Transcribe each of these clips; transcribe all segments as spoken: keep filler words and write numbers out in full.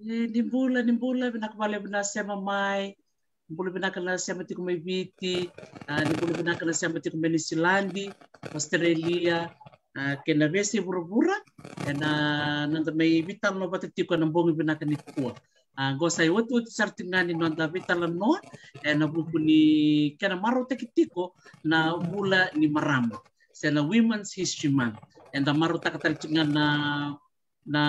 E, ni bula, ni bula, vinaka vakalevu na sema mai. Bula vinaka na sema tiko mai Viti, a, ni bula vinaka na sema tiko mai Niusiladi, Australia, a, kei na veiyasai vuravura, ena noda mai veitalanoa vata tiko ena bogi vinaka nikua. A, qo sa iotioti sara tiko ga ni noda veitalanoa ena vuku ni kena marautaki tiko na vula ni marama, se na Women's History Month. Eda marautaka tale tiko ga na, na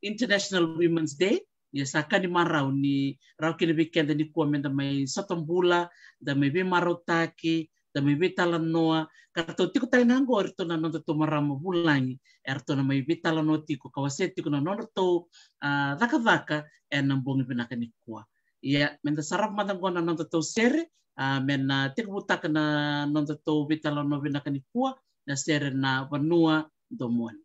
International Women's Day. Ia sa ka ni marau ni rawa kina vei keda nikua meda mai sota bula, da mai veimarautaki, da mai veitalanoa, ka ratou tiko tale ga qo iratou na nodatou marama vulagi, eratou na mai veitalanoa tiko ka wasea tiko na nodratou, a, cakacaka ena bogi vinaka nikua. Ia, meda sarava mada qo na nodatou sere, a, me na tekivutaka na nodatou veitalanoa vinaka nikua, na sere Na Vanua Domoni.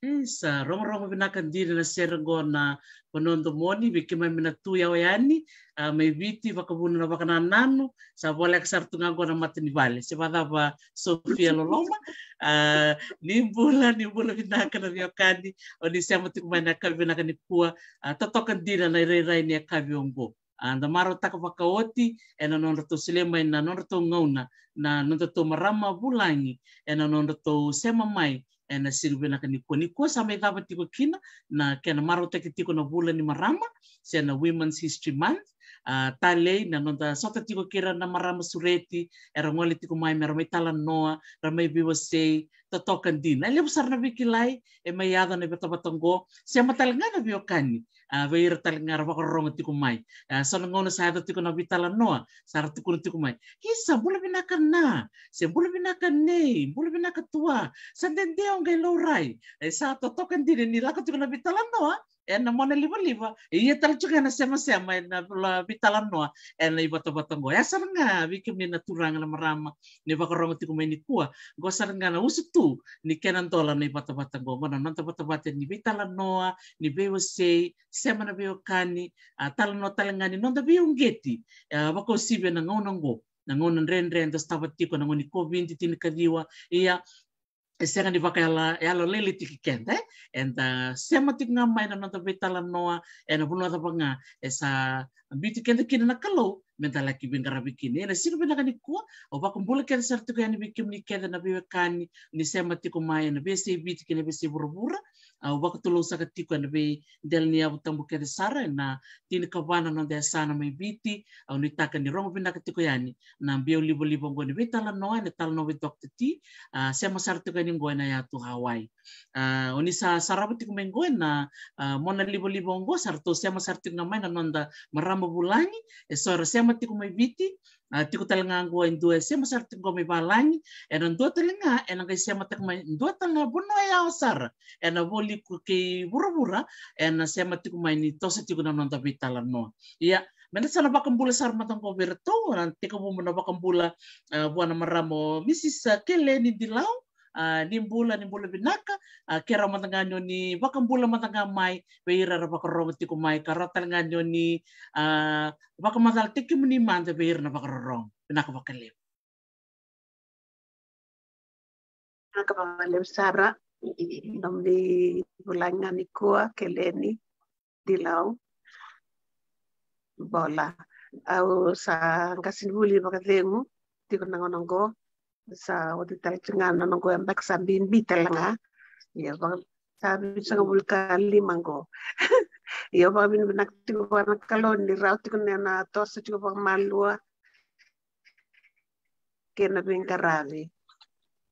E, sa rogorogo vinaka dina na sere qo Na Vanua Domoni, vei keimami na tu yawa yani, a, mai Viti, vakavuna na vakanananu, sa voleka sara tu ga qo na mata ni vale. Se vakacava Sofia loloma, a, ni bula, ni bula vinaka na veiwekani, o ni sema tiko mai na yakavi vinaka nikua, a, totoka dina na irairai ni yakavi oqo. A, da marautaka vakaoti ena nodratou solia mai na nodratou gauna na nodatou marama vulagi ena nodratou sema mai ena siga vinaka nikua. Nikua sa mai cava tiko kina na kena marautaki tiko na vula ni marama, se na Women's History Month. a, talei, na noda sota tiko kei ira na marama sureti, era gole tiko mai me ra mai talanoa, ra mai veiwasei, totoka dina. E levu sara na veikilai e mai yaco na ivatavata oqo, sema tale ga na veiwekani, a, vei ira tale ga ra vakarorogo tiko mai. A, so na gauna sa yaco tiko na veitalanoa, sa ra tukuna tiko mai, "Isa, bula vinaka na, se bula vinaka nei, bula vinaka tua, sa dede au qai laurai." E sa totoka dina ni lako tiko na veitalanoa ena mona livaliva, e ia tale tiko ena semasema ena vula veitalanoa ena ivatavata oqo. E sara ga vei kemuni na turaga, na marama, ni vakarorogo tiko mai nikua, oqo sara ga na usutu ni kena dola na ivatavata oqo. Oqo na noda vatavata ni veitalanoa, ni veiwasei, sema na veiwekani, a, talanoa tale ga ni noda veiuqeti, a, vakauasivi ena gauna oqo, na gauna dredre eda sotava tiko, na gauna ni COVID tinikaciwa. Ia, e sega ni vakayalo, yalolailai tiko keda, e? Eda sema tiko ga mai na noda veitalanoa, ena vanua cava ga e sa biuti keda kina na Kalou meda laki veiqaravi kina. Ena siga vinaka nikua, au vakabula kece sara tiko yani vei kemuni kece na veiwekani ni sema tiko mai ena veiyasai Viti kei na veiyasai vuravura. Au vakatulou saka tiko ena veidela ni yavu tabu kece sara, ena tinikava na noda yasana mai Viti. Au nuitaka ni rogo vinaka tiko yani na biau livaliva oqo ni veitalanoa, ena Talanoa vei Doctor T, a, sema sara tiko yani oqo ena yatu Hawaii. A, o ni sa sarava tiko mai oqo ena, a, mona livaliva oqo, sa ratou sema sara tiko ga mai na noda marama vulagi, e so era sema tiko mai Viti, a, tiko tale ga oqo e dua e sema sara tiko oqo mai valagi, ena dua tale ga ena qai semataka mai dua tale ga vanua yawa sara ena vualiku kei vuravura, ena sema tiko mai ni toso tiko na noda veitalanoa. Ia, meda sa na vakabula sara mada oqo vei iratou, na tekivu na vakabula, a, vua na marama o Mrs Keleni Dilau. A, ni bula, ni bula vinaka. A, kerea mada ga ni o ni vakabula mada ga mai vei ira era vakarorogo tiko mai, ka rawa tale ga ni o ni, a, vakamacalataki kemuni mada vei ira na vakarorogo. Vinaka vakalevu. Vinaka vakalevu sara. Nomuni vulagi ga nikua, Keleni Dilau Bola. Au sa qasenivuli vakacegu tiko na gauna oqo. Sa oti tale tiko ga na noqu yabaki sa bibi tale ga. Ia, vaka, sa vitusagavulu ka lima oqo. Ia, au vakavinavinaka tiko vua na Kalou ni rawa tiko ni na toso tiko vakamalua kei na veiqaravi,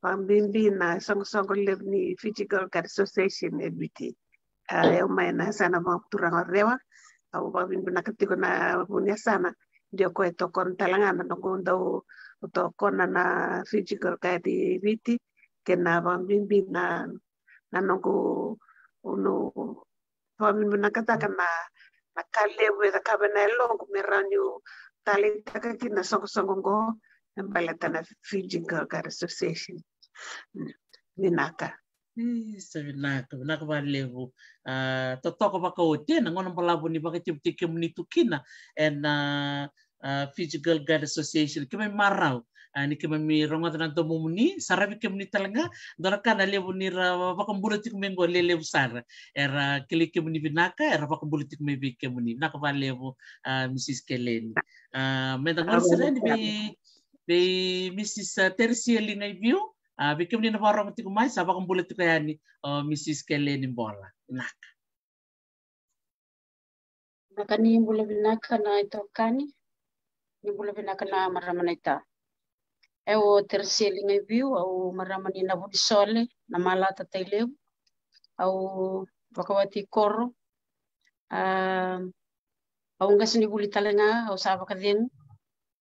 vakabibi na soqosoqo levu ni Fiji Girl Guide Association e Viti. A, e au mai na yasana vakaturaga o Rewa. Au vakavinavinaka tiko na vu ni yasana, ni o koya e tokona tale ga na noqu dau tokona na Fiji Girl Guide e Viti, kei na vakabibi na, na noqu, au vakavinavinakataka na, na ka levu e cakava ena yaloqu me rawa niu taleitaka kina na soqosoqo oqo me baleta na Fiji Girl Guide Association. Vinaka. Isa, vinaka, vinaka vakalevu. A, totoka vakaoti ena gauna balavu ni vakaitavitaki kemuni tu kina ena, a, Fiji Girl Guide Association. Keimami marau, a, ni keimami rogoca na domomuni, saravi kemuni tale ga. Dua na ka na levu ni ra vakabula tiko mai oqo, lelevu sara era kilai kemuni vinaka, era vakabula tiko mai vei kemuni. Vinaka vakalevu, a, Mrs Keleni. A, meda gole sara yani vei, vei Mrs Teresia Ligaiviu. A, vei kemuni na vakarorogo tiko mai, sa vakabula tiko yani o Mrs Keleni Bola. Vinaka. Vinaka, ni bula vinaka na itokani, ni bula vinaka na marama naita. E, au o Teresia Ligaiviu, au marama ni Navunisole, Namalata, Tailevu. Au vakawati koro. A, au qasenivuli tale ga, au sa vakacegu.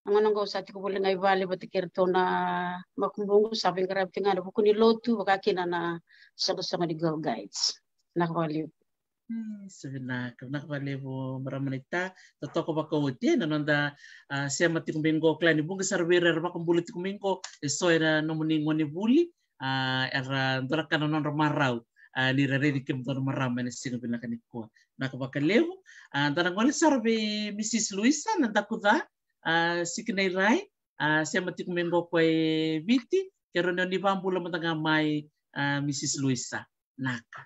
Na gauna oqo au sa tiko voli ga i vale vata kei iratou na makubuqu, sa veiqaravi tiko ga ena vuku ni lotu, vaka kina na soqosoqo ni Girl Guides. Vinaka vakalevu. Isa, vinaka, vinaka vakalevu marama naita. Totoka vakaoti ena noda, a, sema tiko mai oqo, kila ni vuqa sara vei ira era vakabula tiko mai oqo, e so ena nomuni gonevuli, a, era dua na ka na nodra marau, a, ni ra raici kemudou na marama ena siga vinaka nikua. Vinaka vakalevu. A, da na gole sara vei Mrs Luisa Nadakuca, a, Sikinairai, a, sema tiko mai oqo ko e Viti, kerea ni o ni vakabula mada ga mai, a, Mrs Luisa. Vinaka.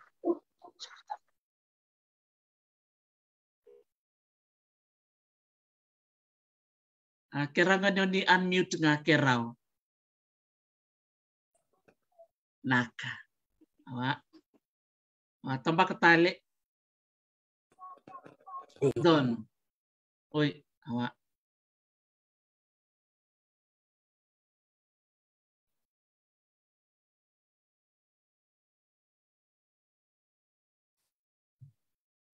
A, kerea ga ni o ni unmute ga, kerea. Vinaka. Wa. Wa, tabaka tale. Don. Oi. Awa.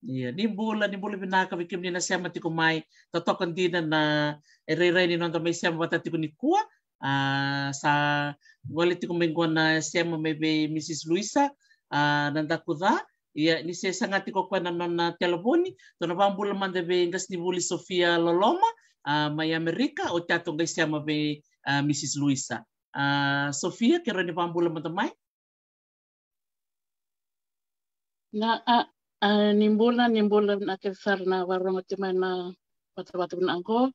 Ia, ni bula, ni bula vinaka vei kemuni na sema tiko mai. Totoka dina na irairai ni noda mai sema vata tiko nikua. A, sa gole tiko mai qo na sema mai vei Mrs Luisa, a, Nadakuca. Ia, ni se saga tiko koya na nona telefoni, tou na vabula mada vei qasenivuli Sofia Loloma, a, mai Amerika, oti a tou qai sema vei, a, Mrs Luisa. A, Sofia, ke rawa ni vabula mada mai? Na, a, a, ni bula, ni bula vinaka sara na varogo tiko mai na vatavata vinaka qo.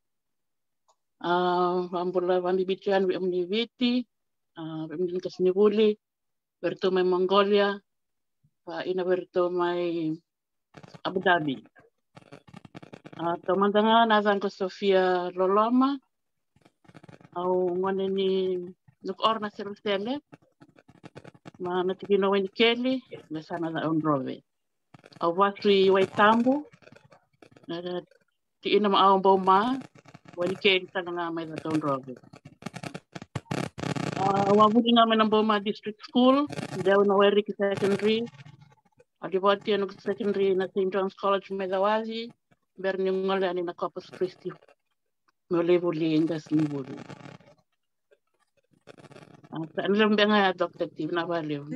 A, vabula vabibi tiko yani vei kemuni Viti, a, vei kemuni qasenivuli, vei iratou mai Mongolia, va ina vei iratou mai Abu Dhabi. A, taumada ga na yacaqu o Sofia Loloma. Au gone ni Nukuoro na Selesele, mai na tikina o Wainikeli, me sa na Cakaudrove. Au vasu i Waitabu, na tikina mai Aobauma, Wainikeli tale ga mai Cakaudrove. A, au a vuli ga mai na Boma District School, dewa na Wairiki Secondary. Au livoti e noqu secondary na Saint John's College mai Cawaci, bera niu gole yani na Corpus Christi. Meu lai vuli qasenivuli. A, sa na levu beka ga ya, Doctor T, vinaka vakalevu.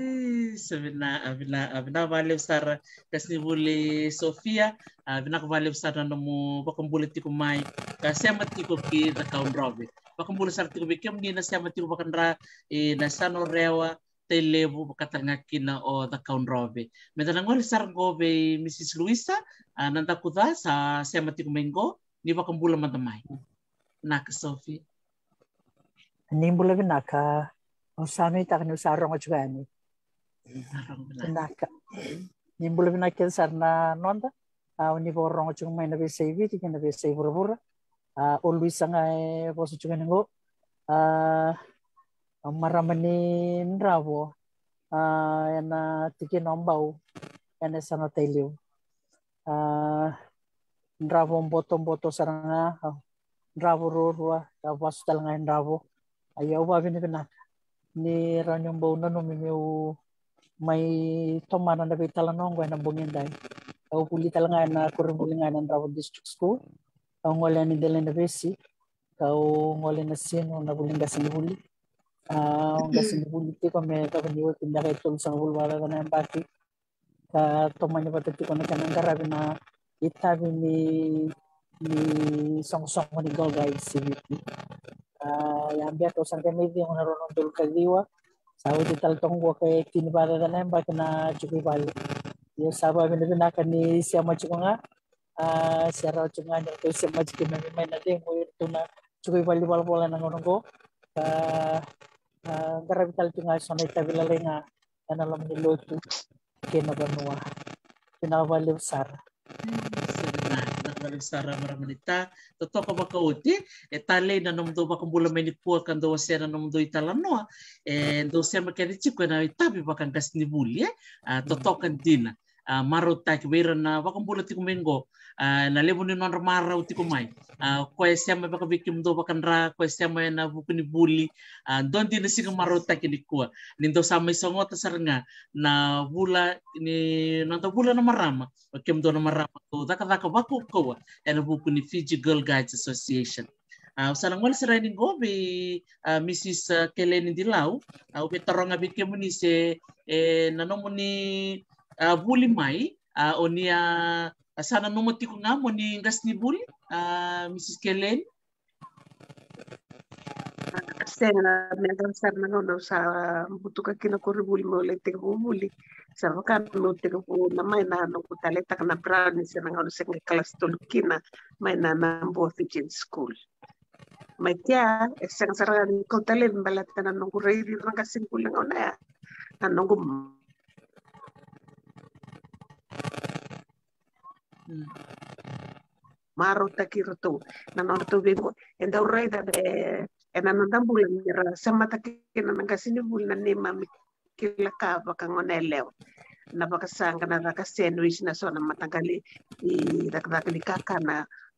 Isa, vinaka, vinaka, vinaka vakalevu sara qasenivuli Sofia. A, vinaka vakalevu sara na nomu vakabula tiko mai, ka sema tiko ki Cakaudrove. Vakabula sara tiko vei kemuni na sema tiko vakadra, e, na Sano Rewa, Tailevu, vaka tale ga kina o Cakaudrove. Meda na gole sara qo vei Mrs Luisa, a, Nadakuca, sa sema tiko mai qo, ni vakabula mada mai. Vinaka, Sophie. Ni bula vinaka, au sa nuitaka niu sa rogo tiko yani. Sa rogo vinaka. Vinaka. Ni bula vinaka kece sara na noda. A, au ni vakarogo tiko mai na veiyasai Viti kei na veiyasai vuravura. A, o Luisa ga e vosa tiko yani qo. A, au marama ni Dravo, a, ena tikina o Bau, ena yasana o Tailevu. A, Dravo botoboto sara ga, a, Dravo ruarua, au vasu tale ga e Dravo. Ia au vakavinavinaka ni rawa niu bau nanumi meu mai tomana na veitalanoa qo ena bogi edai. Au vuli tale ga ena koronivuli ga ena Dravo District School. Au gole yani Delainavesi, kau gole Nasinu na vuli qasenivuli. A, au qasenivuli tiko me cava ni oti beka e tolusagavulu vakacaca na yabaki. Ka tomani vata tiko na kena qaravi na itavi ni, ni soqosoqo ni Girl Guides e Viti. A, ia beka au sa qai mai cegu na rua na udolu ka ciwa. Sa oti tale toka qo ka e tini vakacaca na yabaki na tiko i vale. Ia sa vakavinavinaka ni sema tiko ga. A, se rawa tiko ga ni ratou sema tiko mai na cegu, iratou na tiko i valenivolavola ena gauna qo. Ka, a, qaravi tale tiko ga eso na itavi lalai ga ena loma ni lotu kei na vanua. Vinaka vakalevu sara. Vinaka vakalevu sara, marama naita. Totoka vakaoti, e talei na nomudou vakabula mai nikua ka dou wasea na nomudou italanoa. E dou sema kece tiko ena itavi vakaqasenivuli, e? A, totoka dina. A, marautaki vei ira na vakabula tiko mai qo. A, na levu ni nodra marau tiko mai. A, koya e sema vaka vei kemudou vakadra, koya e sema ena vuku ni vuli. A, dua dina siga marautaki nikua. Ni dou sa mai sogota sara ga na vula, ni noda vula na marama. O kemudou na marama dou cakacaka vakaukauwa ena vuku ni Fiji Girl Guides Association. A, au sa na gole sara yani qo vei, a, Mrs, a, Keleni Dilau. A, au via taroga vei kemuni se, e, na nomuni, a, vuli mai, a, o ni a, a sa nanuma tiko ga mo ni qasenivuli, a, Mrs Keleni? A, sega, na me dau sara na gauna au sa butuka kina koronivuli meu lai tekivu vuli. Sa vaka meu tekivu na mai na noqu taleitaka na brownies ena gauna se qai kalasi tolu kina mai na Nabua Fijian School. Mai kea e sega sara ni kau talei me baleta na noqu raici ira na qasenivuli na gauna ya. Na noqu marautaki iratou na nodratou veiqo. E dau raica e, ena noda bula ni ra semata kina na qasenivuli na neimami kila ka vaka gone yalewa. Na vakasaqa, na caka sandwich, na so na mataqali i cakacaka ni kakana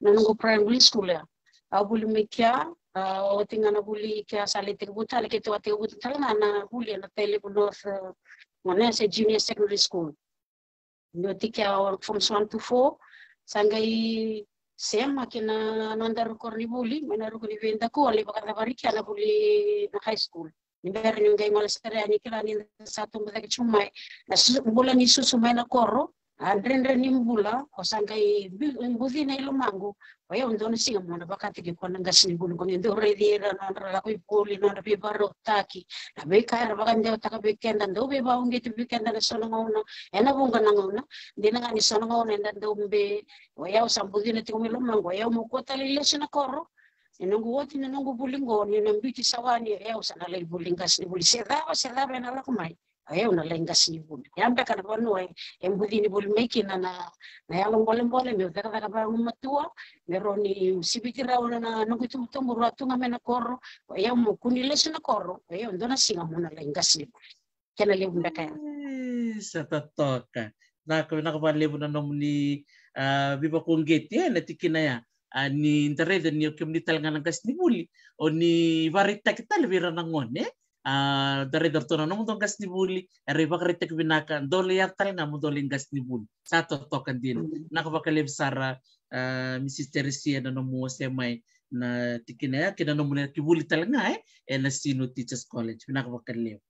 Na noqu primary school ya. Au vuli mai kea, a, oti ga na vuli kea sa lai tekivu tale, keitou a tekivu tale ga na vuli ena Tailevu North, e, gone se junior secondary school. Ni oti kea o forms one to four, sa qai sema kina nodaru koronivuli, mai na ruku ni veidaku, a lai vakacavari kea na vuli na high school. Ni bera niu qai gole sara yani kila ni da sa tubu cake tiko mai. Na su-, bula ni susu mai na koro. A dredre ni bula, o sa qai bu-, bucina i lomaqu. O yau dua na siga mo na vakataki koya na qasenivuli, ko ni dau raici ira nodra lako i vuli, nodra veivakarautaki. Na veika era vakadewataka vei keda, dau veivakauqeti vei keda na so na gauna. Ena vuqa na gauna, dina ga ni so na gauna eda dau be. O yau sa bucina tiko mai lomaqu, o yau mo kua tale i lesu na koro. E noqu oti na noqu vuli qo, ni na biuti Sawani, e au sa na lai vuli qasenivuli. Se cava, se cava ena lako mai, e au na lai qasenivuli. Ya beka na vanua e, e bucini voli mai kina na, na yalo bolebole, meu cakacaka vagumatua, me rawa niu siviti rau na, na noqu itubutubu rau tu ga mai na koro, e au mo kua ni lesu na koro, e au dua na siga mo na lai qasenivuli. Kena levu beka ya. E, sa totoka. Vinaka, vinaka vakalevu na nomuni, a, veivakauqeti, e, na tikina ya. A, ni da raica ni o kemuni tale ga na qasenivuli, o ni vakaraitaki tale vei ira na gone, e. A, da raica ratou na nomudou qasenivuli, era ivakaraitaki vinaka, dou lai yaco tale ga mo dou lai qasenivuli. Sa totoka dina. Mm. Vinaka vakalevu sara, a, Mrs Teresia na nomu wasea mai na tikina ya, kei na nomuni laki vuli tale ga, e, ena Sinu Teachers College. Vinaka vakalevu.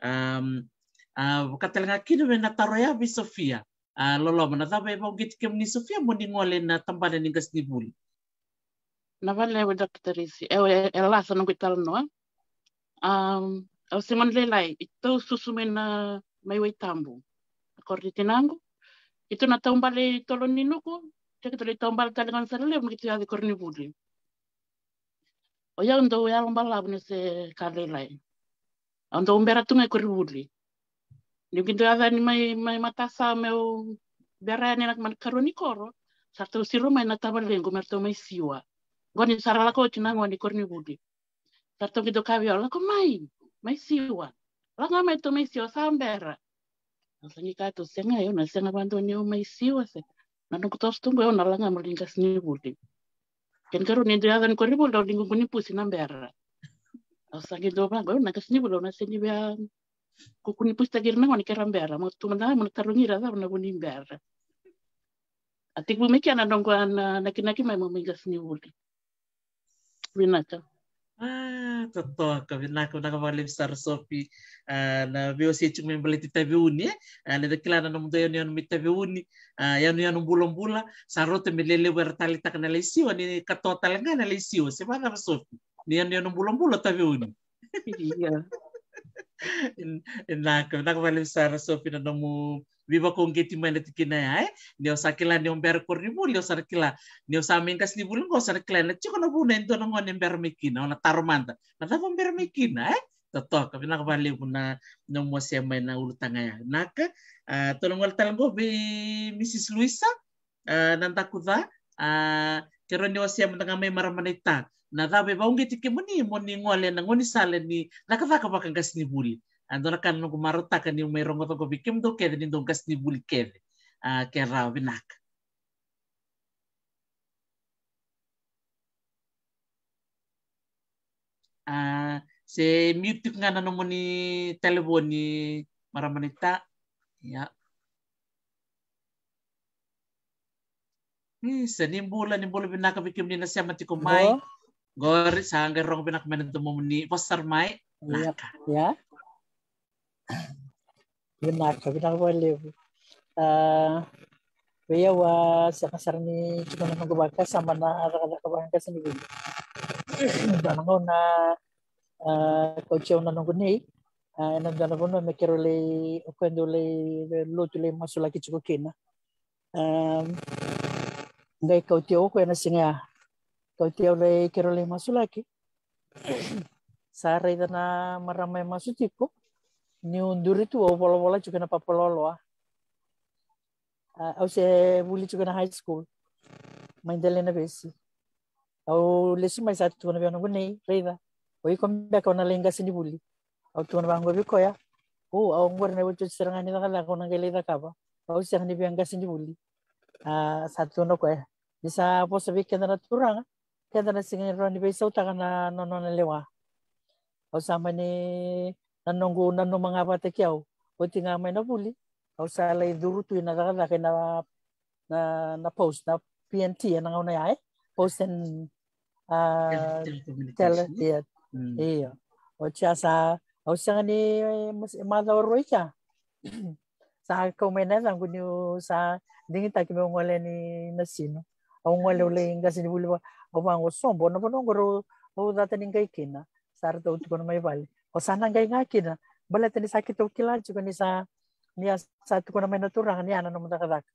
Am, a, vaka tale ga kina vei na taro ya vei Sofia. A, loloma, na cava e vakauqeti kemuni Sofia mo ni gole na tabana ni qasenivuli? Na vale vei Doctor Risi, e, e, e lasa noqu italanoa. Am, au se gone lailai, keitou susu mai na, mai Waitabu. Na koro ni tinaqu. Keitou na taubale i Toloninuku, keitou lai taubale tale ga na sala levu, keitou yaco i koronivuli. O yau dau yalo balavu ni se ka lailai. Au dau bera tu ga i koronivuli. Niu qai dau yaco yani mai, mai matasawa meu bera yani na, mai na karua ni koro. Sa ratou siro mai na tavalequ me ratou mai siwa. Qo ni sa ra lako oti na gone i koronivuli. Sa ratou qai dau kaya vei au, lako mai, mai siwa. Lako ga mai, tou mai siwa, sa bera. Au sa qai kaya tu, sega, au na sega vakadua niu mai siwa se. Na noqu toso tu qo au na lako ga meu lai qasenivuli. Kena ikarua ni dau yaco yani koronivuli, au lai qu-, qunipusi na bera. Au sa qai dau vaqo, au na qasenivuli, au na sega ni via qu-, qunipusitaki ira na gone ke ra bera. Mo tu mada ga mo na tarogi ira cava na vu ni bera. A tekivu mai kea na noqu a na, nakinaki mai meu mai qasenivuli. Vinaka. A, totoka, vinaka, vinaka vakalevu sara Sofi. A, na veiwasei tiko mai baleti Taveuni, e? A, ni da kila na nomudou yanuyanu mai Taveuni. A, yanuyanu bulabula, sa rauta me lelevu era taleitaka na lai siwa, ni katoa tale ga na lai siwa. Se vakacava Sofi? Ni yanuyanu bulabula Taveuni. Ia. Vinaka, vinaka vakalevu sara Sofi na nomu veivakauqeti mai na tikina ya, e? Ni o sa kila ni o bera koronivuli, o sa na kila. Ni o sa mai qasenivuli qo, o sa na kila. Na tiko na vuna e dua na gone e bera mai kina, o na taro mada. Na cava o bera mai kina, e? Totoka, vinaka vakalevu na nomu wasea mai na ulutaga ya. Vinaka, a, tou na gole tale qo vei Mrs Luisa, a, na daku ca, a, ke rawa ni wasea mada ga mai marama naita. Na cava e vakauqeti kemuni mo ni gole na gaunisala ni cakacaka vakaqasenivuli. A, dua na ka na noqu marautaka niu mai rogoca qo vei kemudou kece ni dou qasenivuli kece. A, ke rawa, vinaka. A, se mute tiko ga na nomuni talevoni, marama naita. Ia. Isa, ni bula, ni bula vinaka vei kemuni na sema tiko mai. Qori sa qai rogo vinaka mai na domomuni, vosa sara mai. Ia. Vinaka, vinaka vakalevu. A, vei au a sega sara ni tiko na noqu vakasama na cakacaka vakaqasenivuli. Dua na gauna a kauti au na noqu nei, a, ena dua na vanua me keirau lai, o koya dau lai lotu lai masulaki tiko kina. A, qai kauti au o koya na siga ya. Kauti au lai keirau lai masulaki. Sa raica na marama e masu tiko, niu duri tu au volavola tiko ena papaloaloa. A, au se vuli tiko ena high school mai Delainavesi. Au lesu mai sa tukuna vei au noqu nei, raica, o iko beka o na lai qasenivuli. Au tukuna vaqo vei koya, o, au qori na iotioti sara ga ni cakacaka au na qai lai cakava. Au sega ni via qasenivuli. A, sa tukuna o koya, ni sa vosa vei keda na Turaga, keda na sega ni rawa ni veisautaka na nona lewa. Au sa mani, na noqu nanuma ga vakataki au, oti ga mai na vuli, au sa lai curu tu ina cakacaka ina, na, na post, na P N T ena gauna ya, e? Post and, a, tele, ia. Oti ya sa, au sega ni, e, macawa rua i kea. Sa kau mai na yacaqu niu sa digitaki meu gole ni nasinu. Au gole, au lai qasenivuli vaka, au vaqo sobo na vanua qori au cata ni qai kina. Sa ratou tukuna mai vale, o sa na qai ga kina, baleta ni sa keitou kila tiko ni sa, ni a sa tukuna mai na Turaga ni a na nomu cakacaka.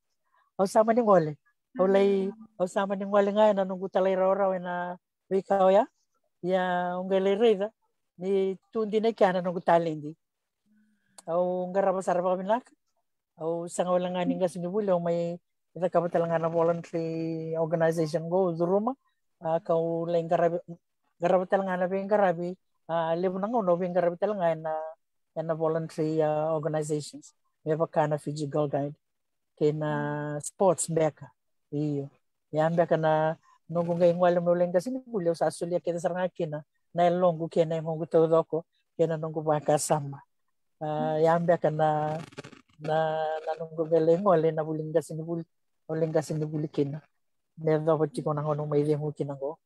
Au sa mani gole, au lai, au sa mani gole ga ena noqu talairawarawa ena veika oya. Ia au qai lai raica ni tu dina i kea na noqu taledi. Au qarava sara vakavinaka. Au sega wale ga ni qasenivuli, au mai cakava tale ga na voluntary organization qo au curuma. A, kau lai qaravi, qarava tale ga na veiqaravi. A, levu na gauna au veiqaravi tale ga ena, ena voluntary, a, organizations, me vaka na Fiji Girl Guide kei na sports beka. Io. Ia beka na noqu qai gole meu lai qasenivuli, au sa solia kece sara ga kina na yaloqu kei na yagoqu taucoko kei na noqu vakasama. A, ia beka na, na, na noqu qai lai gole na vuli qasenivuli, au lai qasenivuli kina. Me yacova tiko na gauna au mai cegu kina qo.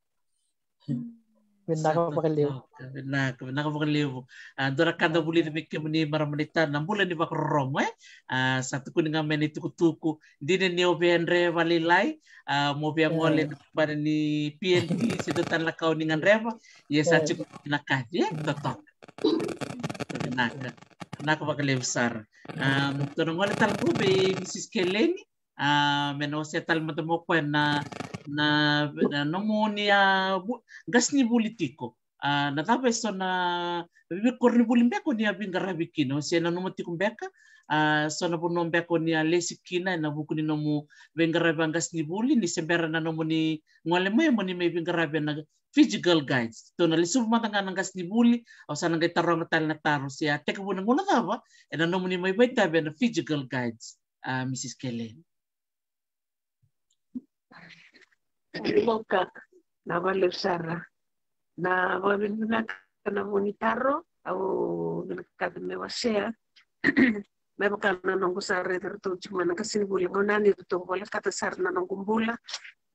Vinaka vakalevu. Vinaka, vinaka vakalevu. A, dua na ka da vulica vei kemuni marama naita, na bula ni vakarorogo, e? A, sa tukuni ga mai na itukutuku, dina ni o via yadre vakalailai, a, mo via gole ena tabana ni P N T, se dua tale na ka o ni gadreva, ia sa tiko na kaci, e? Totoka. Vinaka. Vinaka vakalevu sara. A, dua na gole tale qo vei Mrs Keleni. A, me na wasea tale mada mo koya na, na, na nomuni a qasenivuli tiko. A, na cava eso na veikoronivuli beka o ni a veiqaravi kina, o se nanuma tiko beka, a, so na vanua beka o ni a lesi kina ena vuku ni nomu veiqaravi vaqasenivuli, ni se bera na nomuni gole mai mo ni mai veiqaravi ena Fiji Girl Guides. Tou na lesuva mada ga na qasenivuli, au sa na qai taroga tale na taro, se a tekivu na gauna cava ena nomuni mai vakaitavi ena Fiji Girl Guides. A, Mrs Keleni. Vinaka vakalevu sara. Na vakavinavinaka na vu ni taro, au vinakata me wasea. Me vaka na noqu sa raica ratou tiko mai na qasenivuli, gauna ni ratou volekata sara na noqu bula,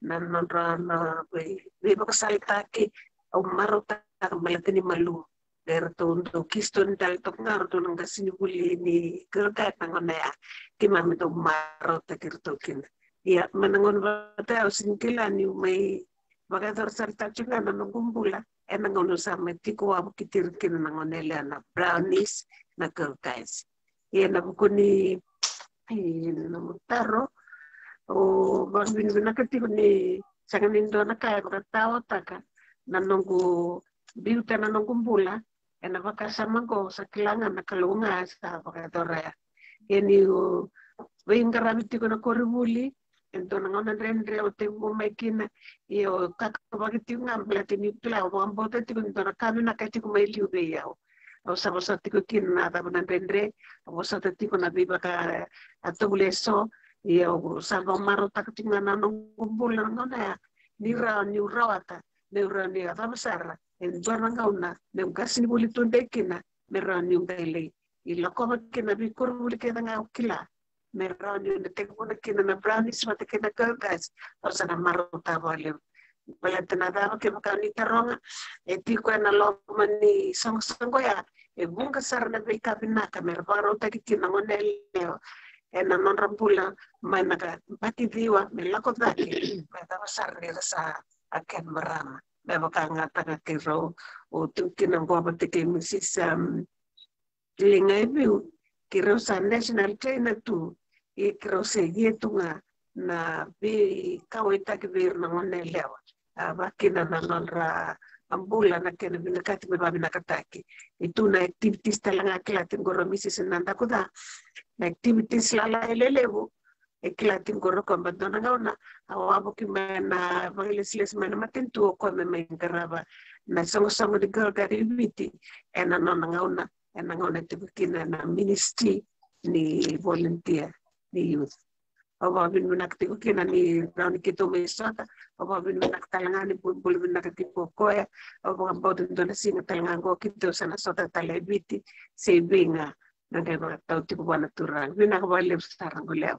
na nodra na vei, veivakasalataki, au marautaka baleta ni malumu. Eratou dau keystone tale toka ga ratou na qasenivuli ni Girl Guide na gauna ya. Keimami dau marautaki iratou kina. Ia, mai na gauna vata ya au sega ni kila niu mai vakayacora sara tale tiko ga na noqu bula ena gauna au sa mai tiko wavokiti ira kina na gone yalewa na brownies na Girl Guides. Ia ena vuku ni, e, nomu taro, au vakavinavinaka tiko ni sega ni dua na ka e vakataotaka na noqu biuta na noqu bula ena vakasama qo, sa kila ga na Kalou ga sa vakayacora ya. Ia niu veiqaravi tiko na koronivuli, e dua na gauna dredre au tekivu mai kina, ia au kakavaki tiko ga baleta niu kila, au vakabauta tiko ni dua na ka vinaka e tiko mai liu vei au. Au sa vosota tiko kina na cava na dredre, au vosota tiko na veivakatovolei eso, ia au sa vakamarautaka tiko ga na noqu bula na gauna ya, ni rawa niu rawata, niu rawa ni a cava sara e dua na gauna meu qasenivuli tudei kina, me rawa niu qai lai lakova kina veikoronivuli kece ga au kila, me rawa niu na tekivuna kina na brownies vata kei na Girl Guides. Au sa na marautaka vakalevu. Baleta na cava? Kevaka ni taroga, e tiko ena loma ni soqosoqo ya, e vuqa sara na veika vinaka me ra vakarautaki kina na gone yalewa ena nodra bula, mai na ka bati ciwa me lako cake, me cava sara ni ra sa a kena marama. Me vakayagataka keirau, o tu kina qo vata kei Mrs, um, Liga i Viu, keirau sa national trainer tu, ia keirau se ia tu ga na veikauwaitaki vei ira na gone yalewa. A, vakakina na nodra bula, na kena vinakati me vavinakataki. E tu na activities tale ga, kila tiko qori o Mrs Nadakuca, na activities lalai lelevu e kila tiko qori o koya. Ba dua na gauna au a vuki mai na vakailesilesi mai na matanitu, o koya me mai qarava na soqosoqo ni Girl Guide i Viti ena nona gauna, ena gauna e tiko kina na ministry ni volunteer ni youth. Au vakavinavinaka tiko kina ni rawa ni keitou mai sota. Au vakavinavinaka tale ga ni bula vinaka tiko o koya. Au vakabauta dua na siga tale ga qo keitou sa na sota tale e Viti, se i Viti ga, na qai vakatau tiko vua na Turaga. Vinaka vakalevu sara, qo levu.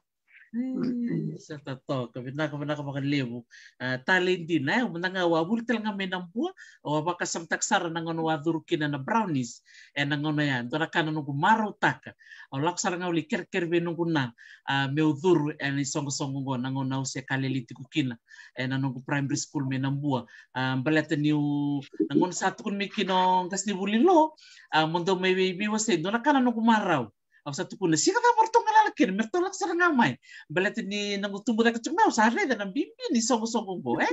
Mm, sa totoka, vinaka, vinaka vakalevu. A, talei dina, e, mada ga au a vuli tale ga mai Nabua, au a vakasamataka sara na gauna au a curu kina na brownies, e, na gauna ya, dua na ka na noqu marautaka. Au lako sara ga au lai kerekere vei noqu na, a, meu curu ena isoqosoqo qo na gauna au se ka lailai tiko kina ena noqu primary school mai Nabua. A, baleta niu, na gauna sa tukuni mai kina o qasenivuli Lo, a, mo dou mai veiwasei, dua na ka na noqu marau. Au sa tukuna, siga cava ratou galala kina, me ratou lako sara ga mai. Baleta ni noqu tubu cake tiko mai, au sa raica na bibi ni soqosoqo qo, e?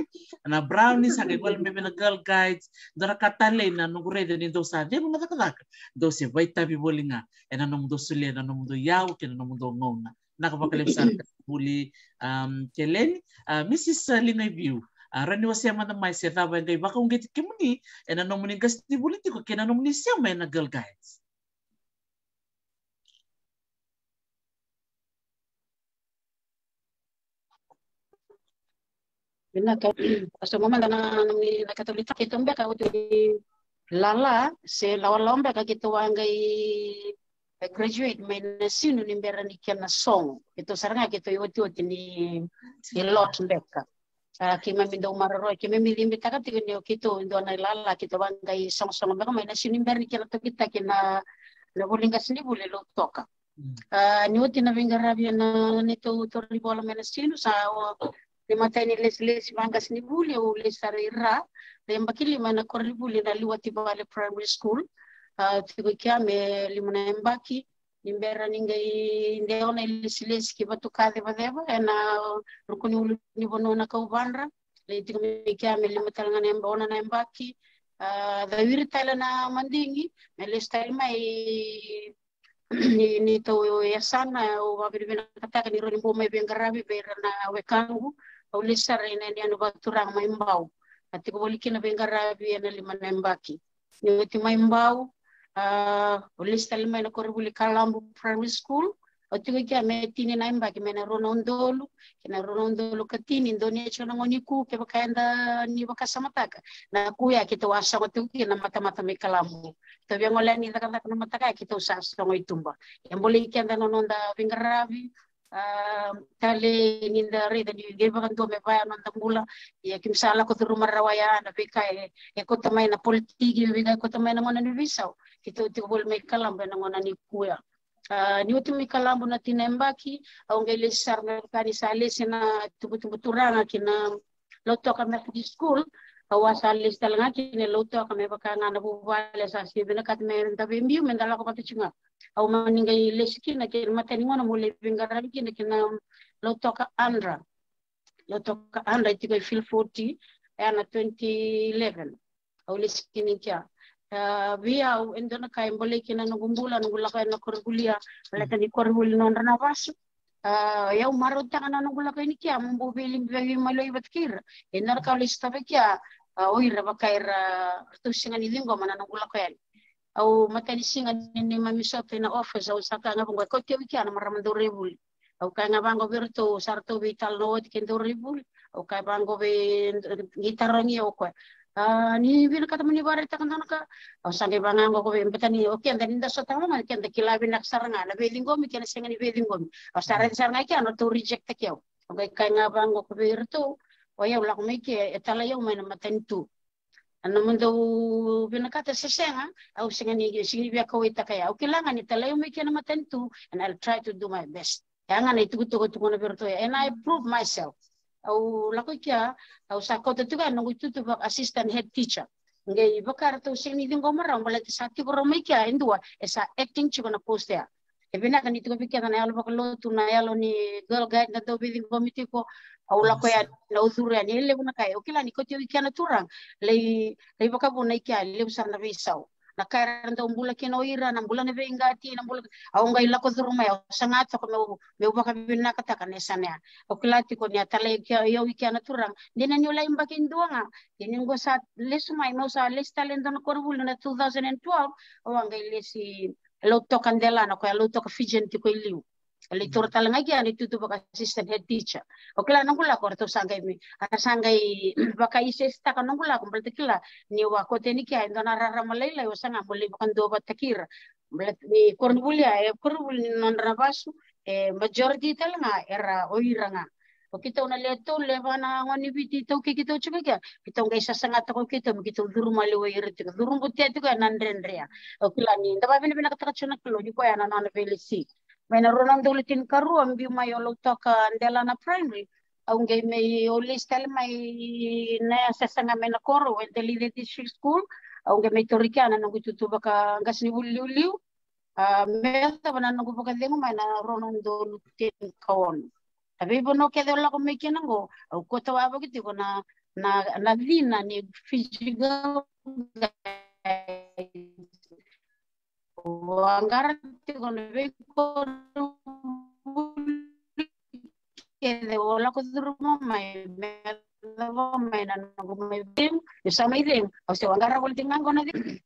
Na brownies, sa qai gole mai vei na Girl Guides, dua na ka talei na noqu raica ni dou sa cegu na cakacaka, dou se vakaitavi voli ga ena nomudou solia na nomudou iyau kei na nomudou gauna. Vinaka vakalevu sara qasenivuli, um, Keleni. A, Mrs Liga i Viu, a, rawa ni wasea mada mai se cava e qai vakauqeti kemuni ena nomuni qasenivuli tiko kei na nomuni sema ena Girl Guides. Vinaka. Au sa mada na, na, na keitou lita, keitou beka oti lala se lawalawa beka keitou a qai, e, graduate mai Nasinu ni bera ni kena sogo. Keitou sara ga keitou iotioti ni, ni lot beka. A, keimami dau maroroya, keimami cibitaka tiko ni o keitou e dua na ilala, keitou a qai sogosogo beka mai Nasinu ni bera ni kena tokitaki na, na vuli qasenivuli e Lautoka. Mm. A, ni oti na veiqaravi ena neitou taura ni vola mai Nasinu, sa o, ni matai ni lesilesi vaqasenivuli, au lesi sara i Ra, na yabaki lima ena koronivuli na Liwativale Primary School. A, tiko i kea me lima na yabaki, ni bera ni qai dewa na ilesilesi ki Vatuka Cevaceva ena ruku ni ulunivanua na Kauvadra. Lai tiko mai kea me lima tale ga na yab-, ono na yabaki. A, cawiri tale na madigi me lesu tale mai ni, neitou yasana. Au vakavinavinakataka ni rawa ni bau mai veiqaravi vei ira na wekaqu. Au lesi sara ena yanuyanu vakaturaga mai Bau. A tiko voli kina veiqaravi ena lima na yabaki. Ni oti mai Bau, a, au lesi tale mai na koronivuli Kalabu Primary School. Au tiko i kea me tini na yabaki, mai na rua na udolu ki na rua na udolu ka tini, dua na icona gone ku, kevaka eda ni vakasamataka. Na ku ya keitou a sogo tiko kina na matamata mai Kalabu. Keitou via gole yani cakacaka na mataka ya keitou sa sogo i tuba. E bolei keda na noda veiqaravi, a, tale ni da raica ni qai vakadua me vaya na noda bula. Ia keimami sa lako curuma rawa ya na veika e, e kauta mai na politiki, veika e kauta mai na gauna ni veisau. Keitou tiko voli mai Kalabu ena gauna ni ku ya. A, ni oti mai Kalabu na tini na yabaki, au qai lesi sara me vaka ni sa lesi na tubutubu turaga ki na Lautoka Methodist School. Au a sa lesi tale ga ki na Lautoka me vaka ga na vuvale sa sega ni vinakata me da veibiu, me da lako vata tiko ga. Au mani qai lesi kina kei na matai ni gauna meu lai veiqaravi kina kei na Lautoka Andra. Lautoka Andra e tiko e Field forty, ena twenty eleven. Au lesi kina i kea. A, vei au e dua na ka e bolei kina noqu bula, noqu lako yani na koronivuli ya, baleta ni koronivuli nodra na vasu. A, ia au marautaka na noqu lako yani kea meu bau veilibi, veimaliwai vata kei ira. E dua na ka au lesi tava i kea, a, o ira vaka ira, ratou sega ni ciqoma na noqu lako yani. Au matai ni siga ni, ni mami sota ina office, au sa kaya ga vaqo, e kauti au i kea na marama dauraivuli. Au kaya ga vaqo vei iratou, sa ratou veitalanoa oti kei dauraivuli. Au kaya vaqo vei, qai tarogi au o koya, A, ni vinakata mo ni vakaraitaka dua na ka. Au sa qai vaqo ko vei, baleta ni o keda ni da sota ga, keda kila vinaka sara ga na veiciqomi kei na sega ni veiciqomi. Au sa raica sara ga i kea na ratou reject-taki au. Au qai kaya ga vaqo ko vei iratou, o yau lako mai ke, e talai au mai na matanitu. A, na nomudou vinakata se sega, au sega ni, sega ni via kauaitaka ya. Au kila ga ni talai au mai ke na matanitu, and I'll try to do my best. Ya ga na itukutuku tukuna vei iratou ya, and I prove myself. Au lako i kea, au sa kauta tiko ya na noqu itutu vaka assistant head teacher. Qai vaka ratou sega ni ciqoma rawa, baleta sa tiko rawa mai kea e dua e sa acting tiko na post ya. E vinaka ni tiko vei keda na yalo vakalotu, na yalo ni girl guide, na dau veiciqomi tiko. Au lako ya, na ucuru ya, ni levu na ka e, au kila ni kauti au i kea na turaga. Lai, lai vakavuna i kea, levu sara na veisau. Na ka era dau bula kina o ira, na bula na veiqati, na bula, au qai lako curu mai, au saga toka meu, meu vakavinakataka na yasana ya. Au kila tiko ni a talai kea, au i kea na turaga. Dina niu lai yabaki dua ga, ia niu qo sa lesu mai, meu sa lesi tale e dua na koronivuli na two thousand and twelve, au a qai lesi Lautoka Delana, koya Lautoka Fijian tiko i liu. A lai taura tale ga i kea na itutu vaka assistant head teacher. Au kila noqu lako, ratou sa qai mai, a sa qai vakaisesetaka noqu lako, baleta kila niu a kauta yani kea e dua na rarama lailai, au saga meu lai vakaduavatataki ira. Baleta ni koronivuli ya, e koronivuli ni nodra na vasu, e majority tale ga era o ira ga. O keitou na lewe tolu, lewe va na gone ni Viti iTaukei keitou tiko i kea, keitou qai sasagataka o keitou me keitou curu maliwai ira tiko, curu butia tiko ya na dredre ya. Au kila ni da vakavinavinakataka tiko na Kalou ni koya na nona veilesi. Mai na rua na udolu tinikarua, biu mai o Lautoka Delana Primary, au qai mai, au lesi tale mai na yasayasa ga mai na koro, Waitalica District School. Au qai mai taura i kea na noqu itutu vaka qasenivuli liuliu. A, me yacova na noqu vakacegu mai na rua na udolu tinikaono. A veivanua kece au lako mai kina qo, au kauta wavoki tiko na, na, na cina ni physical guide. Au a qara tiko na veikoronivuli kece, au lako curuma mai, me yacova mai na noqu mai cegu, niu sa mai cegu, au se au a qara voli tiko ga qo na cegu.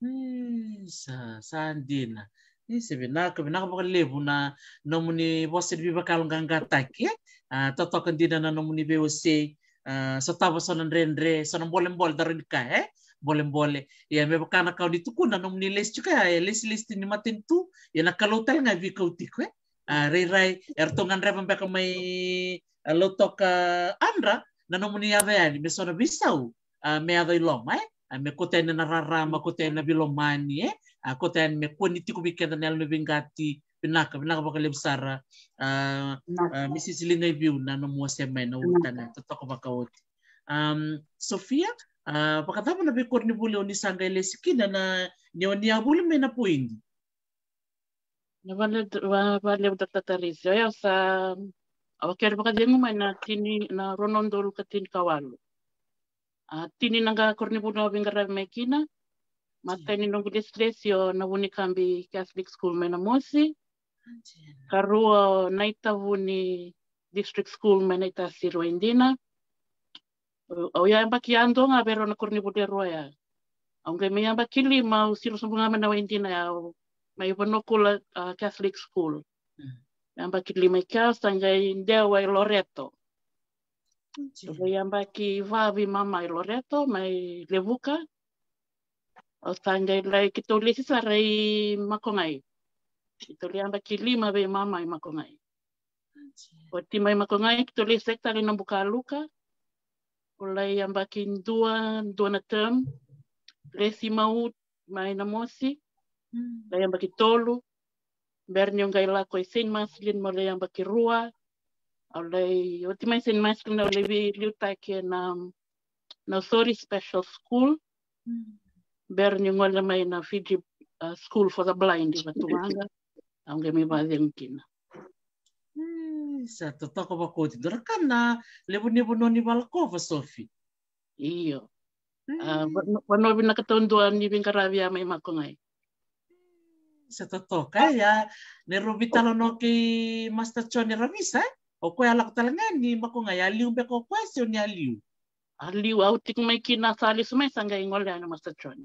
Mm, sa, sa dina. Ni se vinaka, vinaka vakalevu na nomuni vosa ni veivakayaloqaqataki, e? A, totoka dina na nomuni veiwasei, a, sotava so na dredre, so na bolebole, da rawa ni kaya, e? Bolebole. Ia me vaka na ka o ni tukuna, nomuni lesi tiko ya, e lesilesi ni matanitu, ia na Kalou tale ga e veikau tiko, e? A, rairai, eratou gadreva beka mai, a, Lautoka Andra, na nomuni yaco yani, me so na veisau, a, me yaco i loma, e? A, me kauta yani na rarama, kauta yani na veilomani, e? A, kauta yani me kua ni tiko vei keda na yalo ni veiqati, vinaka, vinaka vakalevu sara. A, a, Misisi Ligaiviu na nomu wasea mai na ulutaga, totoka vakaoti. Am, Sofia, a, vakacava na veikoronivuli o ni sa qai lesi kina na, ni o ni a vuli mai na Poidi? Na vale, va, vale, Doctor Tarisi. O yau sa, au kere vakacegu mai na tini, na rua na udolu ka tinikawalu. A, tini na ka koronivuli au veiqaravi mai kina. Matai ni noqu lesilesi o Navunikabi Catholic School mai Namosi. Karua o Naitavuni District School mai Naitasiri, Waidina. Au, au a yabaki yadua ga vei rau na koronivuli e rua ya. Au qai mai yabaki lima, au siro sobu ga mai na Waidina ya, au mai Vanua Kula, a, Catholic School. Mm. Yabaki lima i kea, au sa qai dewa i Loreto. Mm. Au qai yabaki va veimama i Loreto, mai Levuka. Au sa qai lai, keitou lesi sara i Makogai. Keitou lai yabaki lima veimama i Makogai. Oti mai Makogai, keitou lesi tale i Nabukaluka. Au lai yabaki dua, dua na term. Lesi Mount mai Namosi. Mm. Lai yabaki tolu. Bera niu qai lako i Saint Marcelin, meu lai yabaki rua. Au lai, oti mai Saint Marcelin, au lai veiliutaki ena Nausori Special School. Mm. Bera niu gole mai na Fiji, a, School for the Blind i Vatuwaqa. Au qai mai vakacegu kina. Mm, sa totoka vakaoti. Dua na ka na levu ni vanua ni valakova, Sofi. Io. A, mm, vanua, vanua vinaka taudua ni veiqaravi ya mai Makogai. Sa totoka, e, ia. Ni rau veitalanoa kei Master John Ravisa, e? O koya a lako tale ga yani Makogai, a liu beka o koya se o ni a liu? A liu, au tiko mai kina, sa lesu mai, sa qai gole yani o Master John.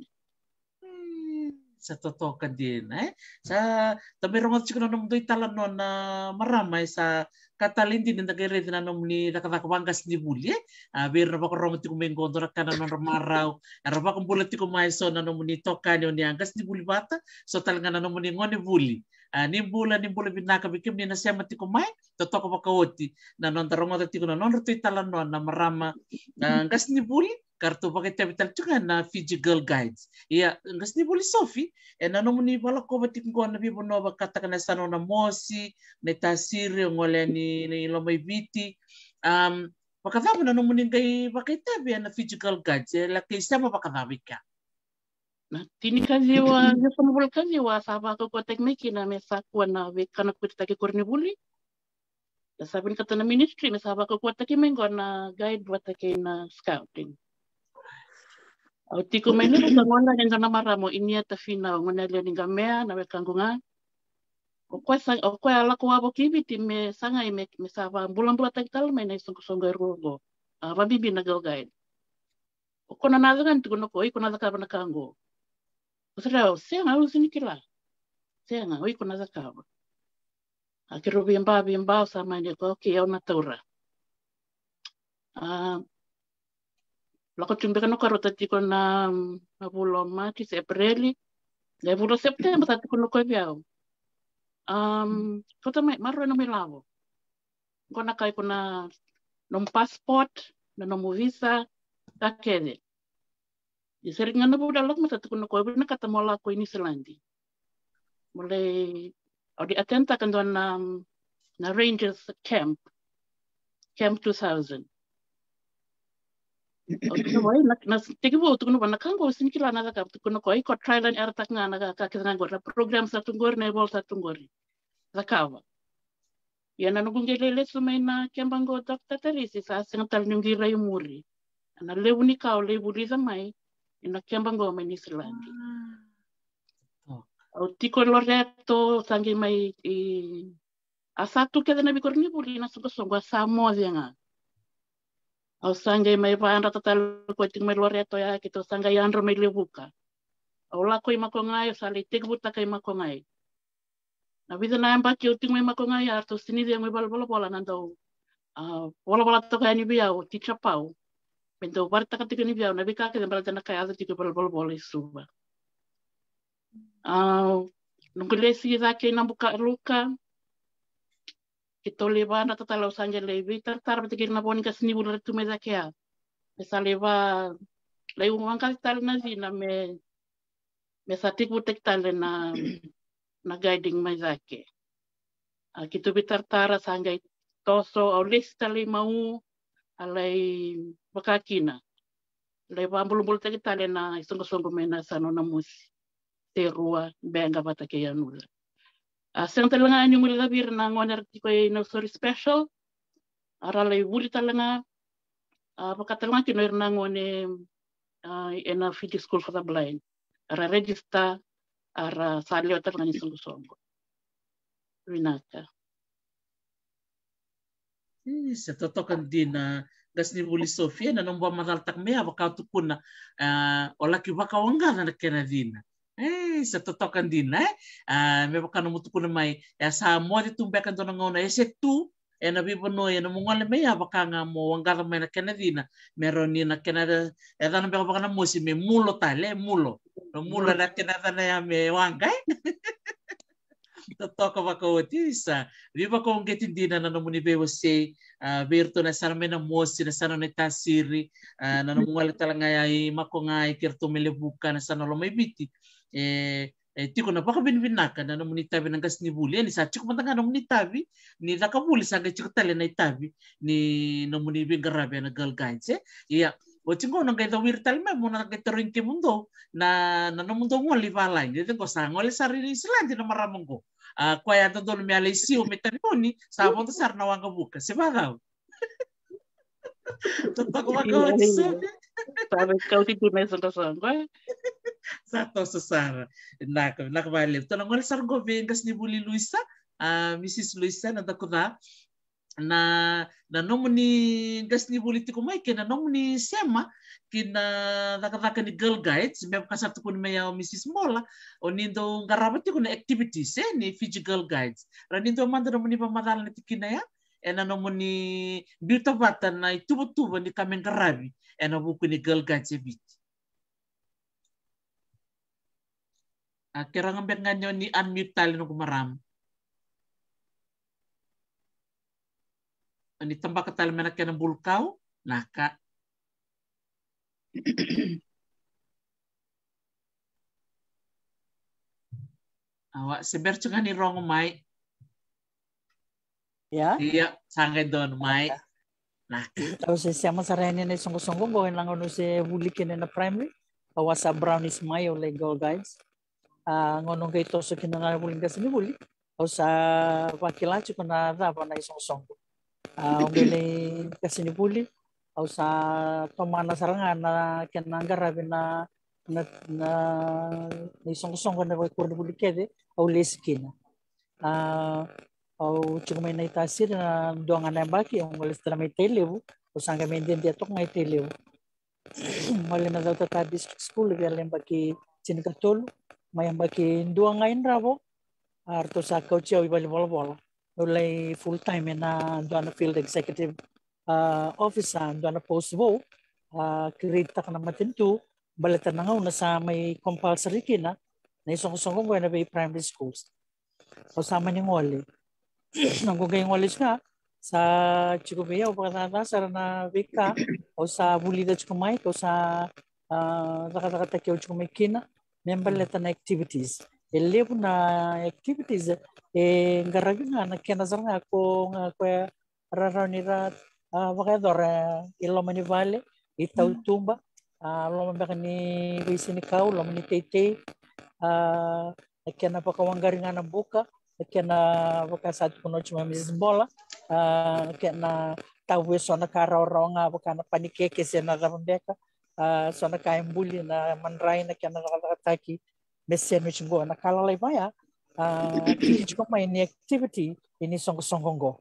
Mm, sa totoka dina, e? Sa, da mai rogoca tiko na nomudou italanoa na marama, e, sa ka talei dina da qai raica na nomuni cakacaka vaqasenivuli, e? A, vei ira na vakarogo tiko mai qo, dua na ka na nodra marau, era vakabula tiko mai so na nomuni itokani o ni a qasenivuli vata, so tale ga na nomuni gonevuli. A, ni bula, ni bula vinaka vei kemuni na sema tiko mai, totoka vakaoti na noda rogoca tiko na nodratou italanoa na marama, a, qasenivuli, ka ratou vakaitavi tale tiko ga na Fiji Girl Guides. Ia, qasenivuli Sofi, e na nomuni valakova tiko qo na veivanua vakataka na yasana o Namosi, na iTasiri, o gole yani i Lomaiviti. Am, vakacava na nomuni qai vakaitavi e na Fiji Girl Guides, e laki sema vakacava i kea? Na tinikaciwa, ciwasagavulu kaciwa sa vakaukauataki mai kina me sa kua na veika na kuitataki koronivuli. Na sa vinakata na ministry me sa vakaukauataki mai qo na guide vata kei na scouting. Au tiko mai Levuka, gole yani e dua na marama o Inia Tafina, o gone yalewa ni Qamea, na wekaqu ga. O koya sa, o koya a lako wavoki i Viti me sagai me, me sa vakabulabulataki tale mai na isoqosoqo e rua qo. A, vakabibi na Girl Guide. O koya na cakava, tukuna o koya, o iko na cakava na ka qo. Au sa raica, sega, au sega ni kila. Sega, o iko na cakava. A, keirau veiba, veiba, au sa mani kaya, okay, au na taura. A, lako tu beka na ka, rauta tiko na, na vula o Maji se Epereli. Na vula o Sepiteba sa tukuna o koya vei au, am, kauta mai, maroroya na nomu ilavo. Qo na ka, iko na nomu passport, na nomu visa, ka kece. Ia sega ga na vula lako mai sa tukuna o koya, vinakata mo lako i Niusiladi. Mo lai, au lai attend taka dua na, na Rangers camp, Camp two thousand. Au tukuna vua, na, na tekivu au tukuna vua, na ka qo au sega ni kila na cakava, tukuna o koya, iko try line era taka ga na ka, ka kece ga qori, na program sa tu qori, na ivola sa tu qori. Cakava. Ia na noqu qai lai lesu mai na keba qo, Doctor Tarisi, sa sega tale niu qai rai muri. Na levu ni ka au lai vulica mai ena keba qo mai Niusiladi. Au tiko e Loreto, sa qai mai, i, a sa tu kece na veikoronivuli na soqosoqo, a sa moce ga. Au sa qai mai vakayadrata tale o koya tiko mai Loreto ya, keitou sa qai yadra mai Levuka. Au lako i Makogai, au sa lai tekivutaka i Makogai. Na vica na yabaki au tiko mai Makogai, a ratou sinai cegu i valenivolavola na dau, a, volavola toka yani vei au o Teacher Pau. Me dau vakaraitaka tiko yani vei au na veika kece baleta na ka e yaco tiko i valenivolavola i Suva. A, noqu lesi cake i Nabukaluka, keitou lai vakayadrata tale, au sa qai lai veitaratara vata kei ira na vo ni qasenivuli era tu mai cake ya. Me sa lai va, lai vaqaci tale na cina me, me sa tekivutaki tale na, na guiding mai cake. A, keitou veitaratara, sa qai toso, au lesi tale i Maui, a lai vaka kina. Lai vakabulabulataki tale na isoqosoqo mai na yasana o Namosi, Serua, Beqa vata kei Yanuca. A, sega tale ga niu guilecavi ira na gone era tiko i Nausori Special, a ra lai vuli tale ga, a, vaka tale ga kina o ira na gone, a, ena Fiji School for the Blind. A ra register, a ra sa lewe tale ga ni soqosoqo. Vinaka. E, sa totoka dina, qasenivuli Sofi, na nomu vakamacalataka mai ya, vaka o tukuna, a, o laki vakawaqaca na kena cina. E, sa totoka dina, e? A, me vaka nomu tukuna mai, e a sa moce tu beka e dua na gauna, e se tu ena veivanua, e nomu gole mai ya, vaka ga mo waqaca mai na kena cina. Me rawa ni na kena yacana beka vaka-Namosi me mulo tale, e, mulo. Me mulo na kena yacana ya me waqa, e? Totoka vakaoti, isa. Veivakauqeti dina na nomuni veiwasei, a, vei iratou na yasana mai Namosi, na yasana o Naitasiri, a, na nomu gole tale ga ya i Makogai, kei iratou mai Levuka, na yasana o Lomaiviti. E, e tiko na vakavinavinaka na nomuni itavi na qasenivuli, e, ni sa tiko mada ga nomuni itavi ni cakavuli, sa qai tiko tale na itavi ni nomuni veiqaravi ena Girl Guides, e. Ia, oti qo na qai cawiri tale mai, mo na qai tarogi kemudou na, na nomudou gole i valagi. Oti qo sa gole sara i Niusiladi na marama qo. A, koya a dodonu me a lai siwa me tavi oni, sa vodo sara na waqavuka. Se vacau? Totoka vakaoti, Sofi. Sa veikauti tu na isoqosoqo, e? Sa toso sara. Vinaka, vinaka vakalevu. Tou na gole sara qo vei qasenivuli Luisa, a, Mrs Luisa Nadakuca. Na, na nomuni qasenivuli tiko mai kei na nomuni sema ki na cakacaka ni Girl Guides, me vaka sa tukuni mai ya o Mrs Mola, o ni dau qarava tiko na activities, e, ni Fiji Girl Guides. Ra ni dua mada nomuni vakamacala na tikina ya, ena nomuni biuta vata na ituvatuva ni ka me qaravi ena vuku ni Girl Guides e Viti. A kerea ga beka ga ni o ni unmute tale noqu marama. O ni tabaka tale mai na kena bulu kau, na ka. Awa, se bera tiko ga ni rogo mai. Ia? Ia, sa qai donu mai. Na ka. Au se sema sara yani na isoqosoqo qo ena gauna au se vuli kina ena primary. Au a sa brownies mai, au lai Girl Guides. A gauna au qai toso kina na vuli qasenivuli, au sa vakila tiko na cava na isoqosoqo. A, au qai lai qasenivuli, au sa tomana sara ga na kena qaravi na, na, na, na isoqosoqo ena vakaikoronivuli kece au lesi kina. A, au tiko mai Naitasiri na dua ga na yabaki, au gole tale mai Tailevu, au sa qai mai dede toka ga i Tailevu. Gole na Cautata District School vei au na yabaki tinikatolu, mai yabaki dua ga i Dravo, a, ratou sa kauti au i valenivolavola. Au lai full time ena dua na field executive, a, officer, dua na post vou, a, create-taka na matanitu, baleta na gauna sa mai compulsory kina na isoqosoqo qo ena vei primary schools. Au sa mani gole. Noqu qai gole tiko ya, sa tiko vei au vakacaca sara na veika au sa vulica tiko mai, kau sa, a, cakacakataki au tiko mai kina me baleta na activities. E levu na activities e qaravi ga na kena sara ga ko ga koya ra rawa ni ra, a, vakayacora i loma ni vale, i tautuba, a, loma beka ni veisenikau, loma ni teitei, a, na kena vakawaqari ga na buka, na kena vaka sa tukuna oti mai Mrs Bola, a, na kena tavu e so na ka rawarawa ga vaka na panikeke se na cava beka, a, so na ka e buli na madrai, na kena cakacakataki me sandwich qo, na ka lalai vaya, a, tiko mai ni activity i ni soqosoqo qo.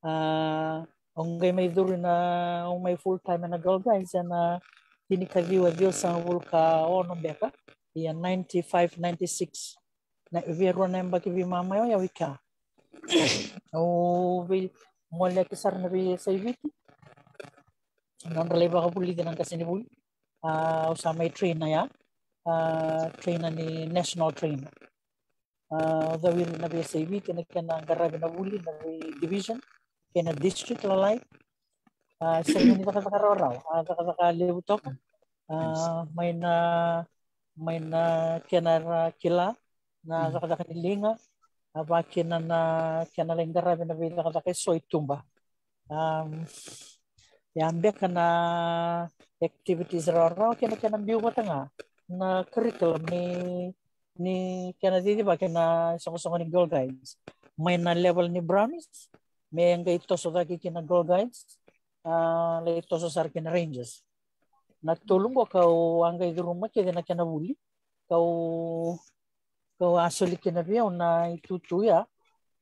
A, au qai mai curu na, au mai full time ena Girl Guides ena tinikaciwa ciwasagavulu ka ono beka, ia ninety-five, ninety-six. Na via rua na yabaki veimama o yau i kea. Au vei, gole ake sara na vei S I V T. Nodra lai vakavulici na qasenivuli. A, au sa mai trainer ya. A, trainer ni national trainer. A, au cau ira na vei S I V T na kena qaravi na vuli na vei division kei na district lalai. A, sega ni cakacaka rawarawa, a, cakacaka levu toka. A, mai na, mai na kena ra kila na cakacaka ni liga, a, vakakina na kena lai qaravi na vei cakacaka e so i tuba. A, ia beka na activities rawarawa kei na kena biu vata ga na curriculum ni, ni kena cicivaki na soqosoqo ni Girl Guides. Mai na level ni brownies, me qai toso cake ki na Girl Guides, a, lai toso sara ki na Rangers. Na tolu qo kau a qai curuma kece na kena vuli, kau, kau a soli kina vei au na itutu ya,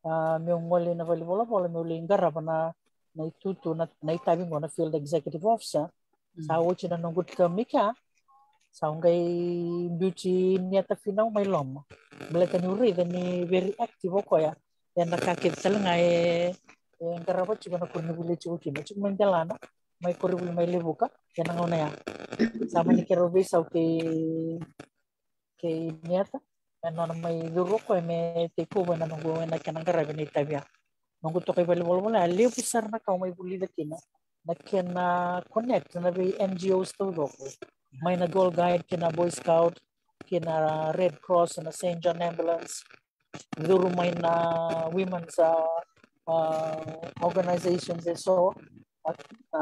a, meu gole ina valenivolavola, meu lai qarava na, na itutu, na, na itavi qo na field executive officer. Sa oti na noqu term i kea, sa au qai biuti Niata Finau mai loma. Baleta niu raica ni very active o koya ena ka kece tale ga e, e qarava tiko na koronivuli e tiko kina. Tiko mai Delana, mai koronivuli mai Levuka ena gauna ya. Sa mani keirau veisau kei, kei Niata, e nona mai curu o koya me take over na noqu, ena kena qaravi na itavi ya. Noqu toka i valenivolavola ya, levu sara na ka au mai vulica kina na kena connect na vei N G Os taucoko, mai na Girl Guide kei na Boy Scout kei na Red Cross, na Saint John Ambulance, curu mai na women's, a, a, organizations e so, a, a,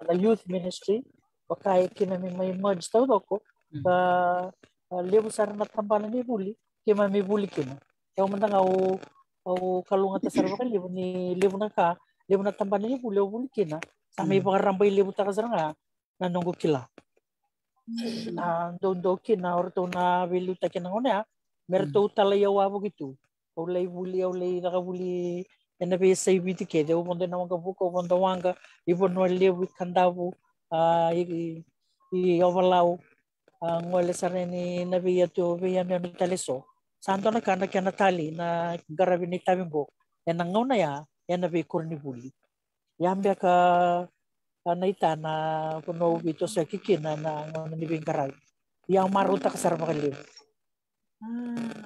na youth ministry, vaka e keimami mai merge taucoko, ka, a, levu sara na tabana ni vuli keimami vuli kina. Au mada ga au, au kalougata sara vakalevu ni levu na ka, levu na tabana ni vuli au vuli kina, sa mai vakarabailevutaka sara ga na noqu kila. Na doudou kina o ratou na veiliutaki ena gauna ya, me ratou talai au wavoki tu. Au lai vuli, au lai caka vuli ena vei S I V T kece, au vodo ena Waqavuka, au vodo Waqa, i Vanua Levu, i Kadavu, a, i, i, i Ovalau, a, gole sara yani na veiyatu, veiyanuyanu tale so. Sa dua na ka na kena tali na qaravi na itavi qo ena gauna ya, ena veikoronivuli. Ia beka a naita na vanua au veitosoyaki kina na gauna ni veiqaravi. Ia au marautaka sara vakalevu.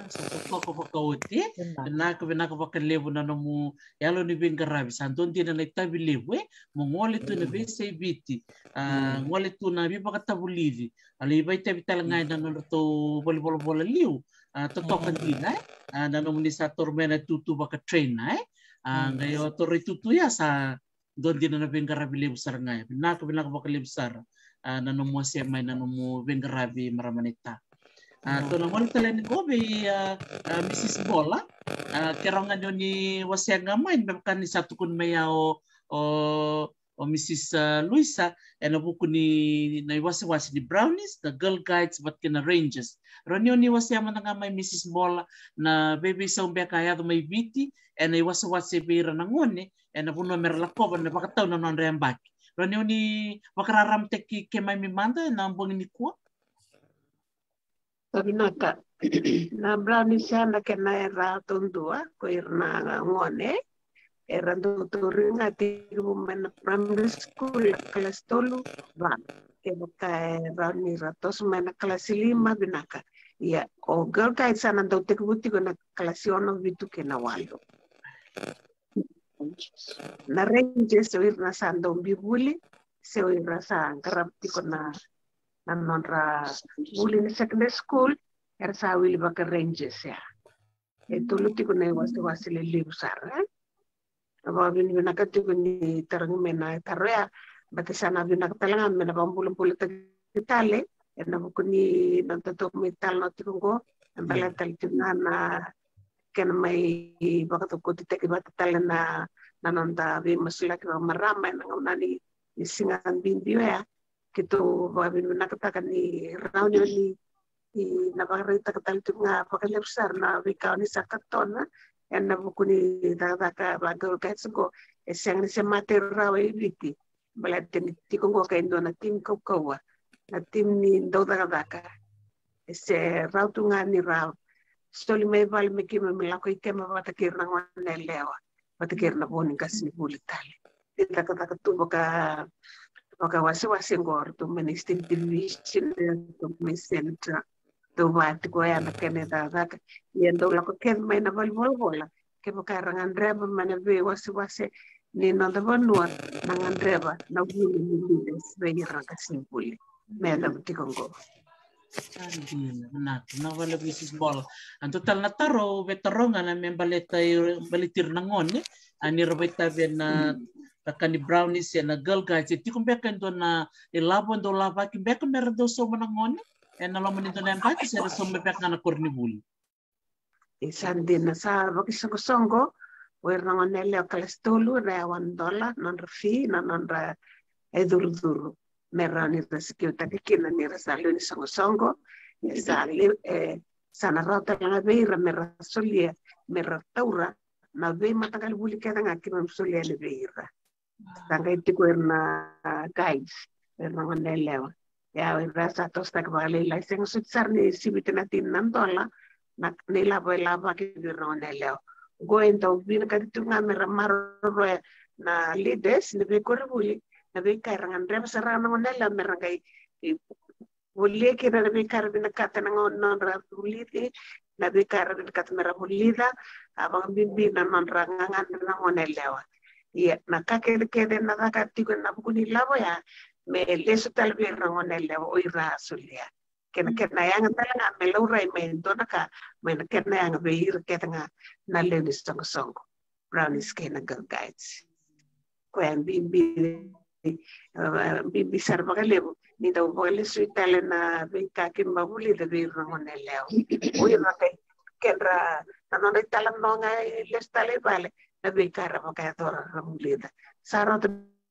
Sa totoka vakaoti e. Vinaka, vinaka vakalevu na nomu yalo ni veiqaravi. Sa dua dina na itavi levu e, mo gole tu na veiyasai Viti, a gole tu na veivakatavulici. A lai vakaitavi tale ga ena nodratou valenivolavola liu. A totoka dina e, a na nomuni sa toro mai na tutu vaka trainer e. A qai o toro i tutu ia sa dua dina na veiqaravi levu sara ga ya. Vinaka, vinaka vakalevu sara. A na nomu wasea mai na nomu veiqaravi marama naita. A tou na gole tale yani qo vei a Mrs Bola. A ke rawa ga ni o ni wasea ga mai me vaka ni sa tukuni mai ya o o Mrs Luisa ena vuku ni na iwasewase ni Brownies, na Girl Guides vata kei na Rangers. Rawa ni o ni wasea mada ga mai Mrs Bola na veiveisau beka a yaco mai Viti ena iwasewase vei ira na gone ena vanua mera lakova na vakatau na nodra yabaki. Rawa ni o ni vakararamataki keimami mada ena bogi nikua. Sa vinaka. Na Brownies ya na kena era taudua ko ira na gone era dau tauri ga tekivu mai na primary school, kalasi tolu, va. Kevaka e rawa ni ra toso mai na kalasi lima, vinaka. Ia o Girl Guides sa na dau tekivu tiko na kalasi ono, vitu kei na walu. Na Rangers o ira na sa dau bivuli se o ira sa qarava tiko na na nodra vuli ni secondary school, era sa wili vaka Rangers ya. E tolu tiko na iwasewase lelevu sara e. Na vakavinavinaka tiko ni tarogi mai na taro ya, baleta sa na vinaka tale ga me na vakabulabulataki tale ena vuku ni noda tou mai talanoa tiko qo, e baleta tale tiko ga na kena mai vakacokotitaki vata tale na noda veimasulaki vakamarama ena gauna ni siga bibi oya. Keitou vakavinavinakataka ni rawa ni o ni na vakaraitaka tale tiko ga vakalevu sara na veika o ni sa katona ena vuku ni cakacaka va Girl Guides qo. E sega ni se mate rawa e Viti, baleta ni tiko qo ka e dua na timi kaukauwa, na timi ni dau cakacaka. E se rawa tu ga ni ra soli mai vale me keimami lako i kema vata kei ira na gone yalewa vata kei ira na vo ni qasenivuli tale. Ni cakacaka tu vaka vakawasewase qo, ratou mai na Eastern Division, ratou mai Central, ratou vati koya na kena icakacaka. Ia dau lako kece mai na valenivolavola kevaka era gadreva mai na veiwasewase ni noda vanua na gadreva na vuli ni leaders vei ira na qasenivuli. Me yacova tiko qo. Sa dina, vinaka. Vinaka vakalevu Mrs Bola. A dua tale na taro au via taroga na me baleta i baleti ira na gone, a ni ra vakaitavi ena taka ni Brownies ena Girl Guides, e tiko beka e dua na ilavo e dau lavaki beka me ra dau sauma na gone ena loma ni dua na yabaki se ra sauma beka ga na koronivuli? E sa dina, sa vakaisoqosoqo o ira na gone yalewa kalasi tolu, era yawa na dola nodra fee, na nodra icurucuru me rawa ni ra sekiutaki kina ni ra sa lewe ni soqosoqo. E sa lewe, e sa na rawa tale ga vei ira me ra solia, me ra taura na veimataqali vuli kece ga keimami solia yani vei ira. Sa qai tiko ira na guides, ira na gone yalewa. Ia o ira sa tosotaki vakalailai, sega soti sara ni siviti na tini na dola na ilavo e lavaki vei ira na gone yalewa. Qo e dau vinakati tu ga me ra maroroya na leaders ni veikoronivuli na veika era gadreva sara na gone yalewa me ra qai volia kina na veika era vinakata na nodra vulici, na veika era vinakata me ra vulica, a vakabibi na nodra gagadre na gone yalewa. Ia na ka kecekece na caka tiko ena vuku ni lavo ya me lesu tale vei ira na gone yalewa o ira a solia. Kena kena yaga tale ga me laurai mai dua na ka mai na kena yaga vei ira kece ga na lewe ni soqosoqo, Brownies kei na Girl Guides. Koya bibi, bibi sara vakalevu ni dau vakalesui tale na veika keimami vulica vei ira na gone yalewa. O ira na kai kedra na nodra italanoa ga e lesu tale i vale na veika era vakayacora ra vulica. Sa rauta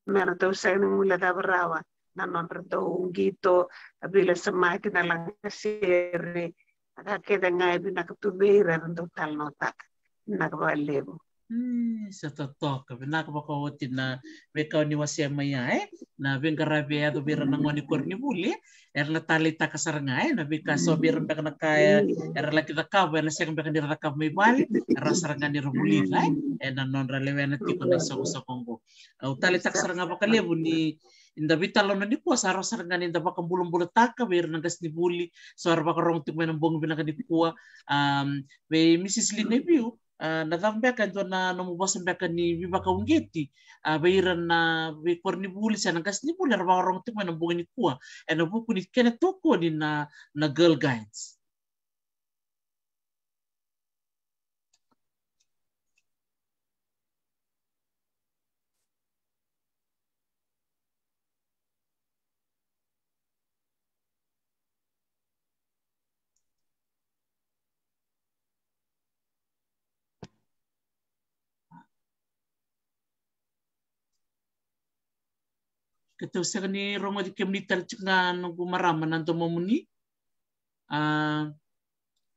me ra dau sega ni guilecava rawa na nodra dau qito, a veilasamaki, na lagasere, a ka kece ga e vinaka tu vei ira era dau talanoataka. Vinaka vakalevu. Mm, sa totoka vinaka vakaoti na veika o ni wasea mai ya, e? Na veiqaravi e yaco vei ira na gone koronivuli, e? Era na taleitaka sara ga, e? Na veika so vei ira beka na ka, e, era laki cakava, era na sega beka ni ra cakava mai vale, era sara ga ni ra vulica, e? E na nodra lewena tiko na isoqosoqo oqo. Au taleitaka sara ga vakalevu ni da veitalanoa nikua sa rawa sara ga ni da vakabulabulataka vei ira na qasenivuli, so era vakarogo tiko mai na bogi vinaka nikua, um, vei Mrs Lina Iviu, a, na cava beka e dua na nomu vosa beka ni veivakauqeti, a, vei ira na veikoronivuli se na qasenivuli era vakarogo tiko mai na bogi nikua, e na vuku ni kena tokoni na, na Girl Guides. Keitou sega ni rogoci kemuni tale tiko ga noqu marama na domomuni. A,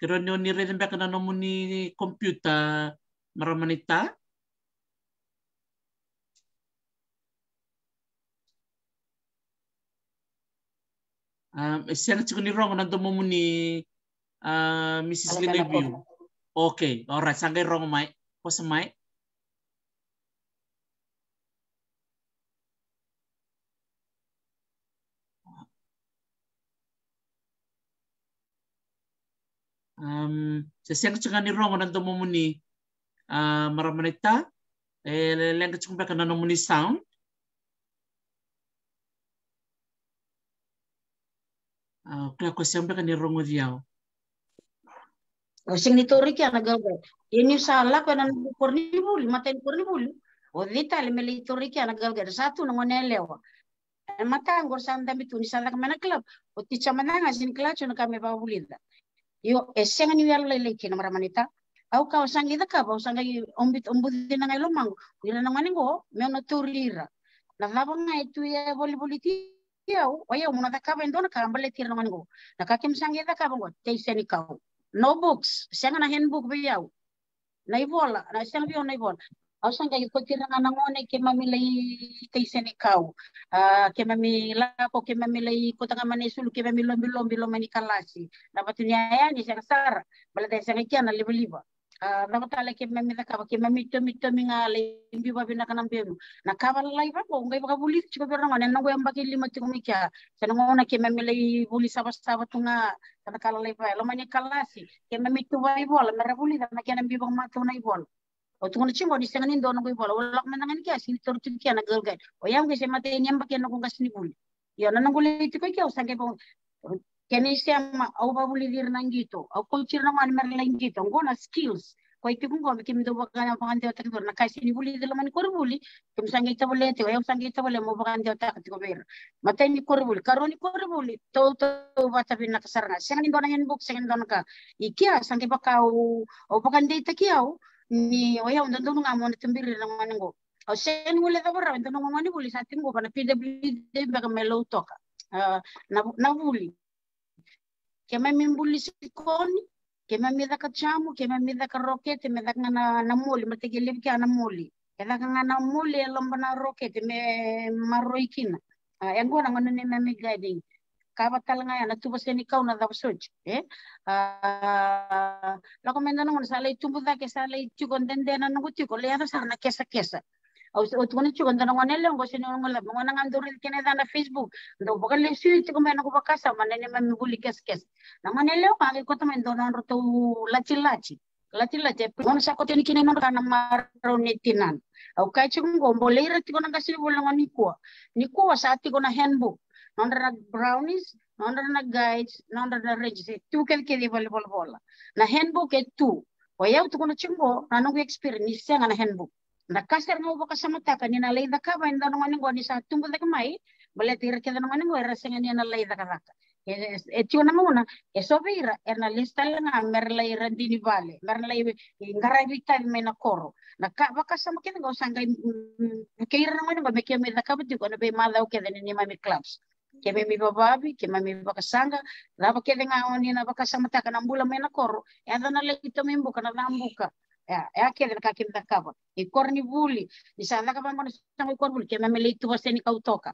keirau ni o ni raica beka na nomuni computer, marama naita. A, e sega tiko ni rogo na domomuni, a, Mrs Lina Iviu. Okay, alright, sa qai rogo mai. Vosa mai. Um, se sega tiko ga ni rogo na domomuni, a, marama naita. E leqa tiko beka na nomuni sound. A, o kila ko sega beka ni rogoci au. O sega ni tauri kea na Girl Guide. Ia niu sa lako ena noqu koronivuli, matai ni koronivuli, o cei tale me lai tauri kea na Girl Guide? Sa tu na gone yalewa. E mataqu sa dabe tu ni sa caka mai na club. O ticha mada ga sega ni kila tu na ka me vakavulica. Io, e sega ni yalolailai kina, marama naita. Au ka au sa qai cakava, au sa qai obi-, obucina ga i lomaqu. Ira na gone qo meu na tauri ira. Na cava ga e tu e volivoliti au, o yau meu na cakava e dua na ka baleti ira na gone qo. Na ka keimami sa qai cakava qo, tei senikau. No books, sega na handbook vei au. Na ivola, na sega vei au na ivola. Au sa qai kauti ira ga na gone keimami lai tei senikau. A, keimami lako, keimami lai kauta ga mai na isulu, keimami lobilobi loma ni kalasi. Na vatu ni yaya ni sega sara, baleta e sega i kea na livaliva. A, cava tale keimami cakava, keimami tomitomi ga lai biu vakavinaka na benu. Na ka vakalaiva qo, qai vakavulici tiko vei ira na gone, na noqu yabaki lima tiko mai kea. Se na gauna keimami lai vuli savasava tu ga, sa na ka lalai vaya. Loma ni kalasi, keimami tuva ivola, me ra vulica na kena biu vakamatau na ivola. Au tukuna tiko ni sega ni dua noqu ivola, au lako mada ga ni kea, sega ni tauri tiko kea na Girl Guide. O yau qai se matai ni yabaki ena noqu qasenivuli. Io, na noqu lai tiko i kea, au sa qai vaka, kena isema, au vakavulici ira na qito. Au kauti ira na gone me ra lai qito. Qo na skills. Koya tiko qo me keimami dau vaka, vakadewataki ira na ka e sega ni vulici loma ni koronivuli. Keimami sa qai tavalea tiko, au sa qai tavalea meu vakadewataka tiko vei ira. Matai ni koronivuli, karua ni koronivuli, tautauvata vinaka sara ga. Sega ni dua na handbook, sega ni dua na ka. I kea, sa qai vaka au, au vakadeitaki au, ni o yau dodonu ga meu na tuberi ira na gone qo. Au sega ni guilecava rawa e dua na gone vuli sa tiko qo, vaka na P W D beka mai Lautoka. A, na, na vuli. Keimami buli sikoni, keimami caka jamu, keimami caka rokete, me caka ga na, na moli, baleta e levu kea na moli. E caka ga na moli e loba na rokete me maroroi kina. A, e qo na gauna neimami guiding. Cakava tale ga ya na tuva senikau, na cava soti, e? A, lako mai dua na gauna sa lai tubu cake, sa lai tiko dede na noqu tiko, lai yaco sara na kesakesa. Au se, au tukuna tiko, dua na gone yalewa qo, se ni gone yalewa, gone ga dau raici kena yaca na Facebook, dau vakalesui tiko mai na noqu vakasama na neimami vuli kesakesa. Na gone yalewa ga qai kauta mai dua na nodratou latilati. Latilati, e, gauna sa kauta yani kina e nodra ka na marau ni tinana. Au kaya tiko qo, bolei ira tiko na qasenivuli na gauna nikua. Nikua sa tiko na handbook, nodra na brownies, nodra na guides, nodra na registry, tu kecekece i valenivolavola. Na handbook e tu. O yau tukuna tiko qo, na noqu experience, ni sega na handbook. Na ka sara ga au vakasamataka ni na lai cakava e dua na gone qo ni sa tubu cake mai, baleta ira kece na gone qo era sega ni na lai cakacaka. E, e, e tiko na gauna, e so vei ira era na lesu tale ga me ra lai radini vale, me ra lai, e, qaravi itavi mai na koro. Na ka vakasama kece qo au sa qai, mm, vukei ira na gone qo me keimami cakava tiko ena veimacawa kece ni neimami clubs. Keimami vavavi, keimami vakasaqa, cava kece ga o ni na vakasamataka na bula mai na koro, e yaco na lai tomai buka, na ca buka. Ia, ia kece na ka keimami cakava. I koronivuli, ni sa caka vaqo na soqo i koronivuli, keimami lai tuva senikau toka.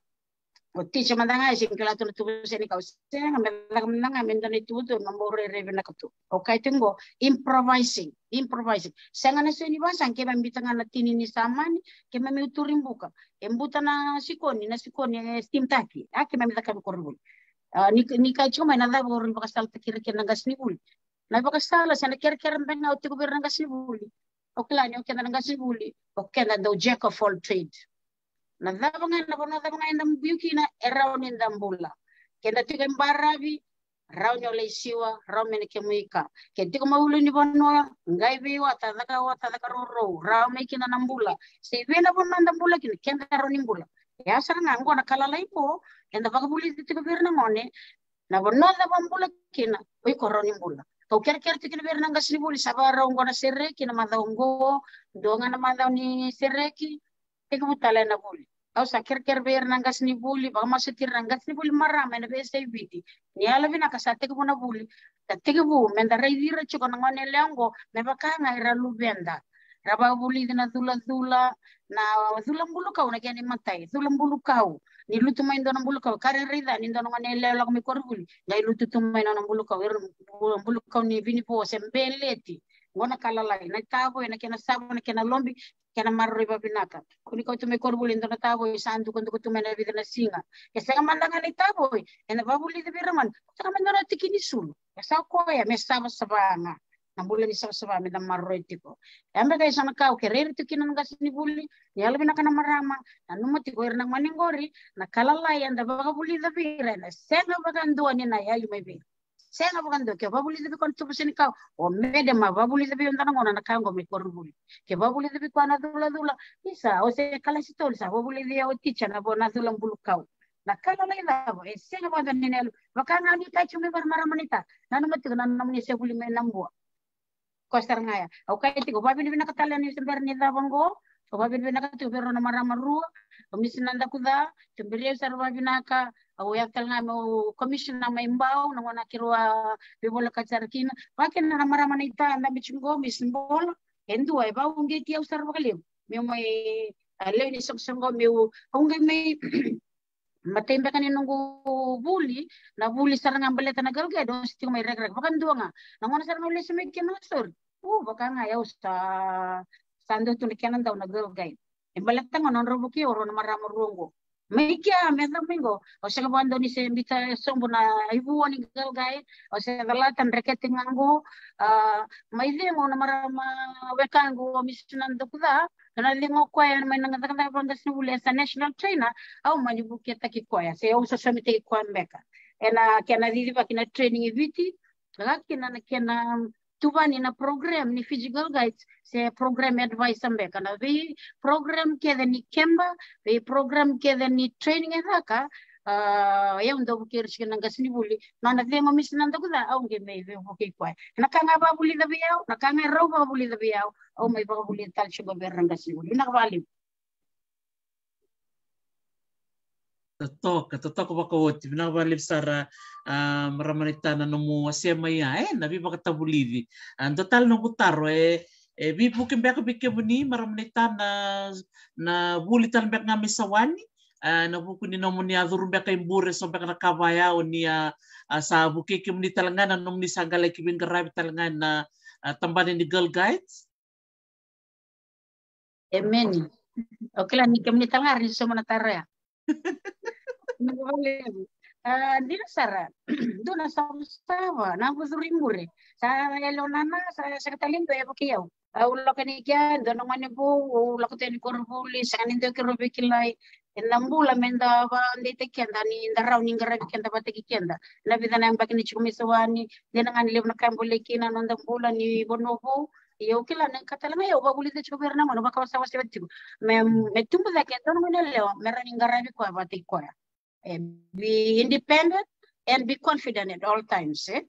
O ticha mada ga e sega ni kila tu na tuva senikau, sega, me caka mada ga me dua na itutu, na bau rairai vinaka tu. Au kaya tiko qo, improvising, improvising. Sega na sega ni vakasaqa, keimami biuta ga na tini ni samani, keimami uturi buka. E buta na sikoni, na sikoni e steam taki. A, keimami caka i koronivuli. A, ni, ni kaya tiko mai na cava o rawa ni vakasalataki ira kina na qasenivuli. Na ivakasala se na kerekere beka ga o tiko vei ira na qasenivuli. O kila ni o keda na qasenivuli, o keda dau jack of all trade. Na cava ga, na vanua cava ga eda biu kina, e rawa ni da bula. Keda tiko e baravi, rawa ni o lai siwa, rawa mai na kemu ika. Ke tiko mai ulu ni vanua, qai veiwata, caka wata, caka rourou, rawa mai kina na bula. Se i vei na vanua da bula kina, keda rawa ni bula. Ia sara ga qo na ka lalai qo, eda vakavulici tiko vei ira na gone, na vanua da vakabula kina, o iko rawa ni bula. Kau kerekere tiko kina vei ira na qasenivuli, sa vakarau qo na sereki, na macawa qo, dua ga na macawa ni sereki, tekivu tale na vuli. Au sa kerekere vei ira na qasenivuli, vakamasuti ira na qasenivuli marama ena veiyasai Viti. Ni yalovinaka sa tekivu na vuli, da tekivu, meda raici ira tiko na gone yalewa qo, me vaka ga ira luveda. Ra vakavulici na culacula, na cula bulukau na kena imatai, cula bulukau. Ni lutu mai dua na bulukau, ka ra raica ni dua na gone yalewa lako mai koronivuli, qai lutu tu mai na nona bulukau, ira bu-, bulukau ni vinivo se beleti. Qo na ka lalai, na itavoi, na kena sava, na kena lobi, kena maroroi vakavinaka. Ko ni kauta mai koronivuli e dua na tavoi, sa dukaduka tu mai na vica na siga. E sega mada ga na itavoi, ena vakavulici vei ira gone. Kauta ga mai dua na tiki ni sulu. E sa koya, me savasava ga. Na bula ni savasava, meda maroroi tiko. E beka e so na ka au kerei ira tiko kina na qasenivuli, ni yalovinaka na marama, nanuma tiko ira na gone qori, na ka lalai eda vakavulica vei ira, ena sega vakadua ni na yali mai vei ira. Sega vakadua, ke vakavulica vei koya na tuva senikau, o mede ma vakavulica vei au dua na gauna na ka qo mai koronivuli. Ke vakavulica vei koya na culacula, isa, o se kalasi tolu sa vakavulici au o ticha na vo na cula bulukau. Na ka lalai cava, e sega vakadua ni na yali. Vaka ga ni kaya tiko mai vei ira na marama ni ta, nanuma tiko na nomuni se vuli mai Nabua. Koya sara ga ya. Au kaya tiko, vakavinavinaka tale ni se bera ni cava qo. Au vakavinavinaka tiko vei rau na marama rua. O Miss Nadakuca, tuberi au sara vakavinaka. Au yaco tale ga meu commissioner mai Bau, na gauna keirau a veivolekati sara kina. Vakakina na marama na ita, dabe tiko qo, Miss Bola. E dua, e vakauqeti au sara vakalevu. Meu mai, a, lewe ni soqosoqo, meu, au qai mai, matai beka ni noqu vuli, na vuli sara ga baleta na Girl Guide, au se tiko mai rekereke. Vakadua ga, na gauna sara ga au lesu mai kina, sorry. U, vaka ga, au sa, sa dua tu na kena dau na Girl Guide. E baleta ga nodra vukei au rau na marama rua qo. Mai kea, me cava mai qo, au sega vakadua ni se biuta sobu na ivua ni Girl Guide, au se calata, dreketi ga qo, a, mai cegu na marama wekaqu, o Miss Nadakuca, na cegu o koya mai na cakacaka vakaqasenivuli as a national trainer, au mani vuketaki koya, se au sosomitaki koya beka. Ena kena cicivaki na training e Viti, ka kina na kena tuvani na program ni Fiji Girl Guides, se program advisor beka. Na vei program kece ni keba, vei program kece ni training e caka, a, au dau vukei ira tiko na qasenivuli, nona cegu o Miss Nadakuca, au qai mai vukei koya. Na ka ga e vakavulica vei au, na ka ga e rau vakavulica vei au, au mai vakavulica tale tiko vei ira na qasenivuli. Vinaka vakalevu. Totoka, totoka vakaoti. Vinaka vakalevu sara, a, marama naita na nomu wasea mai ya, e, na veivakatavulici. A, dua tale noqu taro, e, e veivuke beka vei kemuni, marama naita, na, na vuli tale beka ga mai Sawani, a, ena vuku ni nomuni a curu beka i bure, so beka na ka vaya, o ni a, a sa vukei kemuni tale ga na nomuni sa qai laki veiqaravi tale ga na, a, tabana ni Girl Guides. Emeni. Au kila ni kemuni tale ga ni sauma na taro ya. Vinaka vakalevu. A, dina sara. Dua na savasava, na vucuri bure. Sa yalewa nana, sa sega tale ni dua e vukei au. Au lako ni kea, dua na gone vou, au lako tani koronivuli, sega ni dua keirau veikilai. Ena bula meda vakadeitaki keda, ni da rawa ni qaravi keda vakataki keda. Na vica na yabaki ni tiko mai Sawani, dina ga ni levu na ka e bolei kina na noda bula ni vanua vou. Ia au kila na ka tale ga au vakavulica tiko vei ira na gone, vakawasewase tiko. Me, me tubu cake e dua na gone yalewa, me rawa ni qaravi koya vakataki koya. E, be independent and be confident at all times, e.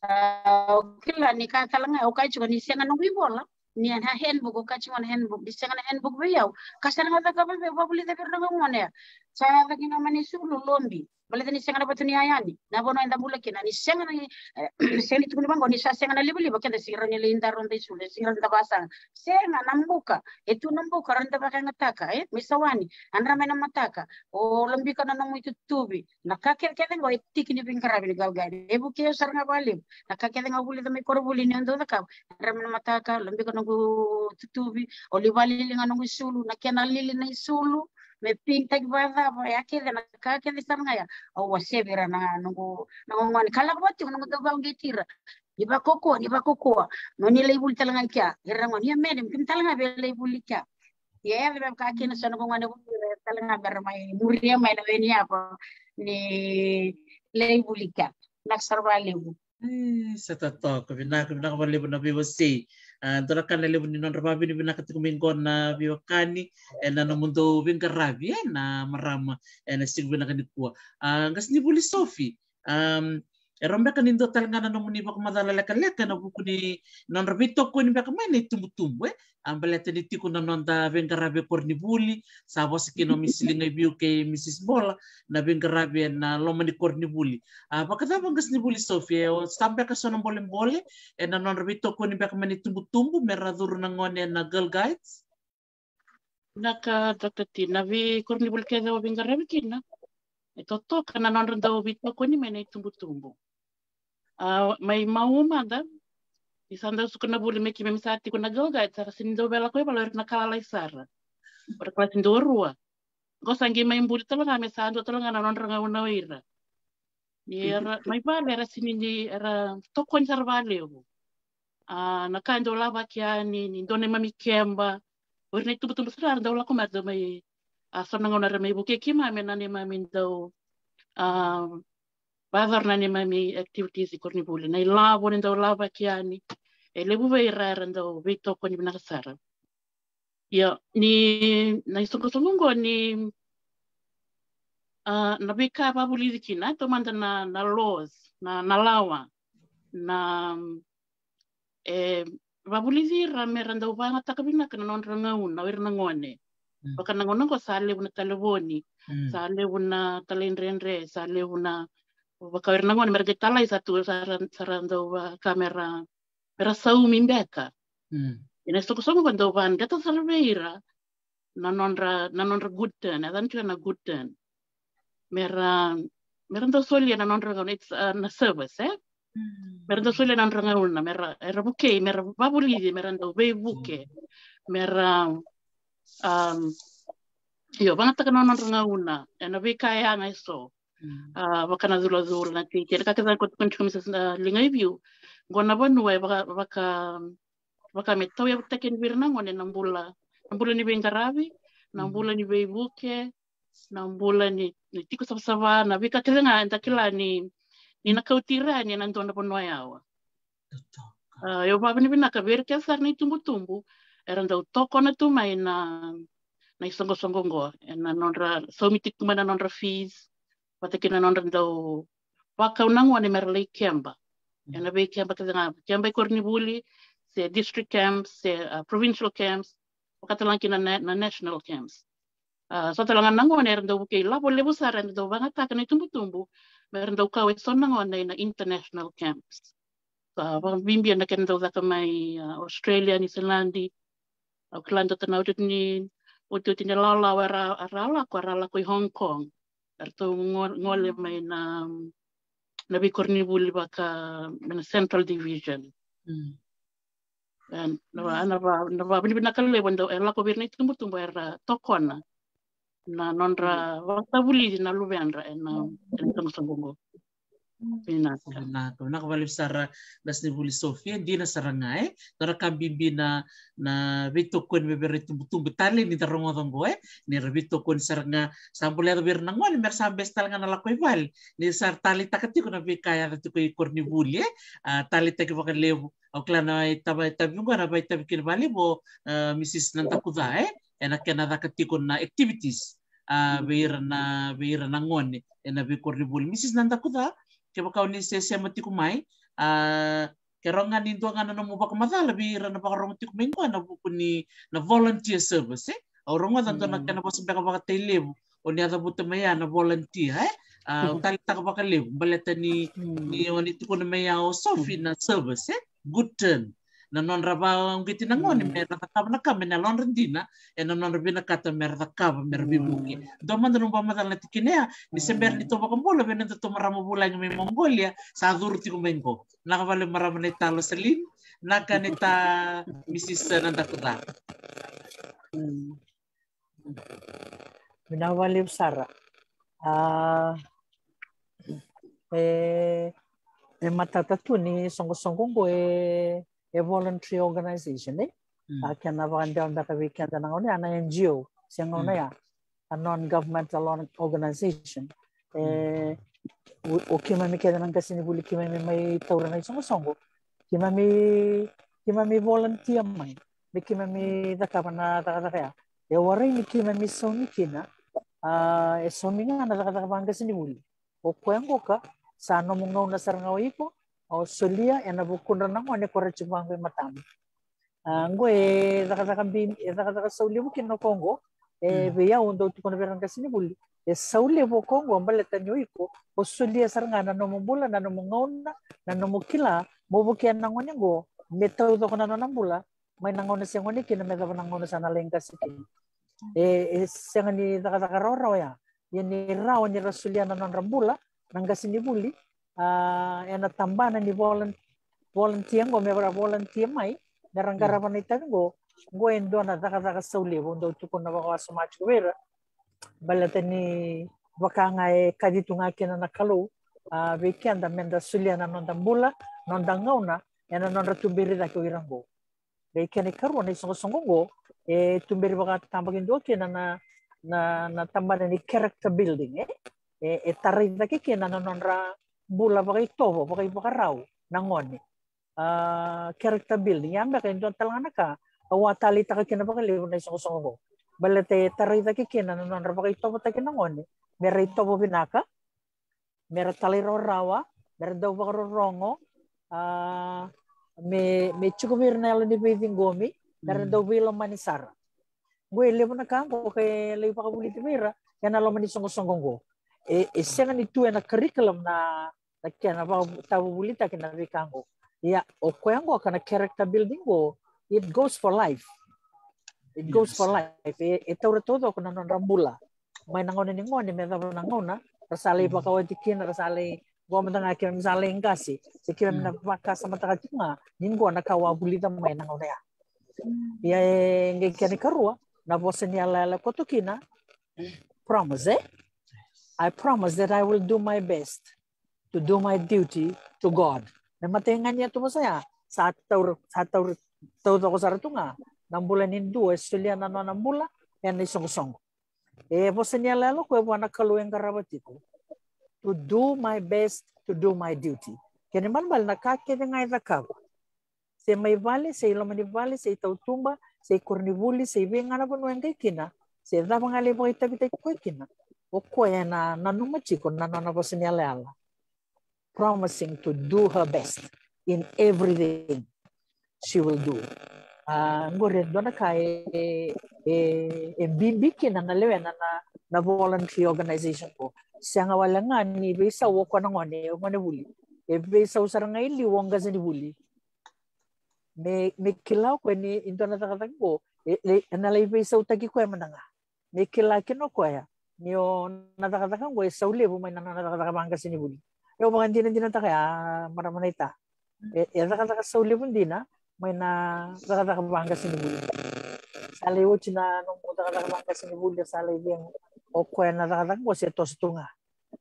A, au kila ni ka tale ga au kaya tiko ni sega noqu ivola, ni na handbook, au kaya tiko na handbook, ni sega na handbook vei au. Ka sara ga cakava vei au, vakavulica vei ira na gone ya. Sa yaco kina mai na isulu, lobi. Baleta ni sega na vatu ni yaya ni na vanua eda bula kina, ni sega na, e, sega ni tukuni vaqo ni sa sega na livaliva, keda sega ni lai daro da isulu, sega ni da vasaga. Sega na buka, e tu na buka, rawa ni da vakayagataka, e, me sa wani, a dra mai na mataka, o lobika na nomu itutuvi, na ka kece kece qo e tiki ni veiqaravi ni Girl Guide. E vukei au sara ga vakalevu na ka kece ga au vulica mai koronivuli ni au dau cakava. A dra mai na mataka, lobika noqu tutuvi, o lai vakalili ga noqu isulu, na kena lili na isulu, me pink taki vakacava, ya kece na ka kece sara ga ya. Au wasea vei ira na noqu, na gone ka lako vata tiko noqu dau vakauqeti ira. Ni vakaukaua, ni vakaukaua. Mo ni lai vuli tale ga i kea. Ira na gone, ia madam, keimami tale ga via lai vuli i kea. Ia, ia, me vaka kina so na noqu gone vuli ira tale ga me ra mai muria mai na weni yava ni lai vuli i kea. Vinaka sara vakalevu. E, sa totoka, vinaka, vinaka vakalevu na veiwasei. A, dua na ka na levu ni nodra vakavinavinaka tiko mai qo na veiwekani, e, na nomudou veiqaravi, e, na marama, e, na siga vinaka nikua. A, qasenivuli Sofi, am, e rawa beka ni dua tale ga na nomuni vakamacala lekaleka ena vuku ni nodra veitokoni beka mai na itubutubu, e? A, baleta ni tiko na noda veiqaravi e koronivuli, sa vosa kina o Miss Ligaiviu kei Missus Bola, na veiqaravi ena loma ni koronivuli. A, vakacava qasenivuli Sofi, e, o sa beka so na bolebole ena nodra veitokoni beka mai na itubutubu me ra curu na gone ena Girl Guides? Vinaka Doctor T, na veikoronivuli kece au veiqaravi kina, e totoka na nodra dau veitokoni mai na itubutubu. A, mai Maua mada, ni sa dau suka na vuli me keimami sa tiko na Girl Guide, sa ra sega ni dau via lako i vale, o ira na ka lalai sara. O ira kalasi dua rua. Qo sa qai mai buli tale ga me sa dua tale ga na nodra gauna o ira. Ni era mai vale era sega ni, era tokoni sara vakalevu. A, na ka e dau lavaki yani, ni dua neimami keba. O ira na itubutubu sara era dau lako mai, era dau mai, a, so na gauna era mai vukei keimami ena neimami dau, a, vakayacora na neimami activities i koronivuli. Na ilavo ni dau lavaki yani. E levu vei ira era dau veitokoni vinaka sara. Ia, ni, na isoqosoqo qo ni, a, na veika e vakavulici kina, e taumada na, na laws, na, na lawa, na, e, vakavulici ira me ra dau vakayagataka vinaka na nodra gauna, o ira na gone. Mm. Vaka na gauna qo sa levu na talevoni, mm, sa levu na talaidredre, sa levu na, vaka o ira na gone me ra qai talai sa tu, sa ra, sa ra dau vaka me ra, me ra saumi beka. Mm. Ia na isoqosoqo qo dau vakadreta sara vei ira na nodra, na nodra good turn, e yacana tiko na good turn. Me ra, me ra dau solia na nodra gauna, it's, a, na service, e? Mm. Me ra dau solia na nodra gauna, me ra, era vukei, me ra vakavulici, me ra dau veivuke, mm, me ra, um, io, vakayagataka na nodra gauna ena veika e yaga eso. Mm. A, vaka na culacula, na teitei, na ka kece ga qo tukuna tiko o Missus, a, Ligaiviu. Qo na vanua e vaka, vaka, vaka me tauyavutaki yani vei ira na gone na bula, na bula ni veiqaravi, na, mm, bula ni veivuke, na bula ni, ni tiko savasava, na veika kece ga eda kila ni, ni na kauti ira yani ena dua na vanua yawa. Totoka. A, au vakavinavinaka vei ira kece sara na itubutubu era dau tokona tu mai na, na isoqosoqo qo, ena nodra saumi tiko mai na nodra fees, vata kei na nodra dau vakau na gone me ra lai keba. Mm. Ena veikeba kece ga, keba i koronivuli, se district camps, se, a, provincial camps, vaka tale ga kina na, na national camps. A, so tale ga na gone era dau vukei, lavo levu sara era dau vakayagataka na itubutubu me ra dau kau eso na gone ina international camps. Sa vakabibi na kena dau caka mai, a, Australia, Niusiladi. Au kila dua tale na iotioti ni, iotioti ni lawalawa era, era lako, era lako i Hong Kong. Eratou go-, gole mai na, na veikoronivuli vaka mai na Central Division. Mm. E, na va-, na va-, na vakavinavinaka levu e dau, e lako vei ira na itubutubu era tokona na nodra, mm, vakavulici na luvedra ena, ena isoqosoqo qo. Vinaka. Vinaka, vinaka vakalevu sara, qasenivuli Sofi, e dina sara ga, e. Dua na ka bibi na, na veitokoni mai vei ira na itubutubu, talei ni da rogoca qo, e. Ni ra veitokoni sara ga, sa bole yaco vei ira na gone, me ra sa bese tale ga na lako i vale. Ni sa ra taleitaka tiko na veika e yaco tiko i koronivuli, e. A, taleitaki vakalevu. Au kila na itavi, itavi qo na vakaitavi kina vakalevu o, e, Missus Nadakuca, e, ena kena caka tiko na activities, a, vei ira na, vei ira na gone ena veikoronivuli. Missus Nadakuca, kevaka o ni se sema tiko mai, a, ke rawa ga ni dua ga na nomu vakamacala vei ira na vakarogo tiko mai qo ena vuku ni na volunteer service, e? Au rogoca dua na, mm, kena vosa beka vakatailevu o ni a cavuta mai ya na volunteer, e? A, au taleitaka vakalevu baleta ni, ni oni tukuna mai ya o Sofi na service, e? Good turn. Na nodra vakauqeti na gone me ra cakava na ka me na yalodra dina, ena nodra vinakata me ra cakava me ra veivuke. Dua mada noqu vakamacala na tikina ya, ni se bera ni tou vakabula vei nodatou marama vulagi mai Mongolia, sa curu tiko mai qo. Vinaka vakalevu marama naita Losalin, vinaka naita Mrs Nadakuca. Vinaka vakalevu sara. A, e, e matata tu ni soqosoqo qo e, e voluntary organization, e? A kena vakadewa beka vei keda na gauna ya na N G O, se gauna ya a non-governmental org-, organization. E, o, o keimami kece na qasenivuli keimami mai taura na isoqosoqo, keimami, keimami volunteer mai me keimami cakava na cakacaka ya. E warai ni keimami saumi kina, a, e saumi ga na cakacaka vaqasenivuli. O koya qoka sa nomu gauna sara ga o iko, o solia ena vukudra na gone ko ra tiko vaqo e matamu. A, qo e cakacaka bi, e cakacaka sau levu kina o koya qo. E vei au dau tukuna vei ira na qasenivuli, e sau levu o koya qo baleta ni o iko o solia sara ga na nomu bula, na nomu gauna, na nomu kila mo vukea na gone qo me taucoko na nona bula mai na gauna se gone kina me cava na gauna sa na lai qase kina. E, e sega ni cakacaka rawarawa ya. Ia ni rawa ni ra solia na nodra bula na qasenivuli, a, ena tabana ni volun-, volunteer qo, me ra volunteer mai me ra qarava na itavi qo. Qo e dua na cakacaka sau levu dau tukuna vakawasoma tiko vei ira. Baleta ni vaka ga e kaci tu ga kina na Kalou, a, vei keda me da solia na noda bula, noda gauna ena nodra tuberi cake o ira qo. Qai kena ikarua na isoqosoqo qo e tuberi vakatabakidua kina na, na, na tabana ni character building, e? E, e tarai cake kina na nodra bula vakaitovo, vakaivakarau na gone. A, character building, ia beka e dua tale ga na ka au a taleitaka kina vakalevu na isoqosoqo qo. Baleta e tarai cake kina na nodra vakaitovotaki na gone me ra itovo vinaka, me ra talairawarawa, me ra dau vakarorogo, a, me, me tiko vei ira na yalo ni veiciqomi, me ra dau veilomani sara. Qo e levu na ka qo ka e lai vakavulici vei ira ena loma ni soqosoqo qo. E, e sega ni tu ena curriculum na, na kena vakatavuvulitaki na veika qo. Ia, o koya qo ka na character building qo, it goes for life. It goes for life. E, e taura taucoko na nodra bula. Mai na gauna ni gone me cava na gauna ra sa lai vakawati kina, ra sa lai, qo mada ga keimami sa lai qase, se keimami na vakasamataka tiko ga ni qo na ka au a vulica mai na gauna ya. Ia e qai kena ikarua na vosa ni yalayala koto kina, promise, e? I promise that I will do my best to do my duty to God. Me matai ga ni a tu vosa ya, sa taura, sa taura taucoko sara tu ga na bula ni dua e solia na nona bula ena isoqosoqo. E vosa ni yalayala koya vua na Kalou e qarava tiko. To do my best, to do my duty. Kena ibalebale na ka kece ga e cakava, se mai vale, se i loma ni vale, se i tautuba, se i koronivuli, se i vei ga na vanua e qai kina, se cava ga e lai vakaitavitaki koya kina, o koya ena nanuma tiko na nona vosa ni yalayala. Promising to do her best in everything she will do. A, qori e dua na ka e, e, e bibi kina na lewena na, na voluntary organization qo. Sega wale ga ni veisau o koya na gone, o gonevuli. E veisau sara ga i liu o qasenivuli. Me, me kila o koya ni dua na cakacaka qo e, e, ena lai veisautaki koya mada ga. Me kila kina o koya ni o na cakacaka qo e sau levu mai na nona cakacaka vaqasenivuli. Au vakadinadinataka ya, marama naita. E, e cakacaka sau levu dina mai na cakacaka vaqasenivuli. Sa lai oti na nomu cakacaka vaqasenivuli, sa lai vei o koya na cakacaka qo se toso tu ga.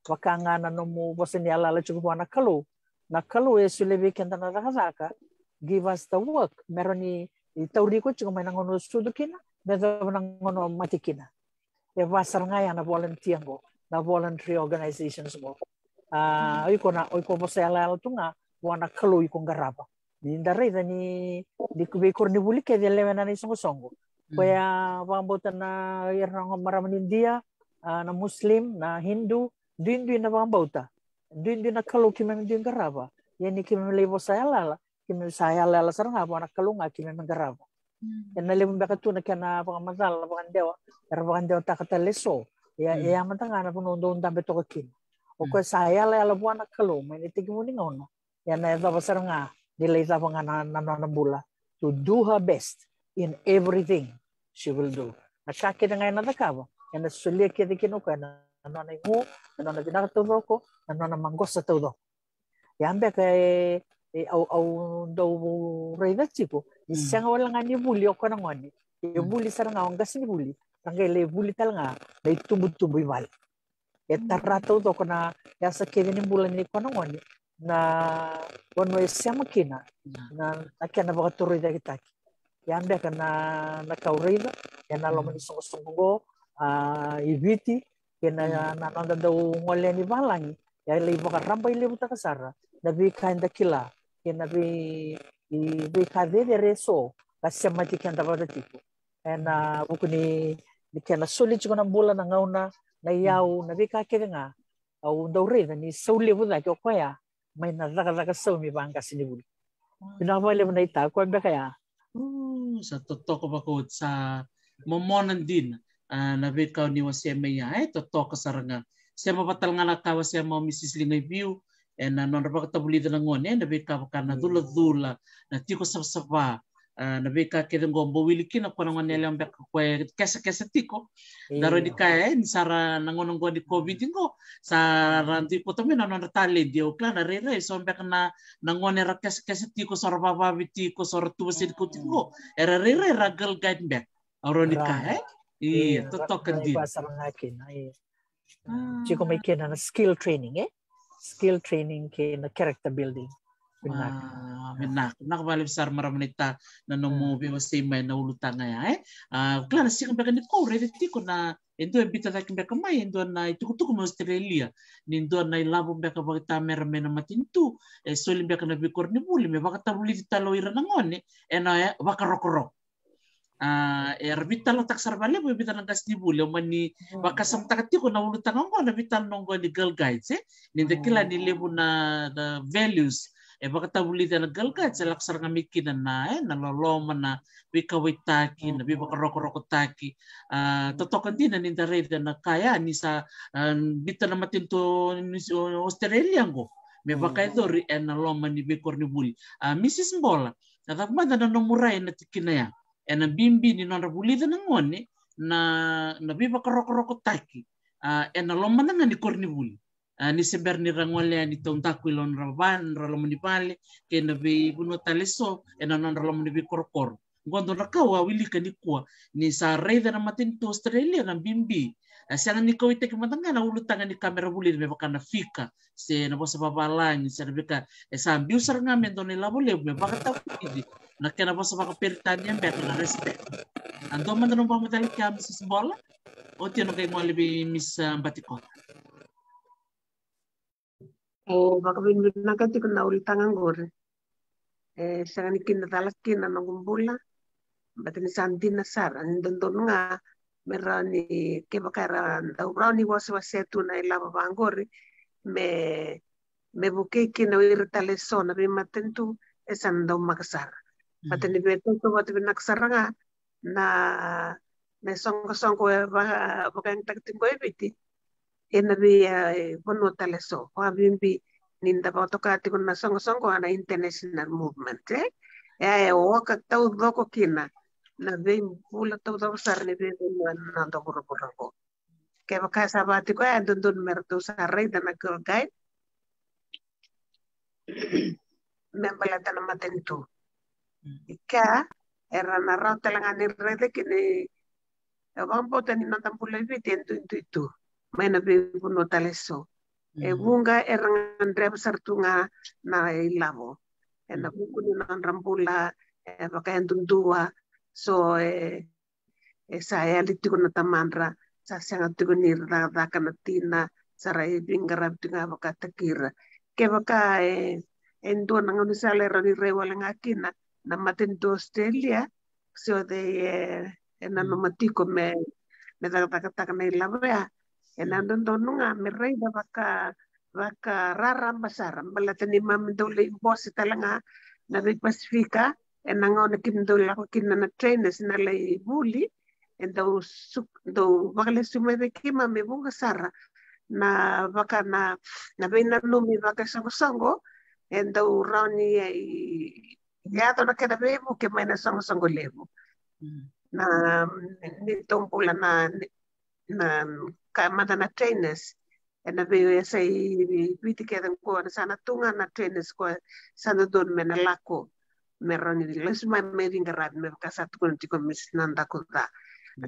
Vaka ga na nomu vosa ni yalayala tiko vua na Kalou. Na Kalou e solia vei keda na cakacaka, give us the work, me rawa ni tauri iko tiko mai na gauna o sucu kina me cava na gauna o mate kina. E va sara ga ya na volunteer qo, na voluntary organizations qo. A, o iko na, o iko vosa yalayala tu ga vua na Kalou iko qarava. Ni da raica ni, ni veikoronivuli kece e lewena na isoqosoqo. Koya vakabauta na ira na marama ni Idia, a, na Muslim, na Hindu, duidui na vakabauta, duidui na Kalou keimami dui qarava. Ia ni keimami lai vosa yalayala, keimami sa yalayala sara ga vua na Kalou ga keimami qarava. Ena levu beka tu na kena vakamacala, vakadewa, era vakadewataka tale eso. Ia, e a mada ga na vanua dou dabe toka kina. O koya sa yalayala vua na Kalou mai na tekivu ni gauna, ena yacova sara ga ni lai cava ga na, na nona bula. To do her best in everything she will do. Na ka kece ga ena cakava, ena solia kece kina o koya na nona igu, na nona vinaka taucoko, na nona maqosa taucoko. Ia beka e, e au, au dau raica tiko ni sega wale ga ni vuli o koya na gone, e vuli sara ga o qasenivuli, na qai lai vuli tale ga na itubutubu i vale. E tara taucoko na yasa kece ni bula nei koya na gone, na vanua e sema kina na, na kena vakatorocaketaki. Ia beka na, na ka au raica ena loma ni soqosoqo oqo, a, i Viti, kei na, na noda dau gole yani valagi, e lai vakarabailevutaka sara na veika eda kila kei na vei, i veika cecere eso ka semati keda vata tiko ena vuku ni, ni kena soli tiko na bula, na gauna, na iyau, na veika kece ga. Au dau raica ni sau levu cake o koya mai na cakacaka saumi vaqasenivuli. Vinaka vakalevu naita, koya beka ya. Sa totoka vakaoti, sa momona dina, a, na veika o ni wasea mai ya, e totoka sara ga. Sema vata tale ga na ka wasea mai o Mrs Ligaiviu ena nodra vakatavulica na gone, e, na veika vaka na culacula, na tiko savasava, a, na veika kece oqo bau wili kina o koya na gone yalewa beka o koya e kesakesa tiko. Da rawa ni kaya, e, ni sa ra na gauna oqo ni COVID oqo, sa ra dui kauta mai na nodra taledi. Au kila na rairai so beka na, na gone era kesakesa tiko, so ra vavavi tiko, so ra tuva seni kau tiko, era rairai ra girl guide beka. Au rawa ni kaya, e? Ia, totoka dina. Tiko mai kina na skill training, e? Skill training kei na character building. Vinaka. A, vinaka, vinaka vakalevu sara marama naita na nomu veiwasei mai na ulutaga ya, e? A, kila na siga beka nikua au raica tiko na, e dua e biuta cake beka mai e dua na itukutuku mai Australia, ni dua na ilavo beka vakaitamera mai na matanitu e soli beka na veikoronivuli me vakatavulici tale o ira na gone ena, e, vakarokoroko. A, era veitalanoataka sara vakalevu e vica na qasenivuli. Au mani vakasamataka tiko na ulutaga oqo, na veitalanoa oqo ni Girl Guides, e? Ni da kila ni levu na, na values e vakatavulica na Girl Guides e lako sara ga mai kina na, e, na loloma, na veikauwaitaki, na veivakarokorokotaki. A, totoka dina ni da raica na ka ya ni sa, a, biuta na matanitu ni Australia oqo me vakayacori ena loma ni veikoronivuli. A, Mrs Bola, a cava mada na nomu rai ena tikina ya? Ena bibi ni nodra vulica na gone na, na veivakarokorokotaki, a, ena loma mada ga ni koronivuli. A, ni se bera ni ra gole yani taudaku i loma ni ra va, ra loma ni vale, kei na veivanua tale eso ena nodra loma ni veikorokoro. Oqo dua na ka au a wilika nikua ni sa raica na matanitu Australia na bibi. A, sega ni kauwaitaki mada ga na ulutaga ni ka me ra vulica me vaka na fika, se na vosa vavalagi, se na veika, e sa biu sara ga me dua na ilavo levu me vakatavulici na kena vosa vakaperitania beka na respect. A, dua mada na nomu vakamacala kea Mrs Bola, oti au na qai gole vei Miss, a, Batikota. Au vakavinavinaka tiko na ulutaga qori. E sega ni kidacala kina na noqu bula, baleta ni sa dina sara, ni dodonu ga me rawa ni, kevaka era dau rawa ni wasewasea tu na ilavo vaqori, me, me vukei kina o ira tale eso na veimatanitu e sa na daumaka sara. Baleta ni veitautauvata vinaka sara ga na, na soqosoqo e va, vakayagataki tiko e Viti ena vei, e, vanua tale eso, vakabibi ni da vakatoka tiko na soqosoqo na international movement, e? E, e oka taucoko kina na veibula taucoko sara ni veivanua ena noda vuravura oqo. Kevaka sa vaka tiko ya, e dodonu me ratou sa raica na Girl Guide me baleta na matanitu. Ika era na rawa tale ga ni raica kina, e vakabauta ni noda bula e Viti e duidui tu mai na veivanua tale eso. E vuqa era gadreva sara tu ga na ilavo ena vuku ni nodra bula e vakayadudua. So e, e sa yali tiko na tamadra, sa sega tiko ni ra cakacaka na tina, sa ra veiqaravi tiko ga vakataki ira. Kevaka e, e dua na gaunisala e rawa ni rai wale ga kina na matanitu Australia, se o cei e, e nanuma tiko me, me cakacakataka na ilavo ya, ena dodonu ga me raica vaka, vakararaba sara, baleta ni keimami dau lai bose tale ga na vei Pasifika, ena gauna keimami dau lako kina na trainers na lai vuli, e dau suk, dau vakalesuya mai vei keimami e vuqa sara na vaka na, na veinanumi vakaisoqosoqo e dau rawa ni yaco na kena veivuke mai na soqosoqo levu. Na, ni tou bula na, na ka mada na trainers ena veiyasai Viti kece qo, na sa na tu ga na trainers ko sa dodonu me na lako me rawa ni lesu mai me veiqaravi me vaka sa tukuna tiko Miss Nadakuca.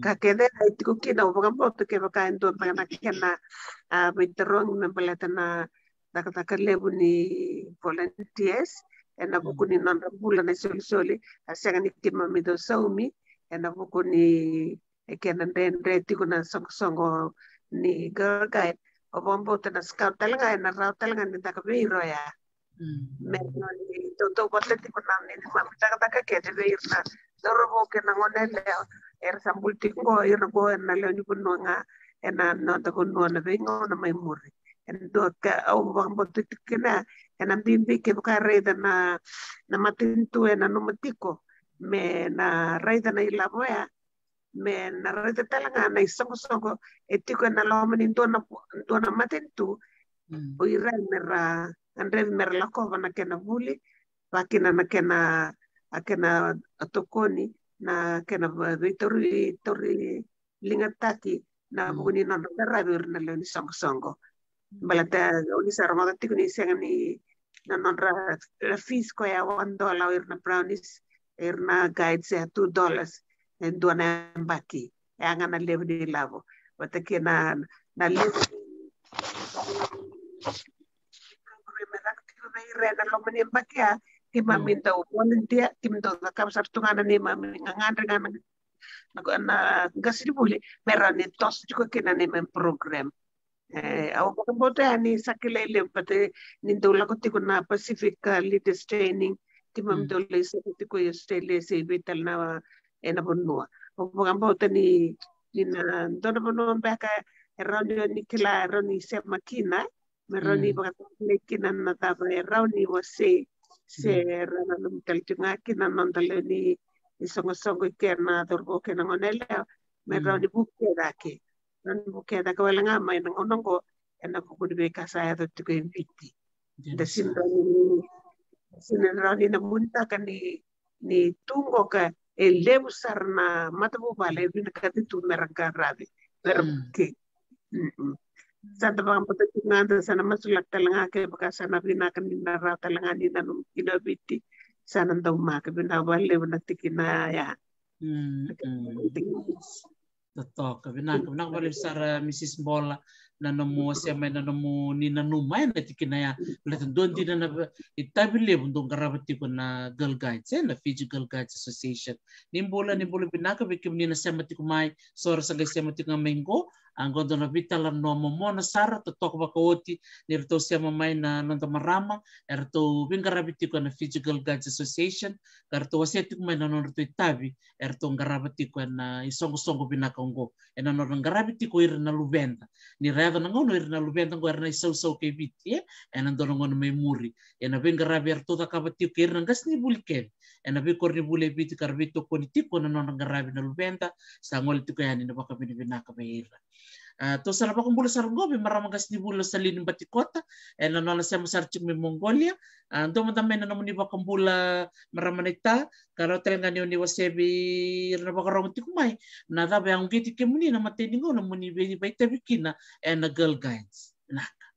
Ka kece e tiko kina, au vakabauta kevaka e dua beka na kena a veitarogi me baleta na cakacaka levu ni volunteers ena vuku ni nodra bula na isolisoli, a sega ni keimami dau saumi ena vuku ni e kena dredre tiko na soqosoqo ni Girl Guide. Au vakabauta na Scout tale ga ena rawa tale ga ni caka vei ira oya. Me rawa ni tautauvata tiko na neimami cakacaka kece vei ira na cauravou kei na gone yalewa era sa buli tiko qo, ira qo ena lewe ni vanua ga ena noda vanua na veigauna mai muri. Ena dua ka au vakabauta tiko kina ena bibi kevaka e raica na, na matanitu e nanuma tiko me na raica na ilavo oya, me na raica tale ga na isoqosoqo e tiko ena loma ni dua na, dua na matanitu. O ira me ra gadrevi me ra lakova na kena vuli, vakakina na kena, a kena tokoni, na kena veitauri, tauri ligataki na vuku ni nodra qaravi o ira na lewe ni soqosoqo. Baleta au ni sa rogoca tiko ni sega ni na nodra fees koya one dollar o ira na brownies, ira na guides e two dollars e dua na yabaki. E a ga na levu ni lavo vata kei na, na levu ni program e caka tiko vei ira ena loma ni yabaki ya. Keimami dau volunteer, keimami dau cakava sara tu ga na neimami gagadre ga na, na qasenivuli me rawa ni toso tiko kina neimami program. E, au vakabauta yani sa kilai levu vata ni dau lako tiko na Pacific Leaders Training, keimami dau lai soko tiko i Australia se i vei tale na ena vanua. Au vakabauta ni, ni na dua na vanua beka e rawa ni o ni kila, e rawa ni sema kina, me rawa ni vakatavulici kina na cava e rawa ni wasei se rawa na nomu tale tiko ga kina na noda lewe ni isoqosoqo i kena cauravou kei na gone yalewa me rawa ni vukea cake. Rawa ni vukea cake wale ga mai na gauna oqo ena vuku ni veika sa yaco tiko e Viti. Da sini rawa ni, sini rawa ni na munitaka ni, ni tu qoka e levu sara na matavuvale e vinakati tu me ra qaravi, me ra vukei. Sa da vakabauta tiko ga, da sa na masulaka tale ga kevaka sa na vinaka ni na rawa tale ga ni nanumi kina o Viti. Sa na daumaka, vinaka vakalevu na tikina ya. Totoka, vinaka, vinaka vakalevu sara Mrs Bola na nomu wasea mai na nomu ni nanuma ena tikina ya. Baleta dua dina na itavi levu dou qarava tiko na Girl Guides, e, na Fiji Girl Guides Association. Ni bula, ni bula vinaka vei kemuni na sema tiko mai, so ra sa qai sema tiko ga mai qo. A qo dua na veitalanoa momona sara, totoka vakaoti ni ratou sema mai na noda marama e ratou veiqaravi tiko ena Fiji Girl Guides Association, ka ratou wasea tiko mai na nodratou itavi e ratou qarava tiko ena isoqosoqo vinaka oqo, ena nodra qaravi tiko ira na luveda. Ni ra yaco na gauna o ira na luveda oqo era na isausau kei Viti, e, ena dua na gauna mai muri, ena veiqaravi e ratou cakava tiko kei ira na qasenivuli kece ena veikoronivuli e Viti ka ra veitokoni tiko na nodra qaravi na luveda. Sa gole tiko yani na vakavinavinaka vei ira. A, tou sa na vakabula sara oqo vei marama qasenivuli o Salini Batikota ena nona sema sara tiko mai Mongolia. A, dua mada mai na nomuni vakabula marama naita, ka rawa tale ga ni o ni wasea vei ira na vakarorogo tiko mai na cava e uqeti kemuni na imatai ni gauna mo ni vei, vakaitavi kina ena Girl Guides. Vinaka.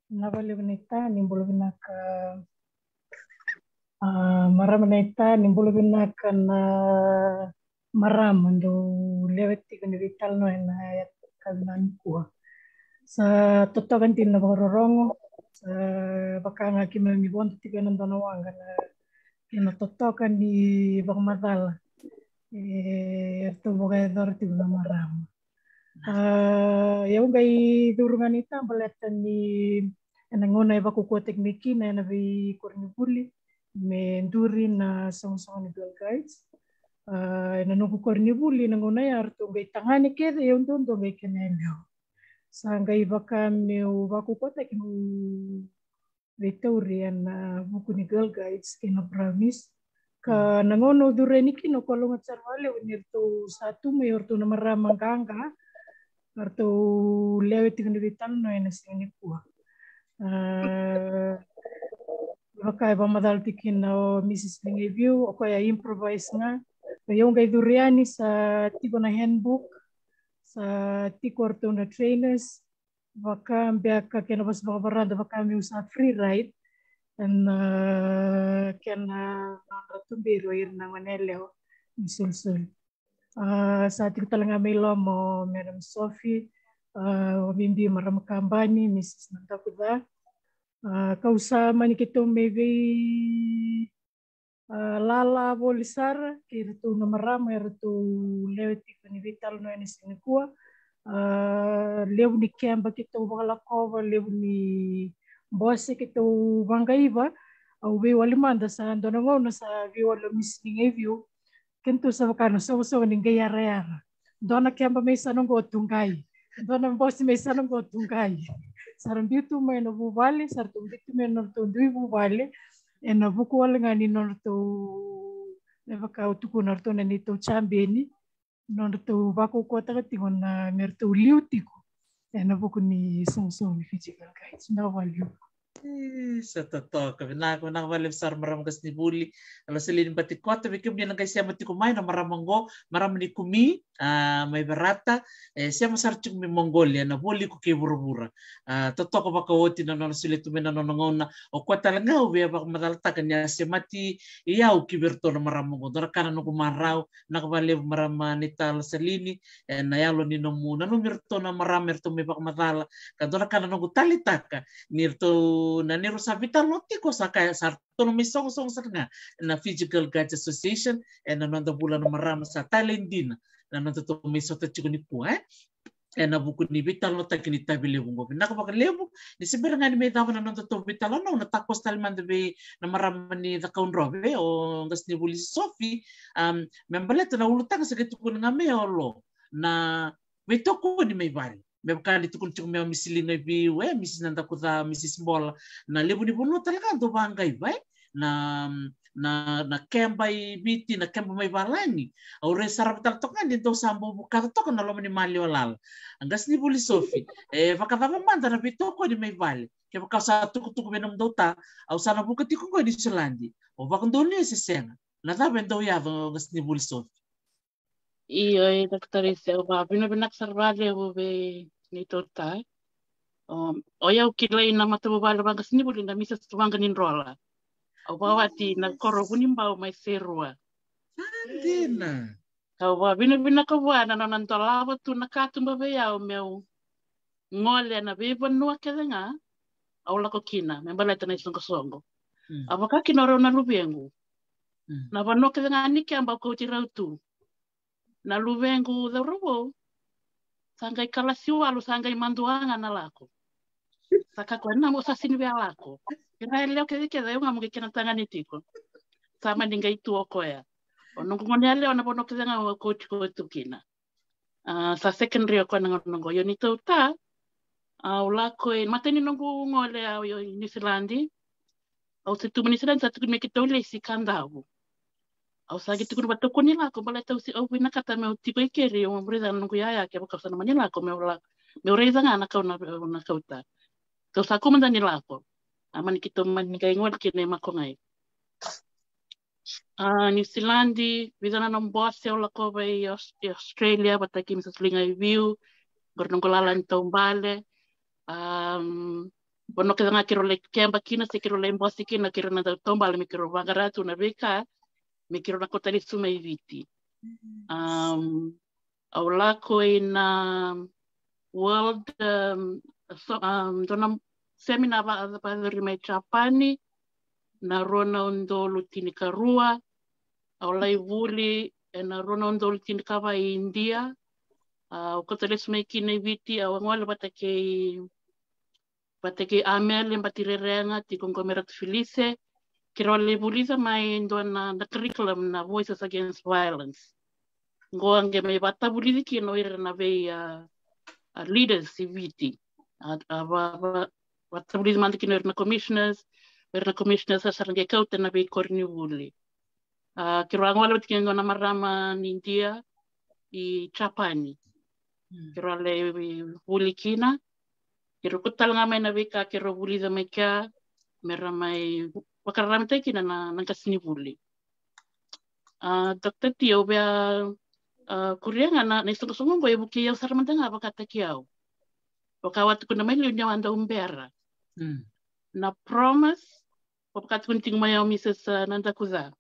Vinaka vakalevu naita, ni bula vinaka. A, marama naita, ni bula vinaka na marama dou lewe tiko ni veitalanoa ena yakavi nikua. Sa totoka dina na vakarorogo, sa vaka ga keimami vodo tiko ena dua na waqa na kena totoka ni vakamacala e ratou vakayacora tiko na marama. A, ia au qai curu ga naita baleta ni ena gauna e vakaukauataki mai kina ena veikoronivuli me duri na sogosogo ni Girl Guides. A, ena noqu koronivuli na gauna ya ratou qai tagane kece, ia au duadua qai kena yalewa. Sa qai vaka meu vakaukauataki meu veitauri ena vuku ni Girl Guides kei na brownies. Ka na gauna au curu yani kina au kalougata sara vakalevu ni ratou sa tu mai o ratou na marama qaqa. ratou lewe tiko ni veitalanoa ena siga nikua. Ah, vaka e vakamacala tiko kina o Mrs Ligaiviu, o koya improvise ga. O yau qai curu yani, sa tiko na handbook, sa tiko o ratou na trainers, vaka beka kena vosa vakaVarada vaka meu sa free ride. Ena, ah, kena nodra tuberi o ira na gone yalewa ni solisoli. Ah, sa tiko tale ga mai loma o Madam Sophie, ah, o bibi marama kabani, Mrs Nadakuca. Ah, kau sa mani keitou mai vei, ah, lala voli sara kei ratou na marama eratou lewe tiko ni veitalanoa ena siga nikua. Ah, levu ni keba keitou vakalakova, levu ni bose keitou vaqaiva. Au veiwali mada, sa dua na gauna sa veiwali o Mrs Ligaiviu. Kedatou sa vaka na soqosoqo ni qai yarayara. Dua na keba mai sa noqu tu qai. Dua na bose mai sa noqu tu qai. Sa ra biu tu mai na vuvale, sa ratou biu tu mai na nodratou dui vuvale. Ena vuku wale ga ni nodratou, me vaka au tukuna, ratou na neitou jabeni. Nodratou vakaukauwataka tiko na me ratou liu tiko ena vuku ni soqosoqo ni Fiji Girl Guides. Na valiu. E, sa totoka. Vinaka, vinaka vakalevu sara marama qasenivuli. Alo, Selini Batikota, vei kemuni na qai sema tiko mai, na marama qo, marama ni Kumi, ah, mai Verata, e sema sara tiko mai Mongolia, na voli iko kei vuravura. Ah, totoka vakaoti na nona solia tu mai na nona gauna. O koya tale ga au via vakamacalataka ni a semati i au ki vei ratou na marama qo. Dua na ka na noqu marau, vinaka vakalevu marama ni tala Selini, ena yalo ni nomu nanumi iratou na marama eratou mai vakamacala. Ka dua na ka na noqu taleitaka ni ratou, na neirau sa veitalanoa tiko, sa kaya sa ratou na mai soqosoqo sara ga na Fiji Girl Guides Association ena noda vula na marama, sa tale dina na nodatou mai sota tiko nikua, e, ena vuku ni veitalanoataki ni itavi levu qo. Vinaka vakalevu. Ni se bera ga ni mai cava na nodatou veitalanoa, na takoso tale mada vei na marama ni Cakaudrove, o qasenivuli Sophie, am, me baleta na ulutaga sa qai tukuna ga mai o Lo, na veitokoni mai vale. Me vaka ni tukuna tiko mai o Mrs Ligaiviu, e, Mrs Nadakuca, Mrs Bola, na levu ni vanua tale ga dau vaqaiva, e, na, na, na keba i Viti, na keba mai valagi. Au rai sara vei tale toka ga ni dau sa bau vukaca toka na loma ni maliwa lala. A qasenivuli Sophie, e vakacava mada na veitokoni mai vale? Kevaka au sa tukutuku vei nomudou ta, au sa na vuka tiko qo e Niusiladi, au vakadonuya se sega? Na cava e dau yaco, qasenivuli Sophie? Io, e, Doctor Ise, au vakavinavinaka sara vakalevu vei neitou ta. O, o yau kilai na matavuvale vaqasenivuli na Mrs Vaqa ni Drola. Au vakawati na koro Vunibau mai Serua. Sa dina. Au vakavinavinaka vua na nona dolava tu na katuba vei au meu gole ena veivanua kece ga au lako kina me baleta na isoqosoqo. Mm. A vaka kina o rau na luvequ. Mm. Na vanua kece ga ni keba au kauti rau tu. Na luvequ cauravou sa qai kalasi walu, sa qai madua ga na lako. Sa kakua na mo sa sini via lako. Kena yalewa kece kece, au ga mo qai kena tagane tiko. Sa mani qai tu o koya. O noqu gone yalewa na vanua kece ga au kauti koya tu kina. A, sa secondary o koya na gauna qo. Io, neitou ta, au lako i, matai ni noqu gole au i Niusiladi. Au se tu mai Niusiladi, sa tukuni me keitou lesi Kadavu. Au sa qai tukuni vakatokoni lako, baleta au se, au vinakata meu tiko i keri, au muri ca na noqu yaya, kevaka au sa na mani lako, meu lako, meu raica ga na kau na, na kau ta. Kau sa kua mada ni lako. A mani keitou mani qai gole kina i Makogai. A, Niusiladi, vica na nomu bose au lakova i Aus-, i Australia, vata kei Mrs Ligaiviu, qori noqu lala ni taubale. Am, vanua kece ga keirau lai keba kina, se keirau lai bose kina, keirau na dau taubale me keirau vaqara tu na veika me keirau na kauta lesu mai Viti. Am, au lako i na World, am, so, am, dua na seminar va, vacuri mai Japani, na rua na udolu tinikarua. Au lai vuli ena rua na udolu tinikava i Idia. A, au kauta lesu mai kina i Viti, au a gole vata kei, vata kei Amele Batirerega, tiko qo me Ratu Filise. Keirau a lai vulica mai e dua na, na curriculum na Voices Against Violence. Qo a qai mai vatavulici kina o ira na vei, a, a, leaders i Viti. A, a, va, va, vatavulici mada kina o ira na commissioners, o ira na commissioners sa ra qai kauta na veikoronivuli. A, keirau a gole vata kei na dua na marama ni Idia i Japani. Keirau lai vuli kina. Keirau kauta tale ga mai na veika keirau vulica mai kea, me ra mai vakararamataki kina na, na qasenivuli. A, Doctor T, au via, a, kuria ga na, na isoqosoqo oqo e vukei au sara mada ga vakataki au. Vaka au a tukuna mai liu ni au a dau bera. Na promise, vaka tukuna tiko mai au Mrs, a, Nadakuca.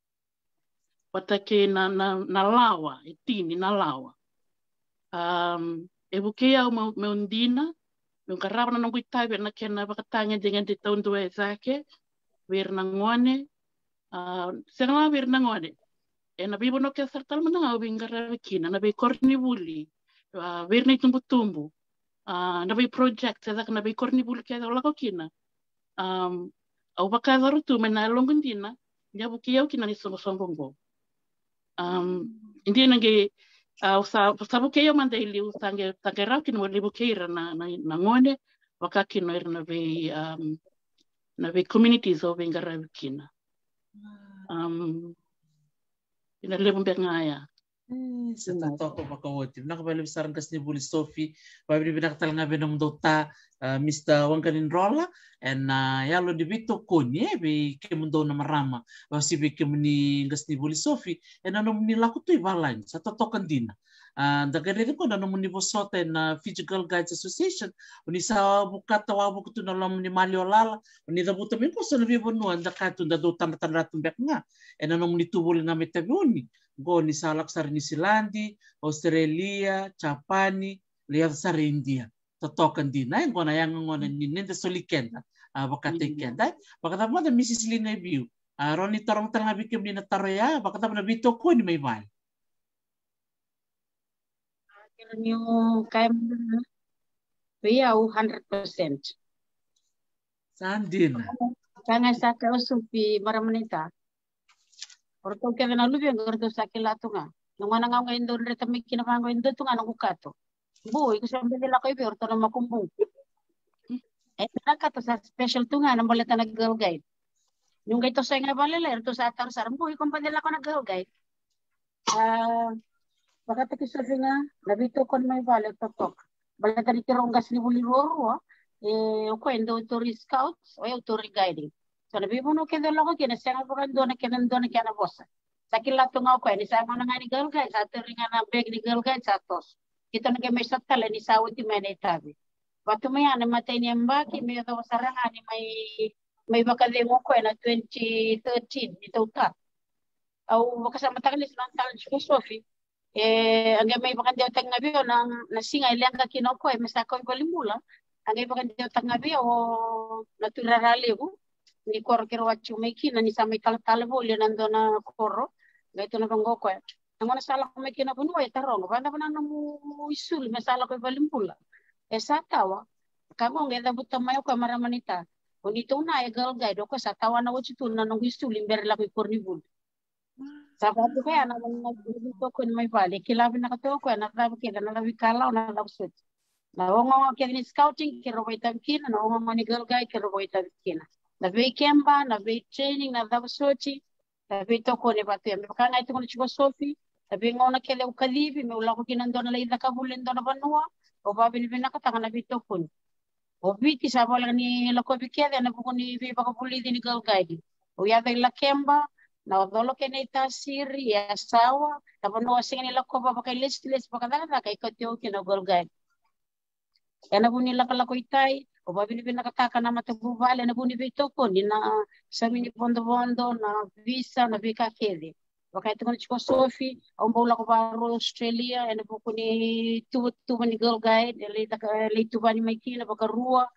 Vata kei na, na, na lawa, e tini na lawa. Um, e vukei au meu, meu dina, meu qarava na noqu itavi ena kena vakatagedegede taudua e cake vei ira na gone. A, sega la vei ira na gone, ena veivanua kece sara tale mada ga au veiqaravi kina, na veikoronivuli, a, vei ira na itubutubu, a, na vei project, e caka na veikoronivuli kece au lako kina. Um, au vakayacora tu mai na yaloqu dina, ni a vukei au kina na isoqosoqo oqo. Um, e dina qai, a, au sa, sa vukei au mada e liu, sa qai, sa qai rawa kina meu lai vukei ira na, na, na gone, vaka kina ira na vei, um, na vei communities au veiqaravi kina. Um, ena levu beka ga ya. E, sa totoka vakaoti. Vinaka vakalevu sara qasenivuli Sophie. Vavinavinaka tale ga vei nomudou ta, a, Mr Waqanidrola, ena, a, yalo ni veitokoni, e, vei kemudou na marama, vakauasivi vei kemuni qasenivuli Sophie, ena nomuni lako tu i valagi, sa totoka dina. A, da qai raica qo na nomuni vosota ena Fiji Girl Guides Association, o ni sa bukata wavoki tu na loma ni maliwa lala, o ni cavuta mai qo so na veivanua da kaya tu da dau tadratadra tu beka ga ena nomuni tu voli ga mai Taveuni. Qo ni sa lako sara i Niusiladi, Australia, Japani, lai yaco sara i Idia. Totoka dina, e, qo na yaga gona ni noda soli keda, a, vakataki keda, e. Vakacava mada Mrs Lina Viu? A, rawa ni taroga tale ga vei kemuni na taro ya, vakacava na veitokoni mai vale? A, kere niu kaya mada vei au hundred percent. Sa dina. Ka ga sa kaya o Sophie, marama naita. O ratou kece na luvequ, o ratou sa kila tu ga. Na gauna ga au qai dau dreta mai kina vaqo, e dua tu ga noqu kato. Bu, iko sa baci lako i vei o ratou na makubu? E, na kato sa special tu ga na baleta na Girl Guide. Niu qai toso ga i vale, o ratou sa taro sara, bu, iko baci lako na Girl Guide? A, vakataki Sophie ga, na veitokoni mai vale totoka. Baleta ni keirau qasenivuli ruarua, e, o koya e dau tauri scouts, o yau tauri guiding. So na veivanua kece au lako kina, sega vakadua na kena, dua na kena vosa. Sa kila tu ga o koya ni sa gauna ga ni Girl Guide, sa tauri ga na bag ni Girl Guide, sa toso. Keitou na qai mai sota tale ni sa oti mai na itavi. Vatu mai ya na imatai ni yabaki, me yacova sara ga ni mai, mai vakacegu o koya na twenty thirteen, ni tau tata. Au vakasamataka lesu na taro ni Sophie. E, a qai mai vakadewataki ga vei au na, na siga e leqa kina o koya me sa kau i valenibula. A qai vakadewataki ga vei au na tuirara levu ni koro keirau a tiko mai kina, ni sa mai talatala voli ena dua na koro. Qai tukuna vaqo o koya, na gauna sa lako mai kina vanua e taroga, vakacava na nomu isulu me sa lako i valenibula? E sa tawa. Ka qo qai cavuta mai o koya, marama naita. O neitou na e Girl Guide, o koya sa tawana oti tu na noqu isulu ni bera lako i koronivuli. Sa vaka tu koya na, na, na veitokoni mai vale. Kila vinaka tu o koya na cava kece, na cava ikalawa, na cava soti. Na ogaoga kece ni scouting keirau vakaitavi kina, na ogaoga ni Girl Guide keirau vakaitavi kina. Na veikeba, na veitraining, na cava soti, na veitokoni vata ya. Me vaka ga e tukuna tiko o Sophie, na veigauna kece au kacivi meu lako kina dua na lai cakacaka vuli e dua na vanua, au vakavinavinakataka na veitokoni. O Viti sa voleka ni lakovi kece ena vuku ni veivakavulici ni Girl Guide. Au yaco i Lakeba, Nacolo kei Naitasiri, Yasawa, na vanua au sega ni lakova vakailesilesi vakacakacaka, e kauti au kina o Girl Guide. Ena vuku ni lakolako i tai, au vakavinavinakataka na matavuvale ena vuku ni veitokoni, na saumi ni vodovodo, na visa, na veika kece. Vaka e tukuna tiko o Sophie, au bau lako vakarua Australia ena vuku ni tuvatuva ni Girl Guide, e lai taka, e lai tuvani mai kina vakarua.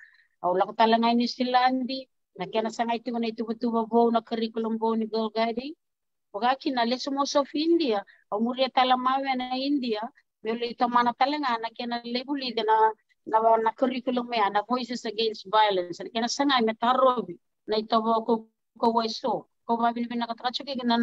Au lako tale ga i Niusiladi, na kena sagai tiko na ituvatuva vou, na curriculum vou ni Girl Guiding. Vaka kina lesu mai o Sophie i Idia, au muria tale mai o koya na Idia, meu lai tomana tale ga na kena lai vulica na, na, na curriculum ya, na Voices Against Violence, na kena sagai me tarovi na itovo ko, ko wai so. Au vakavinavinakataka tiko kina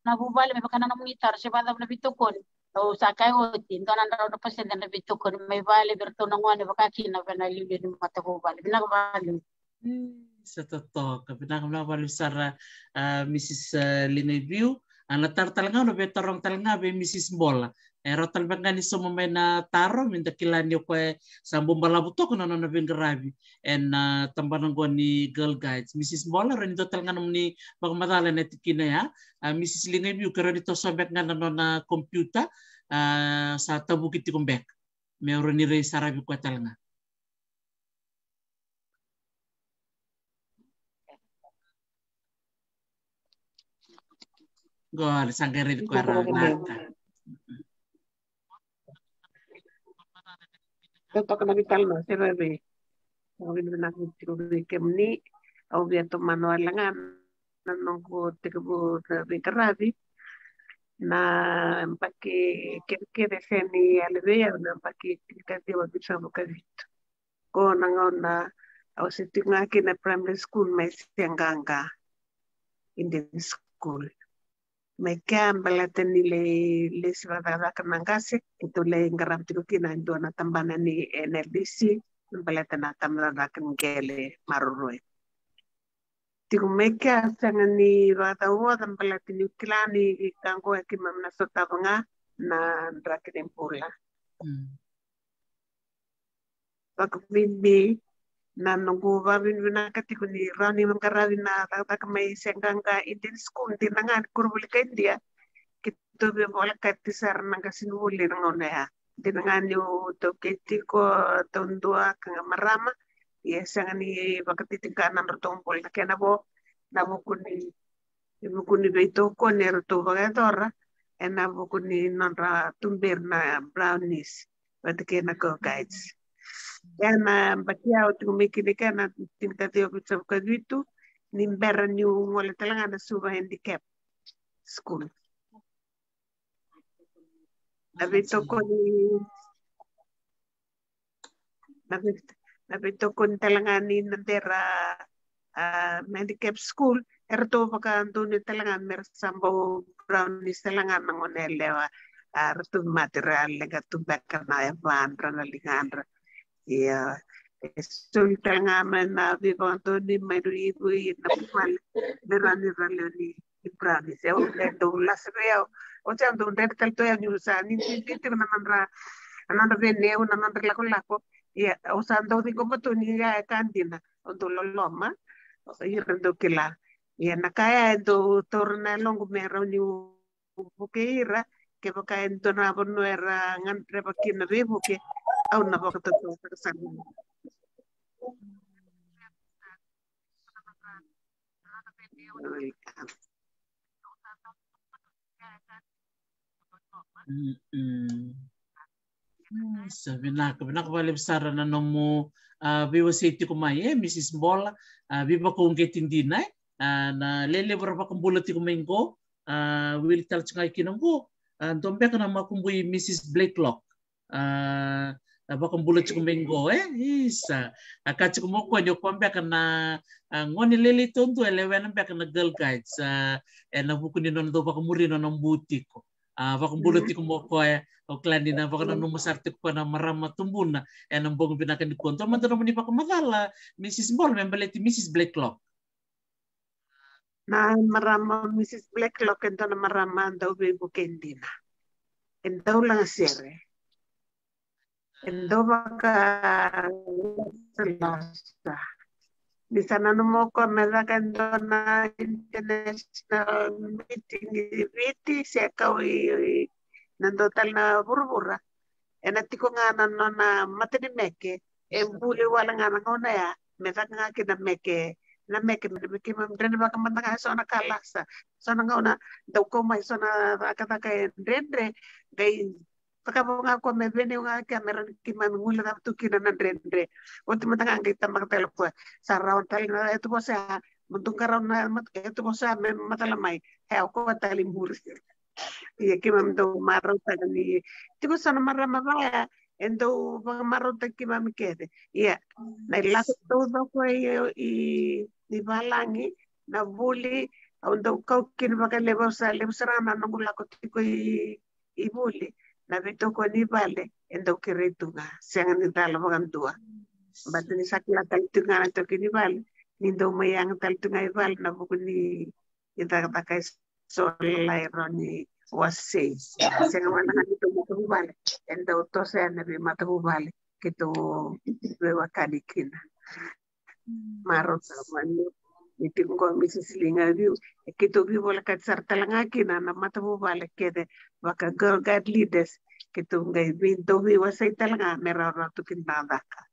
na vuvale me vaka na nomuni taro se vakacava na veitokoni. Au sa kaya oti, dua na drau na pasede na veitokoni mai vale vei iratou na gone, vaka kina vei na iliuliu ni matavuvale. Vinaka vakalevu. Mm, sa totoka. Vinaka, vinaka vakalevu sara, a, Mrs, a, Linaiviu. A, na taro tale ga, au na via taroga tale ga vei Mrs Bola. E rawa tale beka ga ni sauma mai na taro, me da kila ni o koya sa bau balavu toka na nona veiqaravi ena tabana qo ni Girl Guides. Missus Bola, rawa ni dua tale ga nomuni vakamacala ena tikina ya. A, Missus Ligaiviu, ke rawa ni toso beka ga na nona computer, a, sa tavuki tiko beka. Me rawa ni rai saravi koya tale ga. Qori, sa qai raici koya rawa, vinaka. Totoka na veitalanoa, se veve. Au vinavinaka tiko vei kemuni, au via tomana wale ga na noqu tekivu na veiqaravi. Na yabaki kecekece se ni yali vei au, na yabaki tinikaciwa vitusagavulu ka vitu. Ko na gauna au se tiko ga kina primary school mai Seaqaqa Indian School. Mai kea baleta ni lai lesi vakacakacaka na qase, keitou lai qarava tiko kina e dua na tabana ni N L D C, baleta na tabana cakacaka ni qele maroroi. Tiko mai kea sega ni vakatauvoca baleta niu kila ni ka qo e keimami na sotava ga na draki ni bula. Mm. Vakabibi na noqu vakavinavinaka tiko ni rawa ni qaravi na cakacaka mai Seaqaqa Indian School, dina ga ni koronivuli ka Idia, keitou veivolekati sara na qasenivuli na gauna ya. Dina ga niu taukei tiko, taudua ka ga marama, ia e sega ni vakatitiqa na nodratou bula na kena vo, na vuku ni, e vuku ni veitokoni eratou vakayacora, ena vuku ni nodra tuberi na brownies vata kei na Girl Guides. Ena yabaki au tiko mai kina kea na tinikaciwa vitusagavulu ka vitu, ni bera niu gole tale ga na Suva Handicap School. Na veitokoni, na vei, na veitokoni tale ga ni na dera, a, handicap school, eratou vakadonui tale ga mera sa bau brownies tale ga na gone yalewa, a, ratou mate ra leqa tu beka na yavadra, na ligadra. Ia, e soli tale ga mai na veivakadonui mai na ivu i na pumale, me rawa ni ra lewe ni, ni brownies. Au, e dau lasa vei au. Oti au dau dredre tale tu au niu sa ni, ni, ni tiko na nodra, na nodra veneu, na nodra lakolako. Ia, au sa dau ciqoma tu ni ya e ka dina. Au dau loloma. Au sa ira dau kila. Ia, na ka ya e dau taura na yaloqu me rawa niu vukei ira, kevaka e dua na vanua era gadreva kina veivuke, au na vakatautauvatataka sara. Mm-mm. Mm, sa vinaka, vinaka vakalevu sara na nomu, a, veiwasei tiko mai, e, Missus Bola, a, veivakauqeti dina, e, a, na lelevu ra vakabula tiko mai qo, a, wili tale tiko ga kina qo, a, dua beka na makubui Missus Blakelock, a, a vakabula tiko mai qo, e, isa, a ka tiko mo koya ni o koya beka na, a, gone lailai taudua e lewena beka na Girl Guides, a, ena vuku ni nona dau vakamuri nona bu tiko. A, vakabula tiko mo koya, o kila ni na vakananuma sara tiko koya na marama tubuna ena bogi vinaka nikua. Dua mada nomuni vakamacala, Missus Bola, me baleti Missus Blakelock. Na marama Missus Blakelock e dua na marama dau veivuke dina. E dau lagasere. E dau vakalasala. Ni sa nanuma o koya me caka e dua na international meeting i Viti, se kau i, i na dua tale na vuravura. Ena tiko ga na nona mata ni meke, e buli wale ga na gauna ya, me caka ga kina meke, na meke, me, me keimami dredre vakamada ga e so na ka lasa, so na gauna dau kau mai so na cakacaka e dredre, qai cakava ga o koya me veneu ga kea me rawa ni keimami guilecava tu kina na dredre. Oti mada ga qai tabaka tale o koya. Sa rawa tale na yatu vosa ya, mo dou qarauna na yatu vosa ya me macala mai. E, o koya tale i muri. Ia keimami dau marautaka ni tiko so na marama vaya e dau vakamarautaki keimami kece. Ia na ilavo taucoko i, i, i valagi, na vuli, au dau kau kina vakalevu, au sa levu sara ga na noqu lako tiko i i vuli, na veitokoni i vale e dau kerei tu ga, sega ni cala vakadua. Baleta ni sa kila tale tu ga na taukei ni vale ni dau mai yaga tale tu ga i vale na vuku ni, ni cakacaka e so lalai e rawa ni wasei. Sega wale ga ni tou matavuvale, e dau toso yani na veimatavuvale keitou veiwekani kina. Marautaka mani ni tiko qo Mrs Liga, viu, e keitou veivolekati sara tale ga kina na matavuvale kece vaka Girl Guide leaders, keitou qai vei dau veiwasei tale ga me rawarawa tu kina na caka.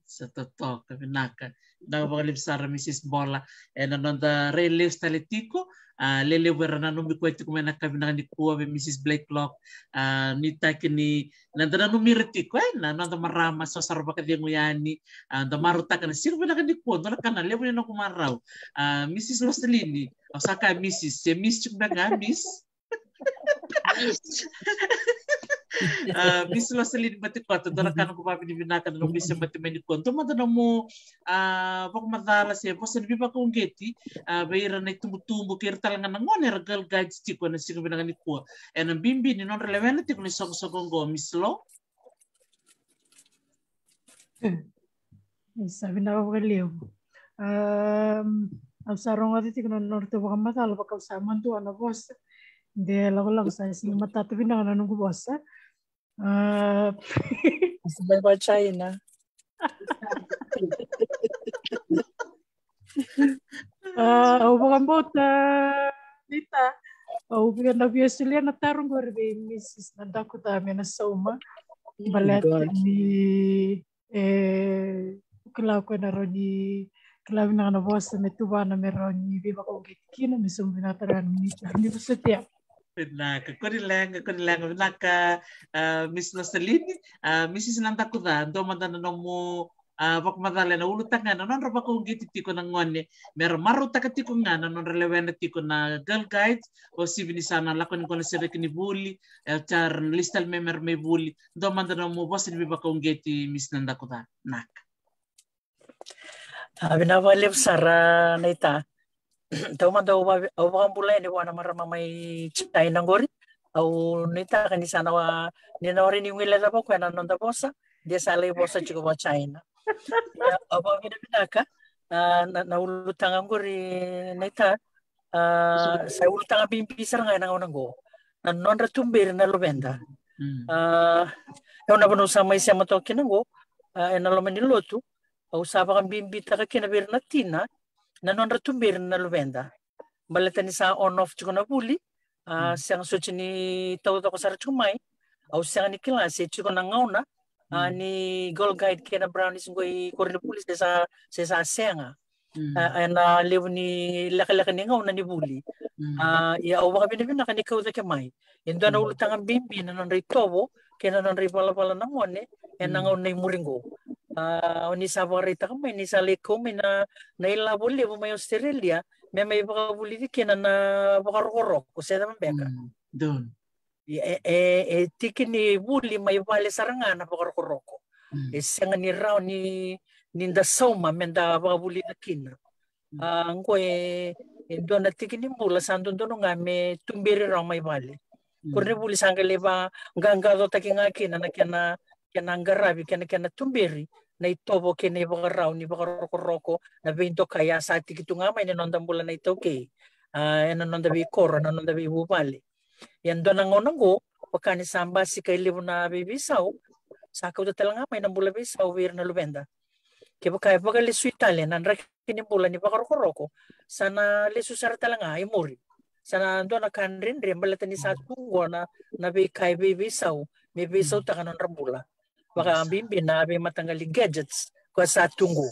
Sa totoka, vinaka. Vinaka vakalevu sara Mrs Bola. E na noda rai lesu tale tiko, a, lelevu era nanumi koya tiko mai na ka vinaka nikua vei Mrs Blakelock. A, nuitaki ni na da nanumi ira tiko, e, na noda marama sa sara vakacegu yani. A, da marautaka na siga vinaka nikua, dua na ka na levu ni noqu marau. A, Mrs Loselini, au sa kaya Mrs, se Miss tiko beka ga, Miss. A, Miss Loselini Batikota, dua na ka noqu vakavinavinaka na nomu se bati mai nikua. Dua mada nomu, a, vakamacala se vosa ni veivakauqeti, a, vei ira na itubutubu kei ira tale ga na gone era Girl Guides tiko e na siga vinaka nikua, e na bibi ni nodra lewena tiko na isoqosoqo oqo, Miss Lo. Sa vinaka vakalevu. Am, au sa rogoca tiko na nodratou vakamacala, vaka au sa madua na vosa. De lakolako sa sega ni matata vinaka na noqu vosa. A, Sa mai vaka China. A, au vakabauta, Nita, au via na via solia na taro qori vei Mrs Nadakuca me na sauma. Baleta ni, e, kila ko na rawa ni kila vinaka na vosa me tuvana me rawa ni veivakauqeti kina, me sauma vinaka tale ga na Mrs Nadakuca. Vinaka, koni leqa, koni leqa, vinaka, a, Miss Loselini, a, Mrs Nadakuca, dua mada na nomu, a, vakamacala e na ulutaga e na nodra vakauqeti tiko na gone, me ra marautaka tiko ga na nodra lewena tiko na Girl Guides, o sivi ni sa na lako ni qo na sereki ni vuli, e, o tara na lesu tale mai me ra mai vuli, dua mada na nomu vosa ni veivakauqeti, Miss Nadakuca, naka. A, vinaka vakalevu sara Nita. Taumada au vakabula yani vua na marama mai China qori. Au nuitaka ni sa na wa, ni na wari ni guileca vaka koya na noda vosa, de sa lai vosa tiko vaka China. Ia, au vakavinavinaka, a, na, na ulutaga qori Nita, a, sa ulutaga bibi sara ga e na gauna qo. Na nodra tuberi na luveda. A, e na vanua sa mai sema toka kina qo, a, e na loma ni lotu, au sa vakabibitaka kina vei ira na tina na nodra tuberi na luveda. Baleta ni sa on off tiko na vuli, a, sega soti ni taucoko sara tiko mai. Au sega ni kila se tiko na gauna, a, ni Girl Guide kei na Brownies qo i koronivuli se sa, se sa sega. A, e na levu ni lekaleka ni gauna ni vuli. A, ia au vakavinavinaka ni kau cake mai. E dua na ulutaga bibi na nodra itovo kei na nodra ivalavala na gone e na gauna i muri qo. A, o ni sa vakaraitaka mai ni sa lai kau mai na, na ilavo levu mai Australia me mai vakavulici kina na vakarokoroko se cava beka. E, e, e tiki ni vuli mai vale sara ga na vakarokoroko. E sega ni rawa ni, ni da sauma me da vakavulica kina. A, qo e, e dua na tiki ni bula sa dodonu ga me tuberi rawa mai vale. Koronivuli sa qai lai vaqaqacotaki ga kina na kena, kena qaravi, kena, kena tuberi na itovo kei na ivakarau ni vakarokoroko, na veidokai a sa tiki tu ga mai na noda bula na iTaukei. A, e na noda veikoro, na noda veivuvale. Ia dua na gauna qo, vaka ni sa basika e levu na veiveisau, sa kauta tale ga mai na bula veisau vei ira na luveda. Kevaka e vakalesui tale na draki ni bula ni vakarokoroko, sa na lesu sara tale ga i muri. Sa na dua na ka dredre baleta ni sa tu qo na, na veika e veiveisau me veisautaka na nodra bula. Vakabibi na veimataqali gadgets koya sa tu qo.